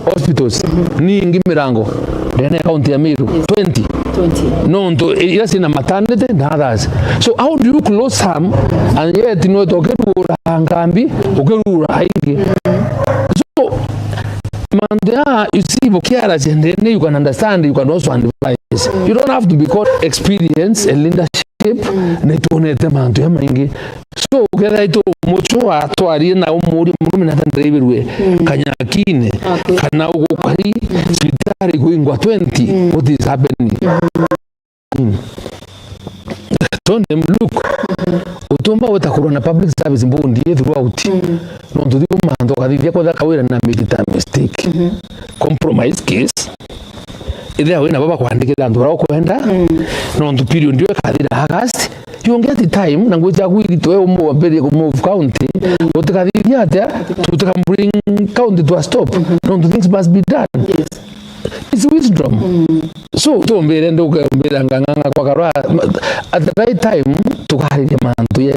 hospitals, mm-hmm, ni ingi mirango ndene ya kaunti ya Meru. Yes. Twenty. Twenty. Nontu iria cina maternity na others. So how do you close some and yet no to ukirura nkambi, ukirura ingi? Mm-hmm. So, mantu ya, you see, bukiara jendene, you can understand, you can also advise. Mm. You don't have to be called experience and leadership, mm, na itwonete mantu ya maingi. So, ukethira itu mucho atwarie na umurie murume na tandereberwe, mm, kanyakine, okay, kana ugukari, mm, cibitari kuingwa twenty, mm, what is happening? Mm. Tony, look, mm-hmm, utumba weta kurwa na public service mbundi throughout. Mm. Nontu thiu mantu ukathithia kwetha kawira na made a mistake. Mm-hmm. Compromise case. Ithia wina baba kwandikira antu baria ukwenda. Mm. Nontu period iyo ikathira August. You get the time, na ngwija kwiritwe umwe wambirie ku move county. Mm. Utikathithia atia? Utika- tutika bring county to a stop. Mm-hmm. Nontu things must be done. Yes. It's wisdom. Mm. So, tumbire nduke umbira ng'ang'a kwa karwa ma-, at the right time, tukariria mantu ya,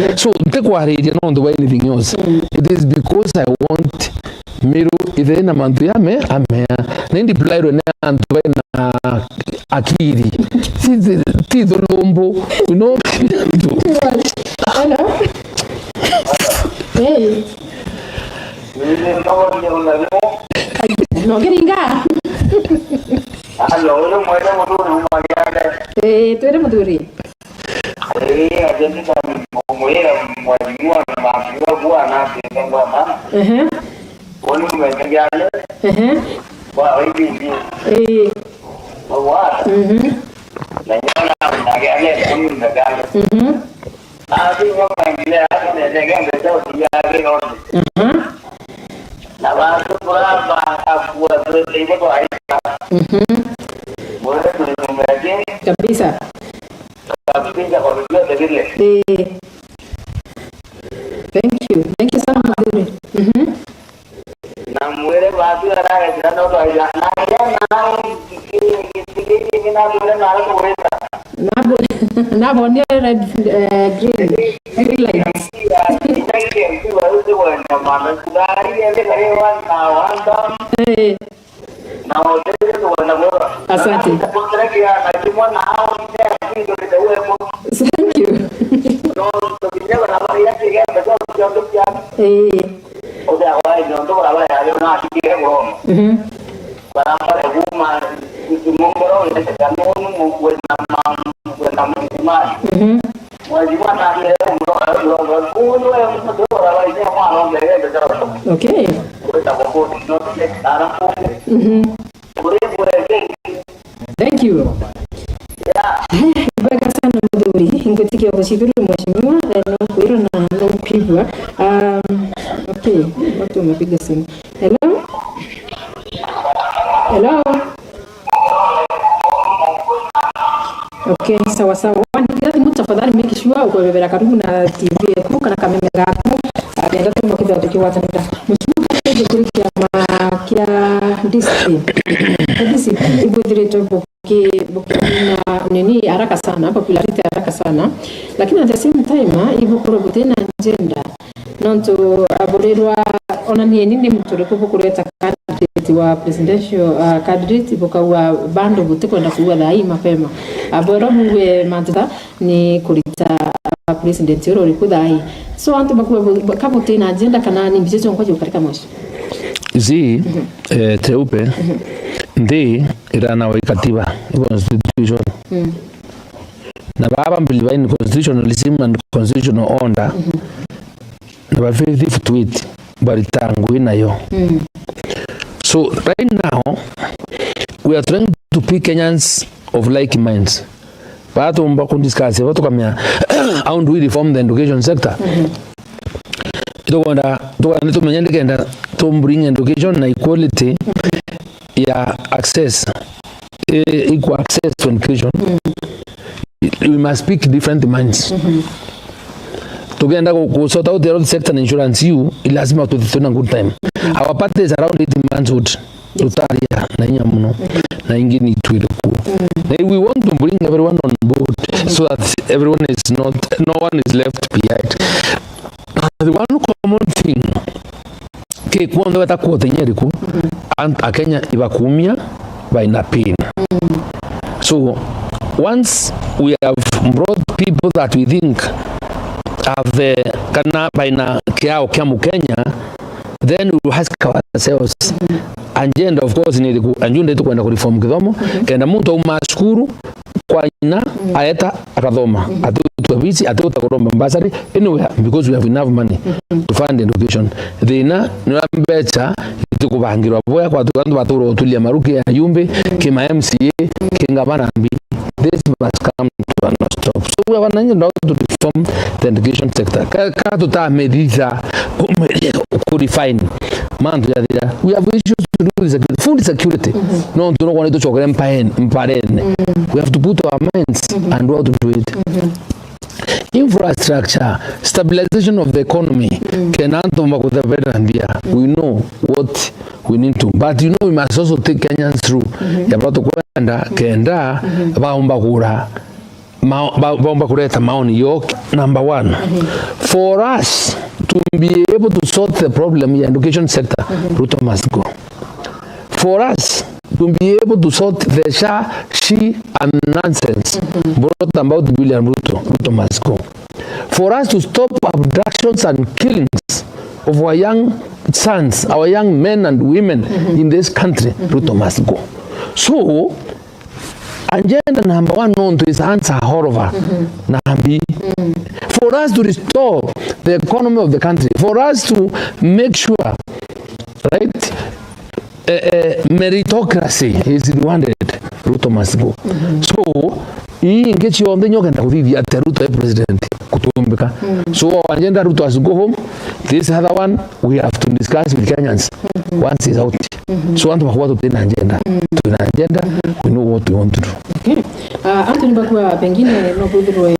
ya, so, ntikwariria nontu bwa anything else. It is because I want Meru ithe na mantu ya me, amea. Na indi blairwe ni antu baina akiri. Ti, ti, ti thulumbu, you know. Hello? Hey. No kiringa. Alo, uyu mwene muthuri uma Kiale. Eh, twire muthuri. Eh, aje nikamwira mheshimiwa na mheshimiwa kuwa na pesa kwa maana. Ehe. Woni mwene Kiale. Ehe. Kwa hivi ndio. Eh. Kwa. Mhm. Na nyona na Kiale, kuni na Kiale. Mhm. Ati ngoma ile hapo ndio ndio ndio ya leo. Mhm. Na bantu kuraba akua twete ibo twaita. Mhm. Mwere tuli nyumba yake. Kabisa. Kabisa kwa vyote vile. Eh. Thank you. Thank you sana, Mhubiri. Mhm. Na mwere watu arare tena no twaija. Na ya na Nabu-, nabonie red, eh, green, green light. Eh. Asante. Thank you. Eh. Mhm. Barambare kuuma Kimomboro, wina Kanunu, kwenda ma-, kwenda Mlimani. Mhm. Mwezi wa nane, leo mdogo, mdogo, kunywe, mdogo, la waine, mwana, ongea, ende, sawa. Okay. Kwenda kwa koti, no, ara, mhm. Kule, kule, thank you. Yeah. Haya, ibwega sana, Muthuri. Ngwitikia gucithuru, mheshimiwa, eh, no kwirwa na no kwigua. Um, okay, watu wamepiga simu. Hello? Hello? Okay, sawa sawa. Wandikira thimu, tafadhali make sure ukwebebera karibu na T V yaku kana kameme gaku. Ah, kenda tumwe kithira tukigwatanira. Mheshimiwa, kaje kuri kiama kia D C. Kia D C, ibwithiritwe buki-, bukina nini haraka sana, popularity haraka sana. Lakini at the same time, ah, ibukorwo butina agenda. Nontu, ah, burirwa, ona ni ni muntu uriku bukureta candidate wa presidential, ah, candidate, bukauga bado butikwenda kuuga thaa ii mapema. Ah, bwerwa buuge mantu ta ni kurita, ah, president ura uriku thaa ii. So, antu bakuuga bu-, bu-, ka butina agenda kana ni mbica cionkwa ciukarika mwisho? You see, eh, Teupe, nthi iranawa i katiba, i constitution. Mm. Na baba believe in constitutionalism and constitutional order. Mhm. Na ba faithful to it, barita ngugi nayo. Mm. So right now, we are trying to pick Kenyans of like minds. Batumba ku discuss, batukamea, how do we reform the education sector? Mhm. Tukwenda, tukwenda tumenye ndikenda to bring education na equality ya access, eh, equal access to education. Mm. We must speak different minds. Mhm. Tukienda ku, ku sort out the health sector na insurance, you, lazima tu, tuna good time. Mhm. Our party is around eighteen months old. Yes. Tutaria na inya muno. Mhm. Na ingi ni twire kuo. Mm. Na we want to bring everyone on board, mhm, so that everyone is not, no one is left behind. The one common thing, ki kwonde weta quote inya iriku, mhm, an-, Akenya ibakumia, baina pain. Mm. So, once we have brought people that we think have, eh, kana baina kiao kia Mukenya, then we will ask ourselves, mhm, agenda, of course, ni iriku? Agenda itukwenda ku reform kithomo, mhm, kenda muntu auma cukuru, kwa nyina, mm, aeta akathoma. Mm-hmm. Atiutwa bici, atiuta kuromba bursary anywhere because we have enough money, mm-hmm, to fund education. Thina ni uria mbeca itikubangirwa bwega kwa tu, antu batura utulia maruki ya yumbi, mm, ki ma M C A, mm, ki ngavana mbi. This must come to a stop. So we have an agenda to reform the education sector. Ka, ka tutamithitha ku, ku refine mantu jathira. We have issues to do with security, food security. Mm-hmm. No, ntu no kwona tuchokere mpaen-, mparene. Mm. We have to put our minds, mm-hmm, and how to do it. Mm-hmm. Infrastructure, stabilization of the economy. Mm. Kena antu makuthebera ndia. Mm. We know what we need to. But, you know, we must also take Kenyans through. Mm-hmm. Ya batu kwenda, mm-hmm, kenda, mm-hmm, baumba kura. ma-, ba-, baumba kureta maoni yo. Number one, for us to be able to sort the problem ya education sector, Ruto must go. For us to be able to sort the SHA, SHI and nonsense brought about William Ruto, Ruto must go. For us to stop abductions and killings of our young sons, our young men and women in this country, Ruto must go. So, agenda number one nontu is answer all over. Nambi. For us to restore the economy of the country, for us to make sure, right, eh, eh, meritocracy is rewarded, Ruto must go. So, ii ingi cionthe inya ukenda kuthithia atia Ruto e president, kutumbika. So, agenda Ruto has go home. This other one, we have to discuss with Kenyans once he's out. So, antu bakwa tutina agenda. Twina agenda, we know what we want to do. Okay. Ah, Anthony Bakua, pengine no kwithirwe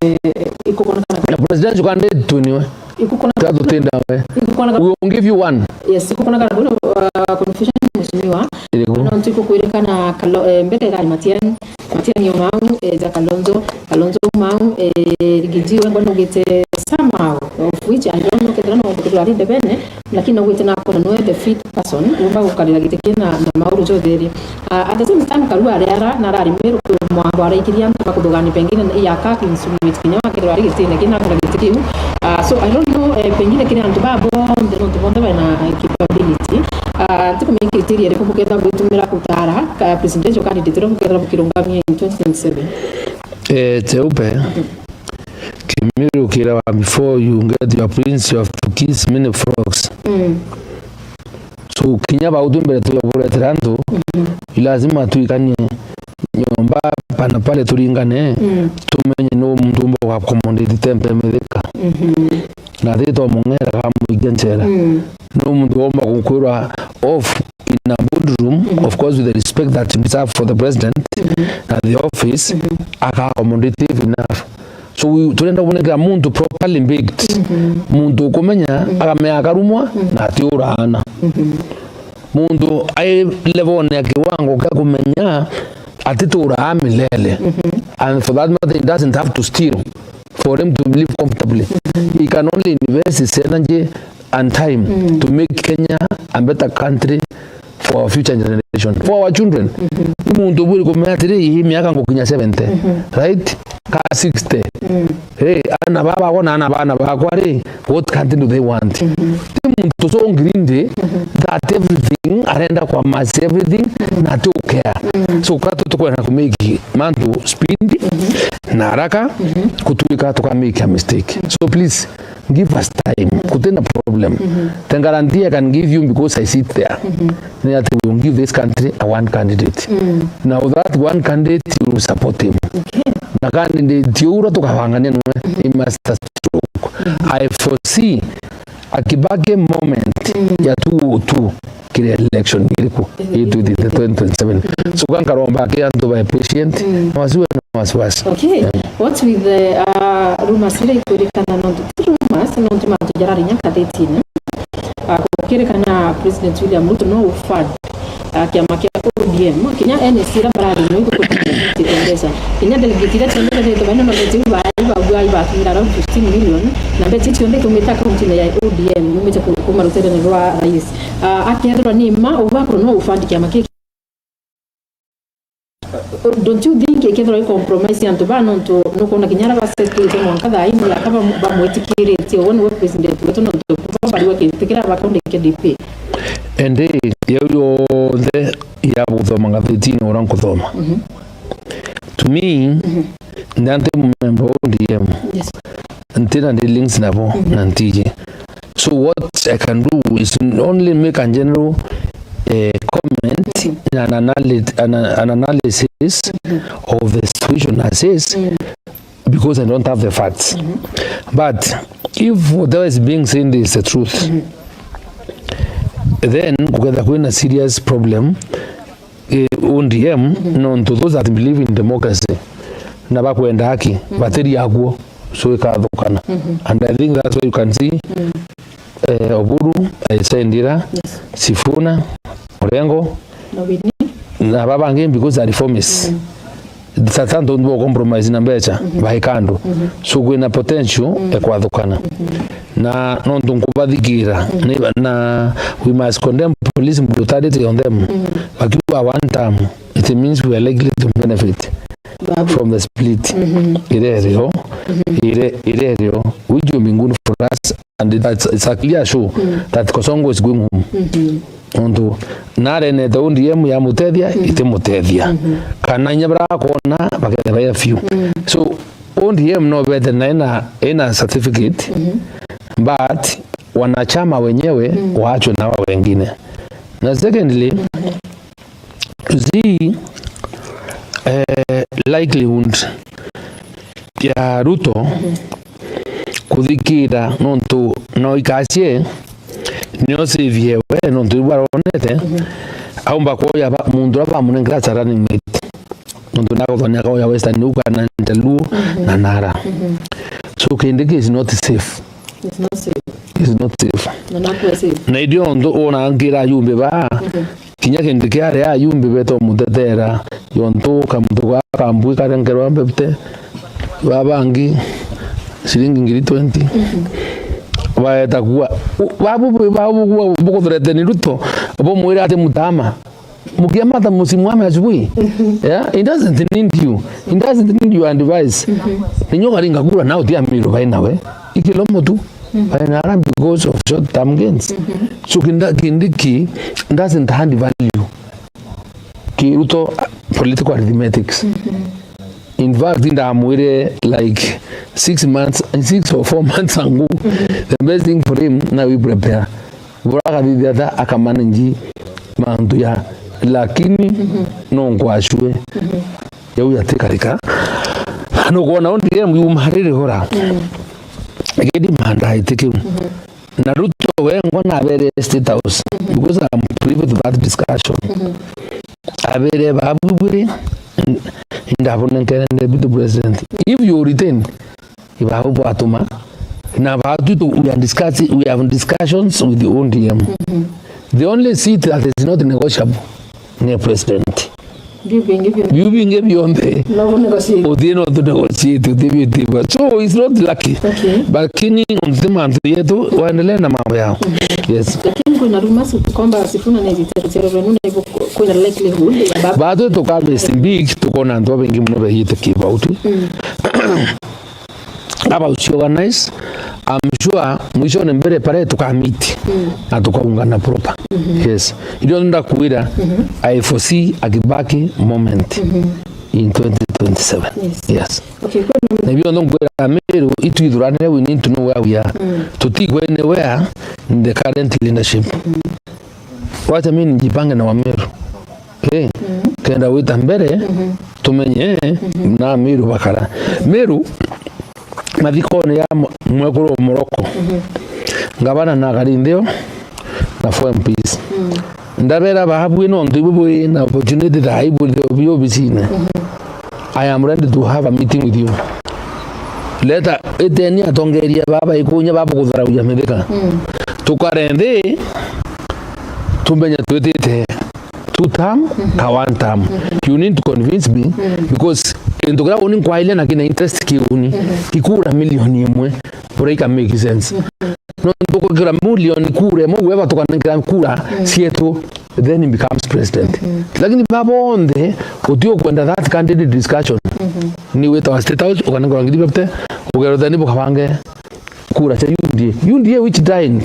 ikukonekana Na presidential candidate tu niwe. Ikukonekana Tatu tinda we. Ikukonekana We will give you one. Yes, ikukonekana kuna, ah, confusion mheshimiwa. Iriku. No ntu ikukwirikana Kalo-, eh, mbere ya Matiang'i, Matiang'i Umau, eh, ja Kalonzo, Kalonzo Umau, eh, Rigiji wengwa nugite somehow, of which I don't know kethira no kwithirwa ari ndebene, lakini nugwite na akona nwe the fit person umba gukarira giti kina na mauru jotheri. Uh, at the same time, Karua ariara na arari Meru, Mwambo araikiria antu bakuthugani pengine ya ka insinuate kinya wakethirwa ari gitine kina akona giti kiu. Uh, so I don't know, eh, pengine kiri antu ba bonthe nontu bonthe bena, eh, capability. Uh, ntikumenya criteria iriku buketha bwitumira gutara ka presidential candidate uria bukethira bukirungamia in twenty twenty-seven? Eh, Cheupe, Kimiru kirawa, before you get your prince, you have to kiss many frogs. Mm. So, kinya bau twi mbere tuyoboretera antu, ni lazima tuikanie nyomba pana pale turingane, tumenye no muntu umba wa accommodate Tembe Mithika. Na thito mung'era kamwikia njera. No muntu umba gukwirwa off in a boardroom, of course, with the respect that you deserve for the president and the office, aka accommodative enough. So, we, turenda kubonekera muntu properly baked. Muntu ukumenya, akamenya akarumwa, na atiuraana. Muntu ai level ya kiwango kia kumenya atituraa milele. And for that matter, he doesn't have to steal for him to live comfortably. He can only invest his energy and time to make Kenya a better country for our future generation, for our children. Ni muntu ubwiri kumenya atiri, ii miaka ngukinya seventy, right? Ka sixty. Hey, ana baba wona ana bana bakwa ri, what country do they want? Ti muntu so greedy that everything arenda kwa mass everything na to care. So ka tu tukwenda ku make mantu speed na haraka, kutuika tuka make a mistake. So please, give us time. Kutina problem. The guarantee I can give you because I sit there, ni ati we will give this country a one candidate. Now that one candidate, you will support him. Okay. Na candidate ura tukabangania nwe, he must stroke. I foresee a Kibaki moment ya two oh two kiri election iriku? Ii twenty twenty-seven. So, ka nkaromba ki antu bae patient, na wasiwe na wasiwasi. Okay. What with the, uh, rumors iria ikwirikana nontu, ti rumors, nontu mantu jarari nya ngathitine. Uh, gukirikana President William Ruto no ufund, uh, kiama kia O D M, kinya N S C iria barari no ikukuta mbeca. Kinya delegate iria cionthe cionthe baina na mbeca iu bai bagua ibatumira around fifteen million, na mbeca icio cionthe itumite account-ini ya O D M, yumite ku-, kuma ruterene rwa rais. Ah, akethirwa ni ma, ugakorwo no ufund kiama kiki. Don't you think ikethirwa i compromise antu ba, nontu nukwona kinya ara basetite mwanka thaa ii ni aka bam-, bamwitikiritie, we niwe president wetu, nontu bo bari bakitikira ba county K D P? Indi yau yonthe ya guthoma ngathitine uria nkuthoma. To me, nda nti mumemba wa O D M. Yes. Ntina ndi links nabo, na ntiji. So what I can do is only make a general, eh, comment and analyt-, an, an analysis of the situation as is, because I don't have the facts. But if whatever is being said is the truth, then kuketha kwina serious problem, eh, O D M, nontu those that believe in democracy na bakwenda haki, batiri akuo, so ikathukana. And I think that's why you can see, eh, Oburu, eh, Saindira, Sifuna, Orengo, na baba bangi, because they are reformists. Sasa ntontu bwa compromise na mbeca, bai kando. So kwina potential ya kwathukana. Na nontu nkubathikira, ni, na we must condemn police brutality on them. Bakiuga one term, it means we are likely to benefit from the split. Iria irio, iria, iria irio, which will be good for us, and that's, it's a clear show that Kasongo is going home. Nontu narenete O D M yamutethia, itimutethia. Kana inya baria bakwona, bakethira bai a few. So, O D M no bete na ina, ina certificate, but wanachama wenyewe waachwe na hawa wengine. Na secondly, you see, eh, likelihood ya Ruto kuthikira nontu no ikacie, nio save we nontu ibu aronete, aumba kwoya ba-, muntu uria bamunengera as a running mate. Nontu ndagothania kaoya Western uga na Njaluo na Nara. So Kindiki is not safe. It's not safe. It's not safe. Na nakwa safe. Na idio ntu unangira ajumbe ba, kinya Kindiki aria ajumbe beto mutetera, yontu kamuntu ga kambui karenkerwa mbebte, babangi ciringi ngiri twenty. Baeta kuwa, u-, babu, babu, babu, bukuthurete ni Ruto, bumwira ati mutama. Mukiamata musimame asubuhi. Yeah, he doesn't need you. He doesn't need your advice. Ninyo karinga kura na utia miru bai nawe. Ikilo mutu. Bai na ara because of short term gains. So kinda Kindiki doesn't add value. Ki Ruto, uh, political arithmetics. In fact, ndamwire, like, six months, six or four months ago, the best thing for him, now we prepare. Bora akathithia ata akamanage mantu ya, lakini no nkwacue. Yau yatikarika. Nukwona O D M yuma riri hora. Gidi manda itikiu. Na Ruto wengwa nabere State House, because I'm privy to that discussion. Abere babu bwiri, ndabonenkere deputy president. If you retain, ibabu bwatuma, na batu tu, we are discussing, we have discussions with the O D M. The only seat that is not negotiable ni president. Biu bingi bionthe. Biu bingi bionthe. No bo negotiate. Uthii no tu negotiate, uthii biu tiba. So it's not lucky. Okay. Lakini unthi mantu yetu, waendelee na mambo yao. Yes. Lakini kuna rumors kwamba Sifuna na ithitero cia rwenu na ibo kwina likelihood ya baba. Batu tuka best big, tukona antu abaingi muno beyite kibauti. Aba uci organize, I'm sure mwishone mbere pare tukamiti na tukaungana proper. Yes. Irio ndakwira, I foresee a Kibaki moment in twenty twenty-seven. Yes. Yes. Okay, kwena na ibio ndo ngwira Meru itwithuranire, we need to know where we are. Tutigwe anywhere in the current leadership. Wacha mimi nijipange na Wameru. Eh, kenda wita mbere, tumenye, eh, na Meru bakara. Meru, mathikone ya mwe-, mwekuru Moroko. Ngavana na Karinthio na four M Ps. Ndabera baabwi nontu ibu bwi na opportunity thaa ibu bio obisine. I am ready to have a meeting with you. Leta iteni atongeria baba ikunya baba kutharauja mithika. Tukare nthi, tumenye twitite two term, ka one term. You need to convince me, because kintu kiria uni nkwaile na kina interest kiuni, kikura milioni imwe, bura ika make sense. Nontu kwikira milioni kura imwe, whoever tukanenkera kura cietu, then he becomes president. Lakini baba onthe, uti ukwenda that candidate discussion. Ni wita wa State House, ukanenkerwa ngiri fifty, ugerwa then bukabange kura cia U D A. U D A which died,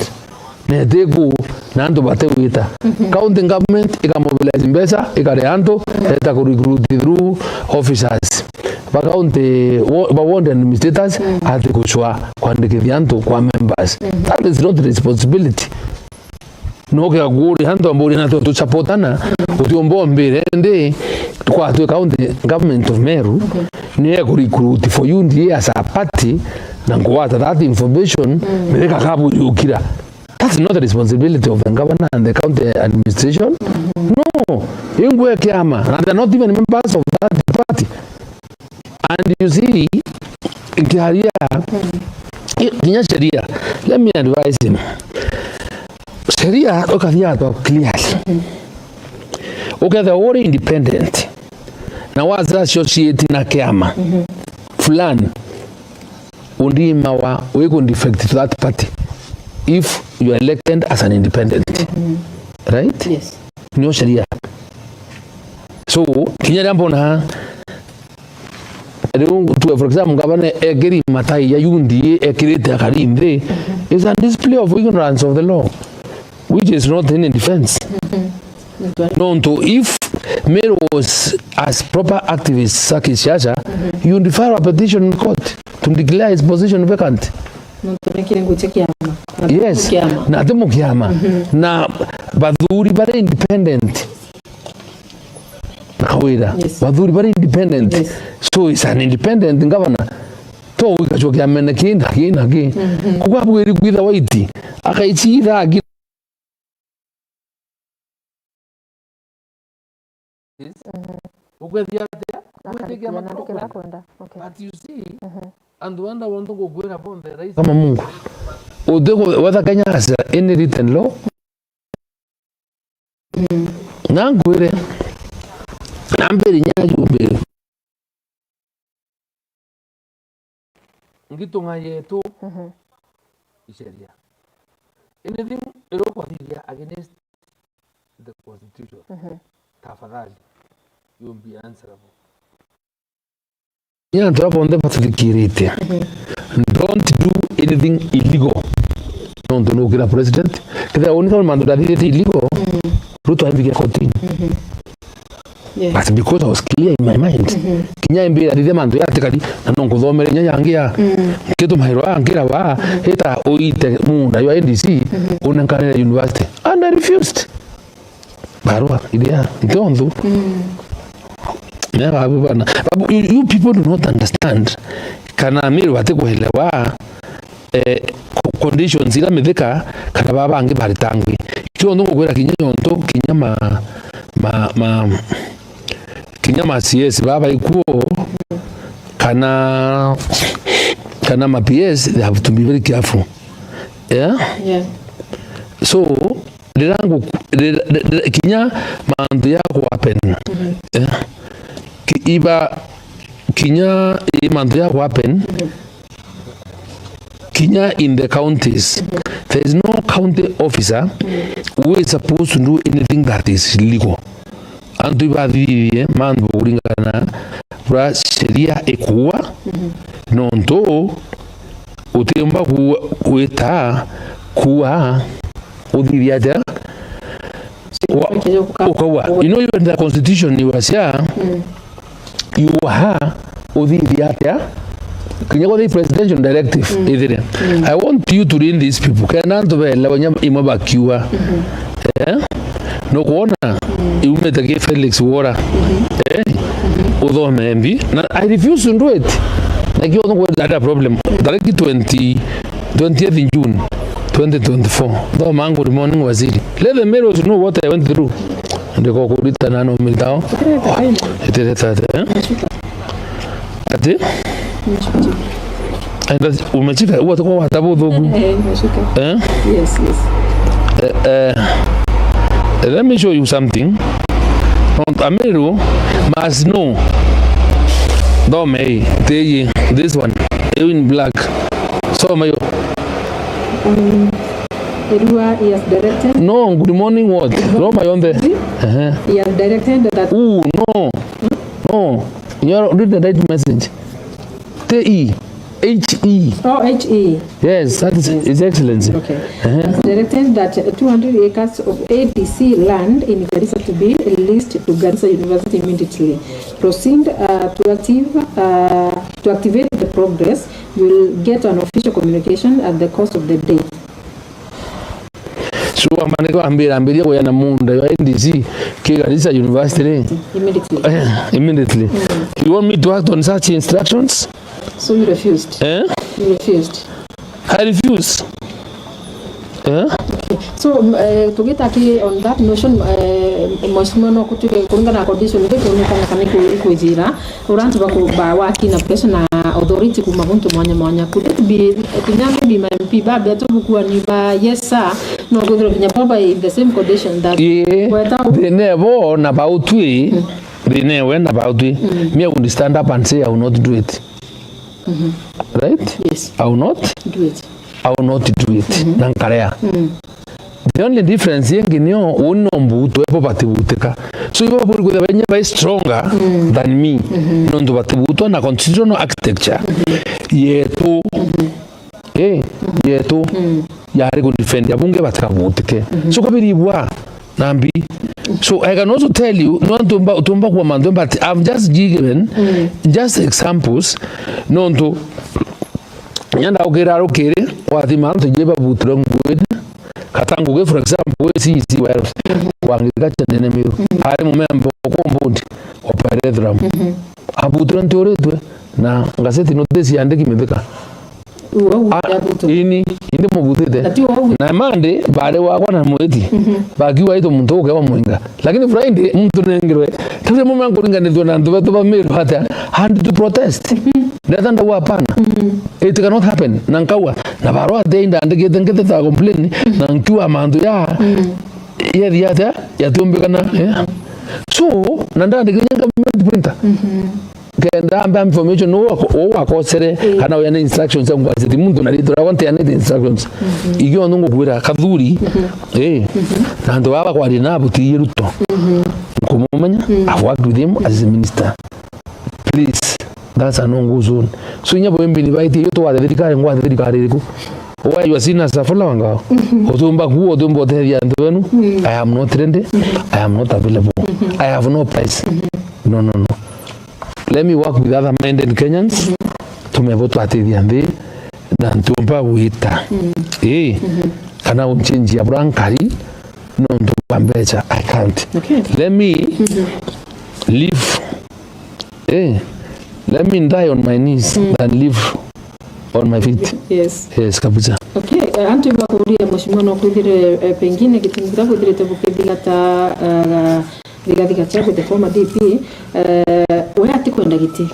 na itiku na antu bate wita. County government ikamobilize mbeca, ikare antu, eta ku recruit through officers. Ba county, wa-, ba ward administrators, ati kucwa kwandikithia antu kwa members. That is not responsibility. No kea kuri antu amburi na tu supportana, utiumba umbire ndi kwa tu county government of Meru, ni e ku recruit for U D A as a party, na ngwata that information, mithika kabu yukira. That's not the responsibility of the governor and the county administration. No, ingwe kiama, and they're not even members of that party. And you see, nkiaria, i-, kinya sheria, let me advise him. Sheria ukathia to clearly. Ukethia uri independent, na waza associate na kiama fulani, undimawa, we could defect to that party if you are elected as an independent. Right? Yes. Nio sheria. So, kinya riria mbona riu tu, for example, ngavana ekiri matai ya U D A, ekirite akari nthi, is a display of ignorance of the law, which is not in defense. Nontu if Meru was as proper activists cia kisiasa, you would file a petition in court to declare his position vacant. Nontu nekire ngugi cia kiama. Na ti Yes, mukiama. Na ti mukiama. Na bathuri bari independent. Nakawira. Yes. Bathuri bari independent. Yes. So is an independent governor. To gwikacua kiamene kii na kii na kii. Kuga bwiri kwitha waiti. Akaicitha aki- Ukwethia atia? Witikia Akarikia na matukura. Ndikira kwenda. Okay. But you see, antu anda bonthe ngukwira bonthe, rais kama Mungu. Uti ku-, whether Kenya has any written law. Na nkwire, na mbere nya yumbe. Ngitung'a yetu iceria. Anything irokwatithia against the constitution, tafadhali, you will be answerable. Ni antu aba bonthe batuthikirite. Don't do anything illegal. Nontu nukira president. Kethira uni kama mantu ndathithite illegal, Ruto aimbikia kotini. Yes. But because I was clear in my mind, kinya imbira thithia mantu ya atikari, na no nkuthomere inya yangi ya nkitu mairo ya nkira wa, ita uite munda yo N D C, unenkanire university. And I refused. Barua iria ntonthu. Mega babu bana. Babu, you, you people do not understand. Kana Meru bati kuelewa, eh, co-, conditions ira Mithika kana baba bangi baritangwi. Kio ndu ngukwira kinya yontu, kinya ma, ma, ma, kinya ma C S baba ikuo, kana, kana ma P S, they have to be very careful. Yeah? Yeah. So, riria ngu-, riria, riria, kinya mantu ya ku happen. Eh? Ki-, iba, kinya i mantu ya ku happen, kinya in the counties, there is no county officer who is supposed to do anything that is illegal. Antu ibathithie mantu kuringana bura sheria ikuuga, nontu utiumba ku-, gwita kuuga uthithia atia? Wa-, ukaua. You know, even the constitution iwacia, you ha uthithia atia? Kinya kwa the presidential directive, ithire. I want you to read these people. Kenda antu belewa nya imwe bakiuga. Eh? Nukwona? Iumite ki Felix Wora. Eh? Uthome mbi. Na I refuse to do it. Na kio nukwenda a problem. Tariki twenty, twentieth June, twenty twenty-four. Thoma Good Morning Waziri. Let the Meros know what I went through. Ndiko kurita na no mitao. Itireta ate, eh? Ati? Aenda umechika, huwa tuko watabu thugu. Eh, umeshika. Eh? Yes, yes. Eh, eh, let me show you something. Ameru must know. Thome hii, teyi, this one, you in black. Soma hiyo. Um, Erua, he has directed. No, Good Morning what? Roma yonthe. Ehe. He has directed that. Ooh, no. No. You are reading the right message. T E. H E. Oh, H E. Yes, that is His Excellency. Okay. Uh-huh. Has directed that two hundred acres of A D C land in Garissa to be leased to Garissa University immediately. Proceed, uh, to active, uh, to activate the progress. You will get an official communication at the cost of the day. So, wamba niko ambira, ambiria kuya na munda ya N D C ki Garissa University ri? Immediately. Eh, immediately. Mm. You want me to act on such instructions? So you refused? Eh? You refused? I refuse. Eh? Okay. So, m-, eh, tugita ki on that notion, eh, mheshimiwa, no kutuke kuringana na condition iri kuonekana kana iku-, ikwijira, urantu ba ku-, ba waki na pressure na authority kuma guntu mwanya mwanya. Could it be, kinya maybe ma M P babe atubukuani ba, "Yes, sir," no kwithirwa kinya baba in the same condition that Ii, weta u- thina ebo na bau twi, mm, thina ewe na bautwi, me I would stand up and say, "I will not do it." Right? Yes. I will not, do it. I will not do it. Na nkarea. The only difference yengi nio, uni no mbutwe, bo batibutika. So, ibo baburi kwithirwa benya bai stronger than me. Nontu batibutwa na constitutional architecture yetu. Eh, yetu. Yari ku defend abunge batikabutike. So, kabiri bwa nambi. So, I can also tell you, no tumba, tumba kwa mantu, but I've just given just examples. Nontu, nyanda ukira rukiri, wathima antu je babutirwe ngugi, kata ngugi, for example, we C E C wa health, wa agriculture ndene Meru, ari mumemba wa board wa pyrethrum. Abutirwe ntiuritwe, na ngazeti notice yandiki Mithika. Uu au Ah, yabutwa. Ini, indi mubutite. Na ti uu. Na Monday, bari wakwa na mwiti. Bakiuga itu muntu uke wa mwinga. Lakini Friday, muntu nengirwe. Tuje mume nkuringanithwe na antu betu ba Meru atia? And to protest. Ndeta ndauga hapana. It cannot happen. Na nkauga, na barua ati indandikite ngiteta complain, na nkiuga mantu ya, yethi atia? Yatiumbikana, eh? So, na ndandikire government printer. Kenda ambe information uu wako-, uu wakosere, kana uya ni instructions cia ngwaciti muntu na ritwa riakwa ntianite instructions. Igio ndu ngukwira Kathuri, eh, na antu baba kwaria nabo ti Ruto. Nkumumenya, I've worked with him as a minister. Please, that's a no-go zone. So, inya bo M P ni baiti, iyo twathe thirikari, ngwathe thirikari iriku? Why you are seen as a follower ngao? Utumba kuo, utumba utethia antu benu. I am not ready. I am not available. I have no price. No, no, no. Let me work with other minded Kenyans. Tumebo twatithia nthi na ntumba gwita. Eh, kana unchenjia bura nkari, nontu bwa mbeca, I can't. Okay. Let me live, eh, let me die on my knees than live on my feet. Yes. Yes, kabisa. Okay, eh, antu bakuria mheshimiwa no kwithire, eh, pengine gitumi kiria bwithirite bukithigata, eh, Rigathi Gachagua, the former D P, eh, we atikwenda giti.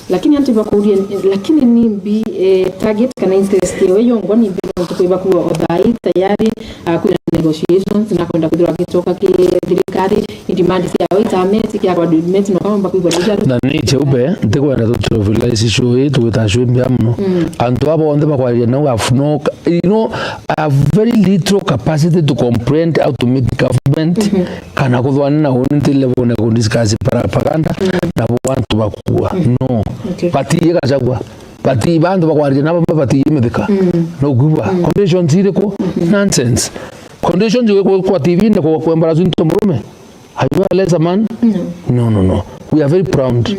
Lakini antu bakuria, lakini nimbi, eh, target kana interest yawe yongwa nimbi nontu kwi bakuo o thaa ii tayari, ah, kwina negotiations na kwenda kwithirwa agicoka ki thirikari, i demand ciao itameti, kia kwa demand no kama bakuigwa ni jaru. Na ni Cheupe, ntikwenda tu trivialize show ii, tugwita show imbia muno. Antu aba onthe bakwaria nau have no, you know, I have very little capacity to comprehend how to meet government. Kana kuthwana na uni nti level na kudiscuss propaganda na bo antu bakua. No. Okay. Batiye Gachagua. Bati bantu bakwaria nabo batiye Mithika. No kuigua. Conditions iriku? Nonsense. Conditions iriku kwa T V ni ku-, kwembara zinto murume? Are you a lesser man? No. No, no, no. We are very proud.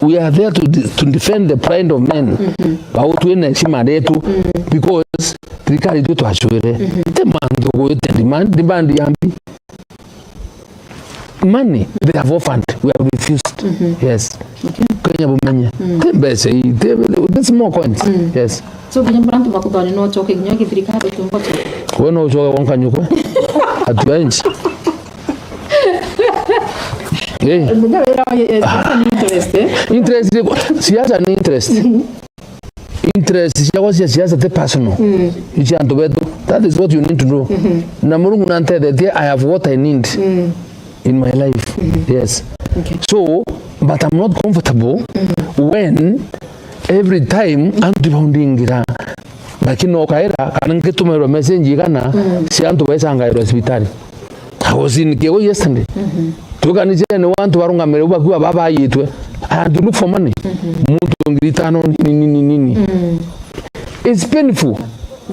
We are there to de-, to defend the pride of men. Bau twina heshima yetu because thirikari tu twacwire. Ti mantu gwite demand, demand ya mbi. Money, they have offered, we have refused. Yes. Okay. Kenya bumenye. Ti mbeca ii, ti, ti small coins. Yes. So, kinya bura antu bakuthoni no ucoke kinya githirikari utumba tu. We no ucoke wonka nyukwe. At your age. Eh. Ndio wira wa, eh, siasa ni interest, eh? Interest, siasa ni interest. Interest ciakwa cia siasa ti personal. Ici antu betu. That is what you need to know. Na Murungu nantethetie, I have what I need in my life. Yes. Okay. So, but I'm not comfortable when every time antu baundingira, lakini okaira kana ngitumirwa message igana cia antu baicangairwa cibitari. I was in Kigo yesterday. Twi kanisene, antu barungamire u bakiuga babayitwe. And you look for money. Muntu ngiri itano nini, nini, nini. It's painful.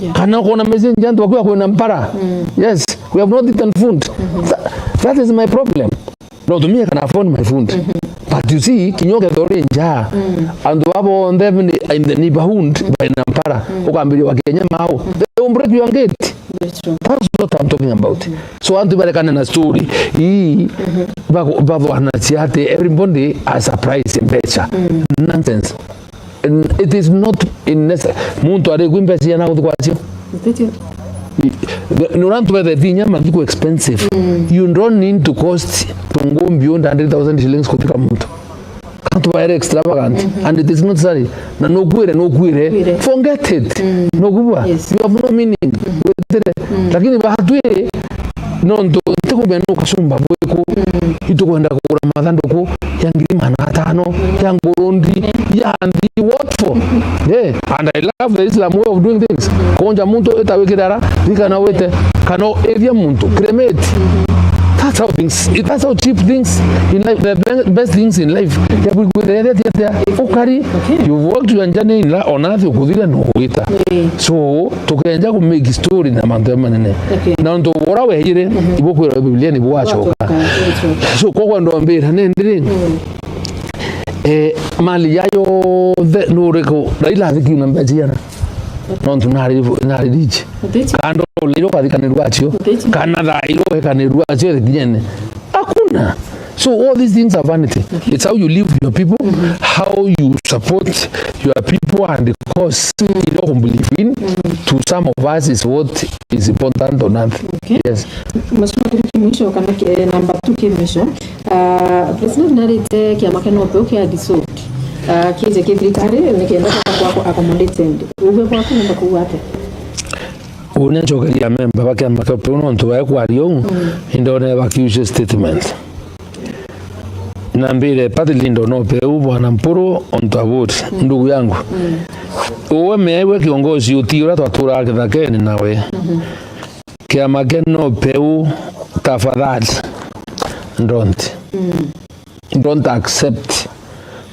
Yeah. Kana ukona message antu bakiuga kwina mpara. Yes, we have not eaten food. Tha-, that is my problem. No, to me, I can afford my food. But you see, kinya ukethirwa uri njaa, antu baba onthe in the neighborhood baina mpara, ukambiria wakinya mau, they will break your gate. Very true. That's what I'm talking about. So antu barekane na story ii, bago-, bathwana cia ati everybody has a price ya mbeca. Nonsense. N-, it is not in nece-, muntu ari kwi mbeca ciana guthi kwacio. Thank you. Ni uria antu bethetie inya mathiku expensive. You don't need to cost tungu mbiu hundred thousand shillings kuthika muntu. Antu baere extravagant, and it is not necessary. Na nukwire, nukwire. Nukwire. Forget it. Nukubwa? Yes. You have no meaning. Witire. Lakini batwi, Nontu ntikumenya nu kacumba bwiku. Mm. Itukwenda kugura mathanduku ya ngiri magana atano, ya ngurundi, ya nthi, what for? Yeah. And I love the Islam way of doing things. Kunja muntu, ita wikire ara, ri kana wite, kana ethia muntu, cremate. That's how things, that's how cheap things in life, the be-, best things in life. Ya bwigwire, ya, ya, ya, ukari, okay, you've worked your journey in la-, on earth, ukuthire no wita. Yeah. So, tukenja ku make story na mantu ya manene. Okay. Na ntu ura weyire, mhm, ibukwira Biblia ni bwachoka. Bwachoka, bwachoka. So, kwa kwa ndombira, nendiri, mm, eh, mali ya yonthe nuriku, Raila athikiuna mbeca ciana. Nontu nari, nari rich. Uthichi. Kando liro kathikanirwa acio. Uthichi. Kana thairo ekanirwa acio thikinyene. Hakuna. So all these things are vanity. Okay. It's how you live with your people, mm-hmm, how you support your people and the cause, mm, you know, believe in. Mm. To some of us is what is important on earth. Okay. Yes. Maswali ki mwisho kana ki-, eh, number two ki mwisho. Ah, President narite kiama kia NOPEU kia dissolved. Ah, kije ki thirikari nikenda kwako accommodate. Uge bwaku nenda kuuga atia? Uria nchokeria memba ba kiama kia NOPEU nontu bae kwaria uu, mm, indone bakiusia statement. Na mbire party leader NOPEU, Bwana Mpuru, ontu aburi, mm, ndugu yangu. Mm. Uwe meaiwe kiongozi uti uria twaturaga kithakene nawe. Mhm. Kiama kia NOPEU, tafadhali, don't. Mm. Don't accept.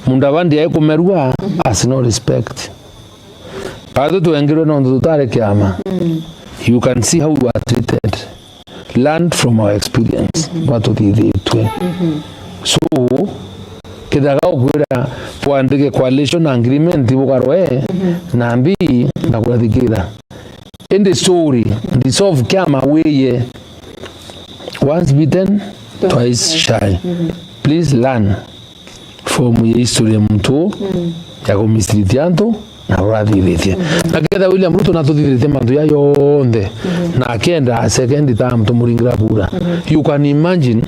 Mudavadi aikumerua, mhm, has no respect. Batwi twengirwe nontu tutari kiama. Mm. You can see how we were treated. Learn from our experience, mhm, bwa tuthithitue. Mhm. So, kithaga ukwira bwandike coalition agreement bugarwe, mhm, na mbi na kurathikira. Indi sorry, dissolve kiama wiye. Once bitten, twice shy. Mhm. Please learn from ya history ya muntu, mm, ya kumisiriti antu na urathithitie. Mhm. Na ketha William Ruto natuthithitie mantu ya yonthe, mhm, na akenda second term tumuringira kura. Mhm. You can imagine,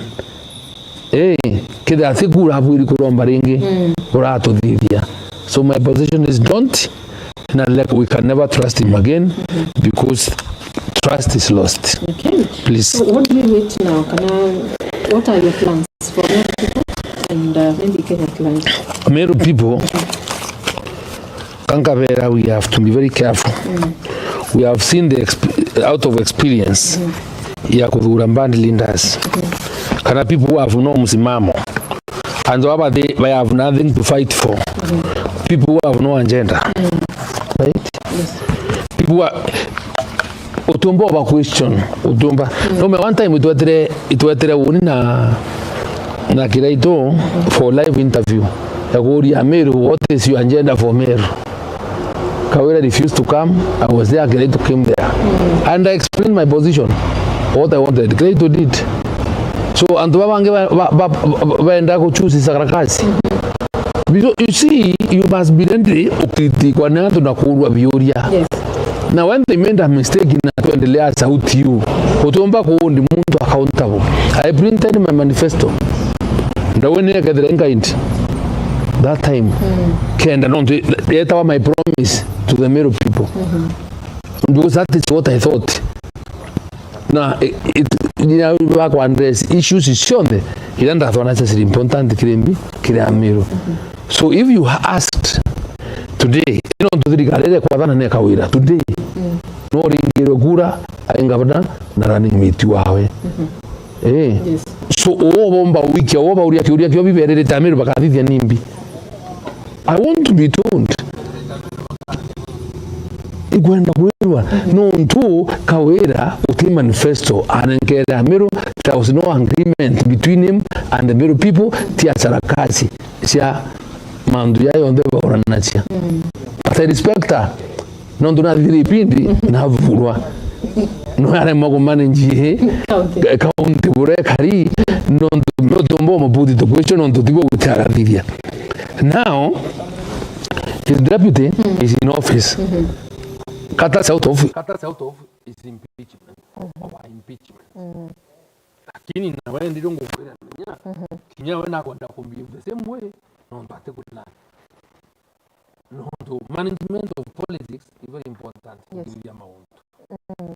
eh, ketha atikura abwiri kuromba ringi, mm, uratuthithia. So my position is don't, na, like, we can never trust him again, mhm, because trust is lost. Okay. Please. So what do you wait now? Kana, what are your plans for Meru people and, uh, maybe Kenya at large? Meru people, kankabera, we have to be very careful. Mm. We have seen the exp-, out of experience, mm, ya kuthura bad leaders. Mm. Kana people who have no msimamo. Antu aba they, they have nothing to fight for. Mm. People who have no agenda. Mm. Right? Yes. People who are, utumba over question, utumba. Mm. No, me one time itwetire, itwetire uni na, na Kiraitu for live interview. Ya kuria Meru, what is your agenda for Meru? Kawira refused to come. I was there, Kiraitu came there. Mm. And I explained my position, what I wanted. Kiraitu did. So, antu babangi ba, ba, ba, ba, baenda ku choose Sakarakasi. Because you see, you must be ready ukritikwa ni antu na kuurwa biuria. Yes. Na when they made a mistake na twendelea sauti you, utumba kuundi muntu accountable. I printed my manifesto. Ndawe ni ekethire nkaindi that time. Mm. Kenda nontu yetawa my promise to the Meru people. Mm-hmm. Because that is what I thought. Na, it, it, you know, bakwa address issues cionthe iria ndathona cia ciri important kiri mbi, kiri Amiru. Mm-hmm. So if you asked today, ino ntu thirikari iria kwathana ni kawira today, mm, no ringirwe kura ai ngavana na running mate wawe. Mm-hmm. Eh. Yes. So, uwo bomba wikia, uwo bauria kiuria kio bibererete Amiru bakathithia nimbi? I want to be told. Ikwenda kwirwa, nontu Kawira uti manifesto anenkere Amiru, there was no agreement between him and the Meru people, ti asarakasi cia mantu ya yonthe bauranacia. Mm. But I respect her. Nontu nathithire ipindi, navurwa. No aremwa ku manage county, county buria ekari, nontu no tumbo mabuti to question, nontu tibo gutiagathithia. Now, his deputy is in office. Cut us out of, cut us out of his impeachment. Our impeachment. Lakini nawe ndiro ngukwira menya, kinya we nakwenda ku behave the same way, nontu ati ku learn. Nontu management of politics is very important. Yes. Kuthithia mauntu. Mm.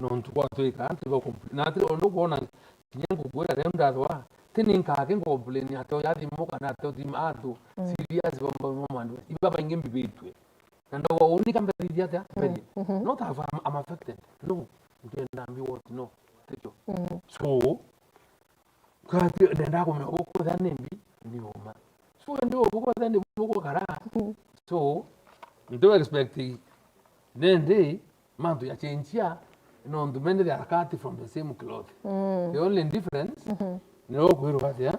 Nontu gwatwika antu iba complain. Na ati undu kwona kinya nguku iria riu ndathwa, ti ni nkake complain ati uya thimu kana ati uthima antu serious bamba mandu. Iba baingi mbibitwe. Na ndauga uni kamberithia atia? Mberie. Not have, I'm, I'm affected. No, ndienda mbi what? No, ticho. So, kati ndenda kumenya guku tha ni mbi, ni uma. So, ndi guku tha ni buku kara. So, ndio expect nende mantu ya change ya, nontu mende they are cut from the same cloth. The only difference, ni ukwirwa atia?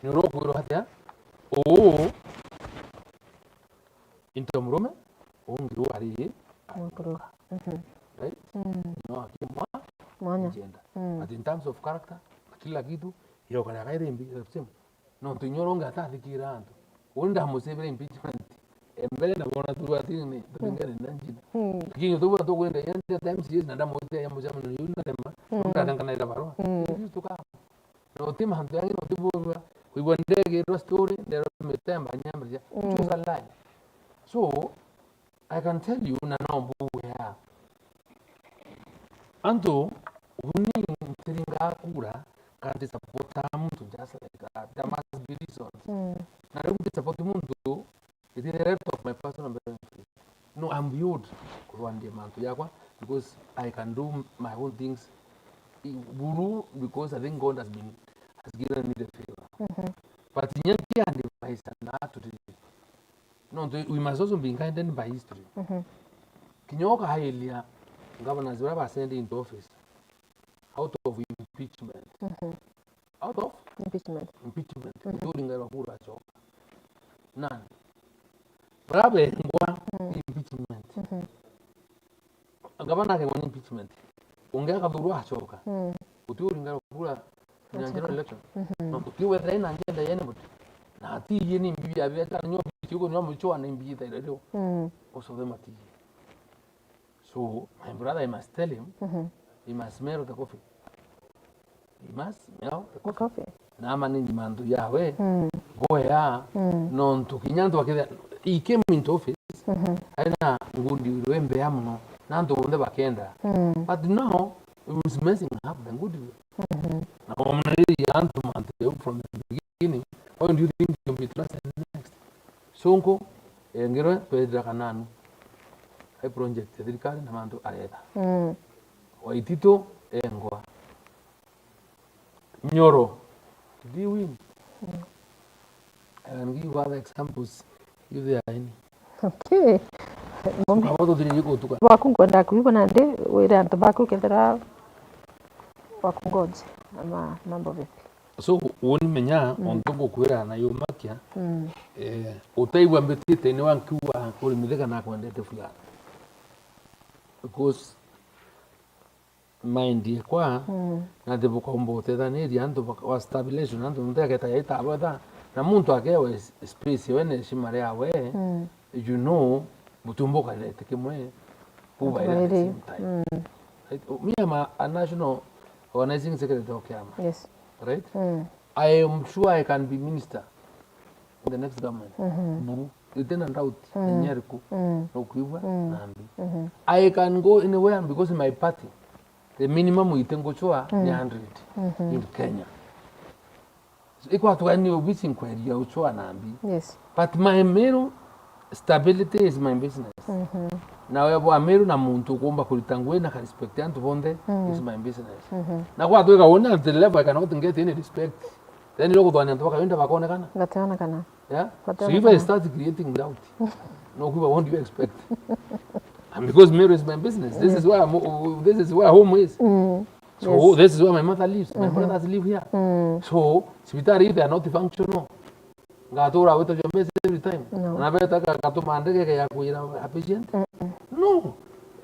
Ni ukwirwa atia? Uu into murume, ungi uu ari mukuruka. Right? No, aki mwa mwanya. Gender. But in terms of character, na kila kitu, yo kare akaire mbi, the same. Nontu inya uria ungi atathikira antu. Uu ndamusivire impeachment. Embere na bona tu ati ni turingane na njini. Lakini tu bora tukwenda yende time C S na ndamutia ya mucamano yu na tema. Ndakangana ira barua. Tuka. No ti mantu yangi no ti bora. Kuigua ndegirwa story, ndero mitemba nyambaria. Choose a line. So, I can tell you na no mbuya. Antu, uni ntiringa kura, kanti support muntu just like that. There must be reasons. Na riu nti support muntu, it is a lot of my personal benefit. No, I'm beyond kurwandia mantu yakwa because I can do my own things. I- Buru, because I think God has been, has given me the favor. But nyakia advice na atu Nontu we must also be guided by history. Kinya ukailia governors baria basendie into office out of impeachment. Out of impeachment. Impeachment. Uturingairwa kura acoka. Nani? Baria bengwa impeachment. Gavana akengwa ni impeachment. Ungi akathurwa acoka. Uti uringairwa kura na general election. Na uti wethira ina agenda ya anybody. Na ati yie ni mbibi ya beta nyo bichi uko nyo mchwa na mbibi ta ile leo. Uso the mati. So my brother, I must tell him, he must smell the coffee. He must smell the coffee. Na ama ni mantu yawe. Goya. Nontu kinya antu bakithe, he came into office. Ari na ngundi iria mbea muno. Na antu bonthe bakenda. But now, he was messing up the good. Na wamnariria antu mantu from the beginning. How do you think you'll be trusted next? Sonko, engirwe twethira kananu. Ai project ya thirikari na mantu areta. Waititu, engwa. Nyoro. Did you win? I can give other examples if there are any. Okay. Ngombe. Ukaba tuthiririe gutuka. Baku nkwenda kuigua nandi wire antu baku kethira bakungoje ama mambo vipi? So, woni menya, ontu ngukwira na yumakia, eh, utaigua mbitite ni wankiuga kuri mithika na kwendete fulani. Because mind yakwa, na ati bukaumba utethaniria antu baka-, wa stabilization, antu muntu aketa yaita abotha, na muntu akewe s-, space we na heshima riawe, you know, butumba ukarete kimwe, kubaira at the same time. Right? Me, I'm a, a national organizing secretary of kiama. Yes. Right? I am sure I can be minister in the next government. Buru. Itena doubt, ni nyariku, no kuigua, nambi. I can go anywhere because my party, the minimum ite nguchwa ni hundred in Kenya. So, ikwatuga ni obisi nkweria uchwa nambi. Yes. But my Meru stability is my business. Na we bwa Meru na muntu ukumba kurita ngui na ka respect antu bonthe is my business. Na kwatuika wona at the level I cannot get any respect. Then ilo kuthwania antu bakawenda bakonekana. Bationekana. Yeah? But so if I start creating doubt, no, what do you expect? And because Meru is my business, this is where I'm, this is where home is. So this is where my mother lives, my brothers live here. So sibitari, if they are not functional, ngatura wita jwa mess every time. No. Na beta ka, katuma ndege ya kuira a patient. No.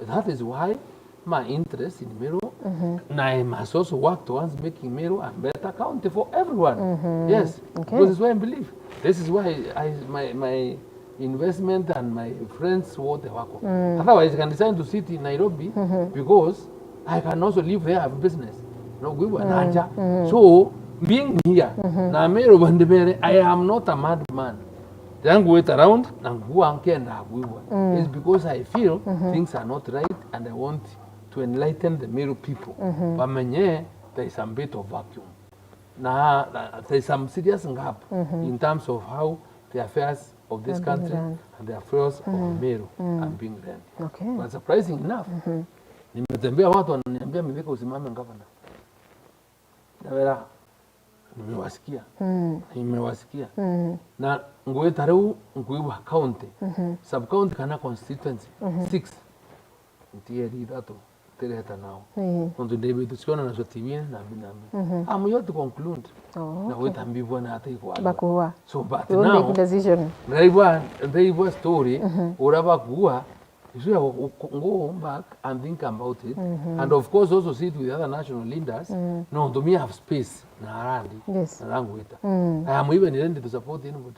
That is why my interest in Meru, na I must also work towards making Meru a better county for everyone. Yes, okay. Because it's why I believe. This is why I, my, my investment and my friends wote wako. Otherwise, I can decide to sit in Nairobi because I can also live there, I have business. No, kuigua naja. So, being here, na Meru bandibere, I am not a madman. Yangu wait around, na ngua nkenda kuigua. It's because I feel things are not right and I want to enlighten the Meru people. Mhm. Bamenye there is some bit of vacuum. Na, na there is some serious gap, mhm, in terms of how the affairs of this, are being, country run, and the affairs of, mhm, Meru, mm, are being run. Okay. But surprising enough, mhm, nimetembea, watu wananiambia, "Mithika, usimame gavana." Ndabera, "Nimewasikia." Mm. "Nimewasikia." Mm. Na ngwita riu nkwigua county, mhm, sub-county kana constituency, mhm, six. Ntieri ithatu, ntireta nao. Ii. Nontu ndibitwe ciona nacio T V-ini nambi nambi. Mhm. I'm yet to conclude. Oh, na okay. Gwita mbibwa na ati ikwagwa. Bakuwa. So, but you now, make decision. Ndaigua, ndaigua story, mhm, uria bakuwa, icio ya gu-, gu-, go back and think about it. Mhm. And of course, also sit with other national leaders. Mm. Nontu me have space na arandi. Yes. Na arangwita. Mm. I am even ready to support anybody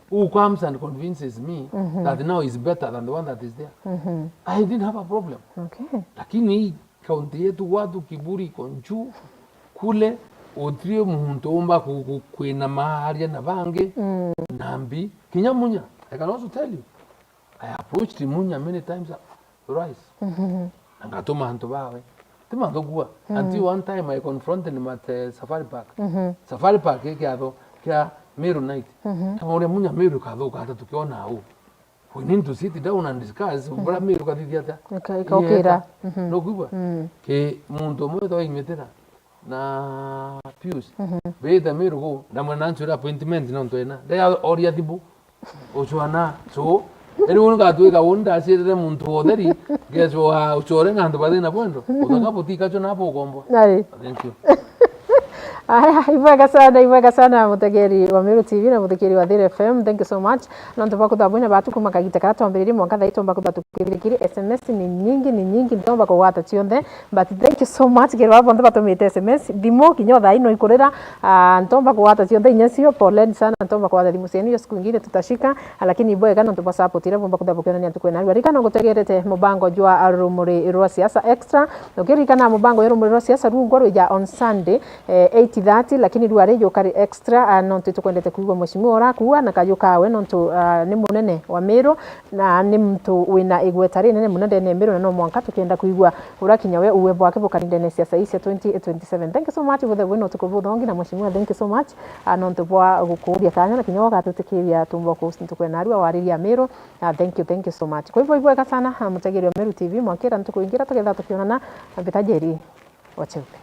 who comes and convinces me, mhm, that now is better than the one that is there. Mhm. I didn't have a problem. Okay. Lakini hii kaunti yetu, watu kiburi iko juu kule, utiri muntu umba ku-, ku-, kwina maaria na bangi, mm, nambi. Kinya Munya, I can also tell you, I approached Munya many times, Rais. Mhm. Na ngatuma antu bawe. Ti mantu kuwa. Mm. Until one time I confronted him at, eh, Safari Park. Mhm. Safari Park i kiatho kia Meru Night. Mhm. Ndamuria, "Munya, Meru ikathuka atia tukiona au? We need to sit down and discuss, mhm, uria Meru ikathithia atia?" Ika-, ikaukira. Ieta. Mhm. Nukwigua? Mm. Ki muntu umwe wetagwa Imitira na Pius. Mhm. Beta Meru ku, ndamwira, "Nanchwira appointment nontu ena." Ndeya oria thimu. Uchwana. So, eri uni ngatwika uni ndacirire muntu wa utheri, ngecwa uchore na antu bathina bwendo. Uthaka butika cho na bukombo. Nari. Thank you. Aya, ibwega sana, ibwega sana, mutegeri wa Meru T V na muthikiri wa Thiri F M. Thank you so much. Nontu bwa kuthabwina batu kuma kagita kara twambiririe mwanka thaa itomba kutha tukithirikiri. S M S ni nyingi, ni nyingi, ntomba kugwata cionthe. But thank you so much, kiri baba bonthe batumite S M S, thimu kinya thaa ino ikurira, ah, ntomba kugwata cionthe inya cio, poleni sana, ntomba kugwata thimu cienu, iyo siku ingine tutashika, ah, lakini ibwega nontu bwa support iria bumba kutha bukionania ntuku ina. Ririkana ngutegerete mubango jwa Rumuri rwa Siasa Extra, ukiririkana mubango jwa Rumuri rwa Siasa rungwa rwija on Sunday, eh, eight thirty, lakini rua ri jukari extra, ah, nontu tukwendete kuigua mheshimiwa urakua na kayu kawe nontu, ah, ni munene wa Meru, na ni muntu wina igweta rinene mono ndene ya Meru, na no mwanka tukienda kwigua uria kinya we uwe bwake bukari ndene ya siasa ii cia twenty twenty-seven. Thank you so much, buthe bwina utuku buthongi na mheshimiwa, thank you so much, ah, nontu bwa gukuria kanya na kinya ugatutikiria tumbo ku ntuku ya narua wariria Meru. Ah, thank you, thank you so much. Kwa hivyo, ibwega sana, ah, mutegeri wa Meru T V, mwakira ntuku ingi iria tugetha tukionana, ah, mbita njeri. Wache ute.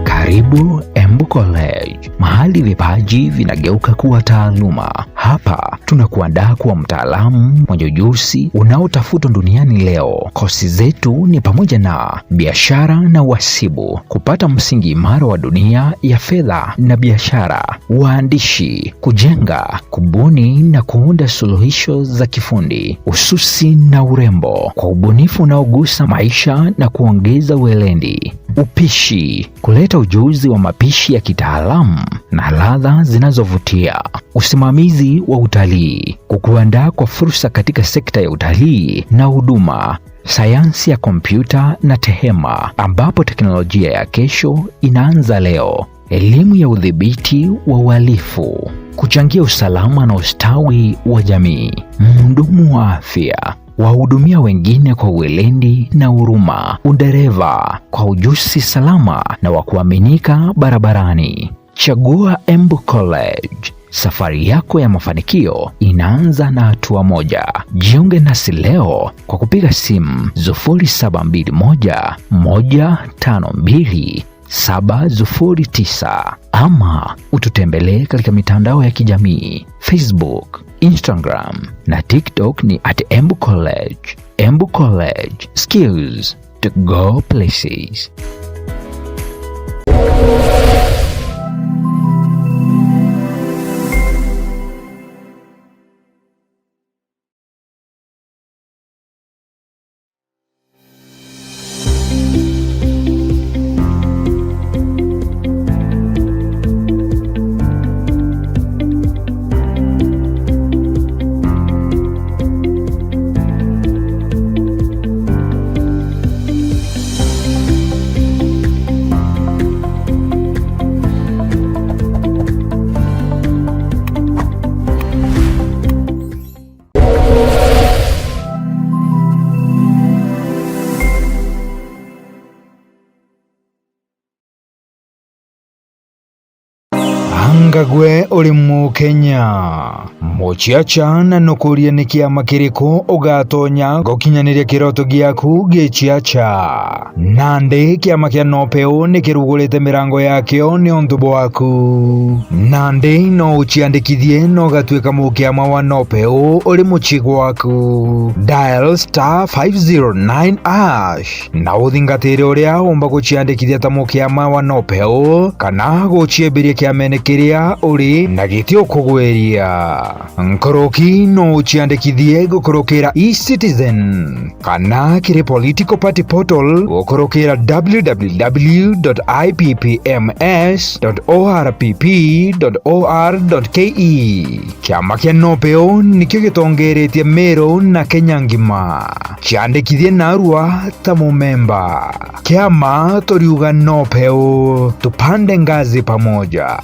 Karibu Embu College, mahali vipaji vinageuka kuwa taaluma. Hapa tunakuandaa kuwa mtaalamu mwenye ujuzi unaotafutwa duniani leo. Kosi zetu ni pamoja na biashara na uhasibu, kupata msingi imara wa dunia ya fedha na biashara, uandishi, kujenga, kubuni na kuunda suluhisho za kifundi, ususi na urembo, kwa ubunifu unaogusa maisha na kuongeza weledi, upishi, kuleta ujuzi wa mapishi ya kitaalamu na ladha zinazovutia, usimamizi wa utalii, kukuandaa kwa fursa katika sekta ya utalii na huduma, sayansi ya kompyuta na tehema, ambapo teknolojia ya kesho inaanza leo. Elimu ya udhibiti wa uhalifu, kuchangia usalama na ustawi wa jamii, mhudumu wa afya, wahudumia wengine kwa weledi na huruma, udereva kwa ujuzi salama na wa kuaminika barabarani. Chagua Embu College. Safari yako ya mafanikio inaanza na hatua moja. Jiunge nasi leo kwa kupiga simu sufuri saba mbili moja, moja tano mbili, saba sufuri tisa ama ututembelee katika mitandao ya kijamii, Facebook, Instagram na TikTok ni at Embu College. Embu College, skills to go places. Anga gwe uri Mukenya? Muciaca, na nukuria ni kiama kiriku ugatonya gukinyaniria kiroto giaku giciaca? Nandi kiama kia Nopeu ni kirugurite mirango yakio niuntu bwaku. Nandi no uciandikithie na ugatuika mukiama wa Nopeu uri mucii gwaku. Dial star five zero nine hash na uthingatire uria umba guciandikithia ta mukiama wa Nopeu kana guciembiria kiamene kiria uri na giti ukugwiria. Nkuruki no uciandikithie gukurukira eCitizen kana kiri political party portal gukurukira w w w dot i p p m s dot o r p p dot o r dot k e. Kiama kia Nopeu nikio gitongeretie Meru na Kenya ngima. Ciandikithie narua ta mumemba. Kiama turiuga Nopeu, tupande ngazi pamoja.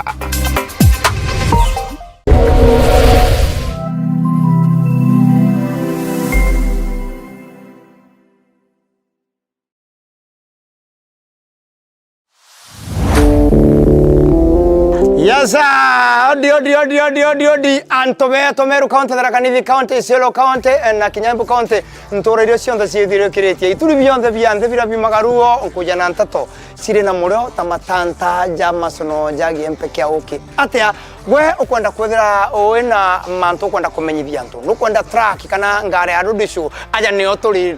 Yes, sir. Odi, odi, odi, odi, odi, odi. Antu betu Meru County, Tharaka Nithi County, Isiolo County, eh, na kinya Embu County, ntura iria cionthe ciithiurukiritie. Ituri bionthe bia nthi biria biumaga ruo, nkuja na nteto ciri na murio ta matanta ja macono ja giempe kia uki. Atia? Gwe ukwenda kwithira ui na mantu ukwenda kumenyithia antu, nukwenda track kana ngari ya road show, aja nio turi.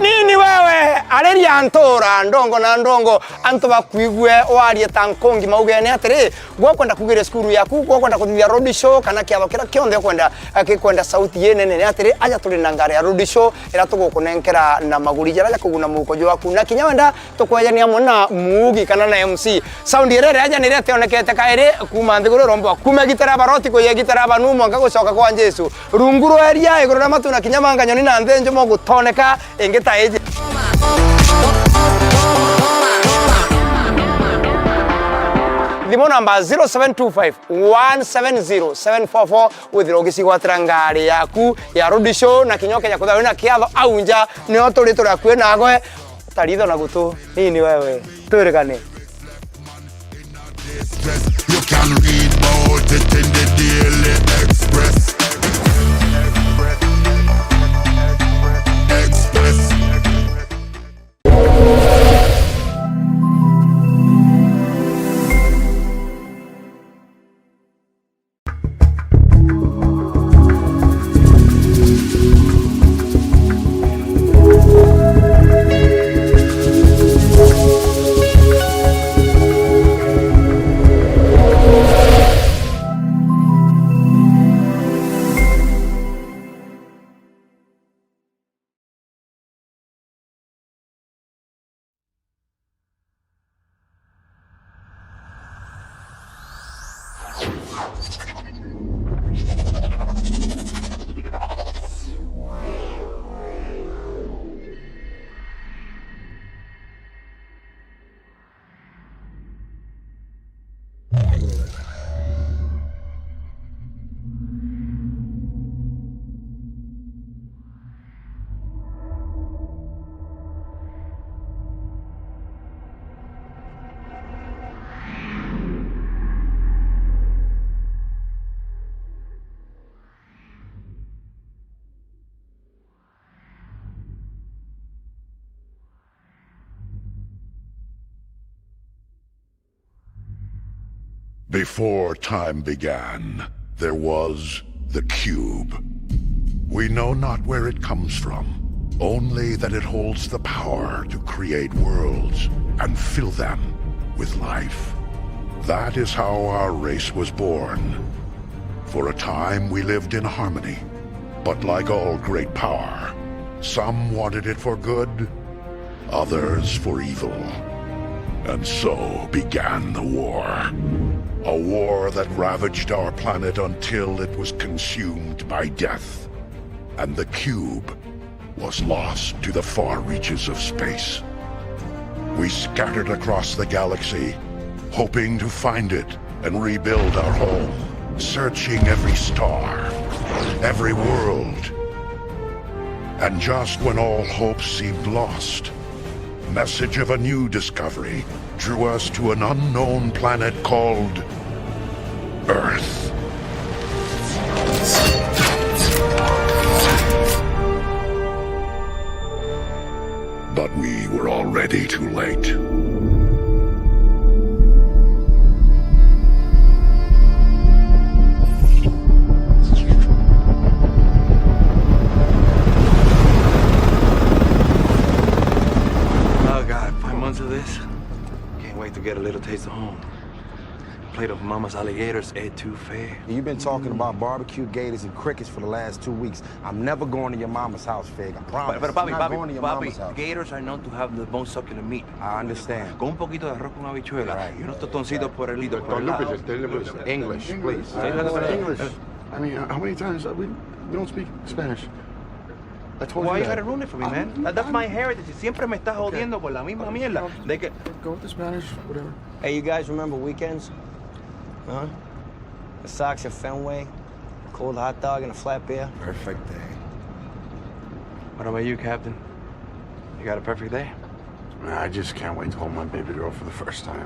Nini wewe, ariria ntura ndongo na ndongo, antu bakwigue warie ta nkungi maugene atiri, gwe ukwenda kugiria cukuru yaku, gwe ukwenda kuthithia road show kana kiatho kiria kionthe ukwenda, eh, gikwenda sauti inene atiri, aja turi na ngari ya road show iria tugukunenkera na maguri jaria ja kuguna muhuko jwaku, na kinya wenda tukwejania amwe na muugi kana na M C. Sound iria iraja niria tionekete kairi kuuma nthiguru iromba kuuma gitara baroti kuya gitara banu mwanka gucoka kwa Jesu. Rungu rwa eria, iguru ria matu na kinya manga nyoni na nthi njumo gutoneka ingi ta iji. Thimu namba zero seven two five one seven zero seven four four, withirwa ugicigwatira ngari yaku ya road show na kinya ukeja kuthirwa wina kiatho au nja, nio turi turi akui nagwe. Taritho na gutu, nini wewe? Twirigane. You can read about it in the Daily Express. Express. Before time began, there was the cube. We know not where it comes from, only that it holds the power to create worlds and fill them with life. That is how our race was born. For a time we lived in harmony, but like all great power, some wanted it for good, others for evil. And so began the war. A war that ravaged our planet until it was consumed by death. And the cube was lost to the far reaches of space. We scattered across the galaxy, hoping to find it and rebuild our home, searching every star, every world. And just when all hope seemed lost, message of a new discovery drew us to an unknown planet called Earth. But we were already too late. Oh God, five months of this? Can't wait to get a little taste of home. Plate of mama's alligators, etouffee. You've been talking about barbecue, gators, and crickets for the last two weeks. I'm never going to your mama's house, Fig. I promise. But, but Bobby, I'm not Bobby, going to your Bobby, mama's house. Gators are known to have the most succulent meat. I understand. Con un poquito de arroz con habichuela y unos tostoncitos por el lito, por el lado. English, please. English. I mean, how many times, uh, we, we don't speak Spanish. I told you that. Why you gotta ruin it for me, man? That- that's my heritage. Siempre me estás jodiendo con la misma mierda. De que... Go with the Spanish, whatever. Hey, you guys remember weekends? Huh? The Sox at Fenway, cold hot dog and a flat beer. Perfect day. What about you, Captain? You got a perfect day? I just can't wait to hold my baby girl for the first time.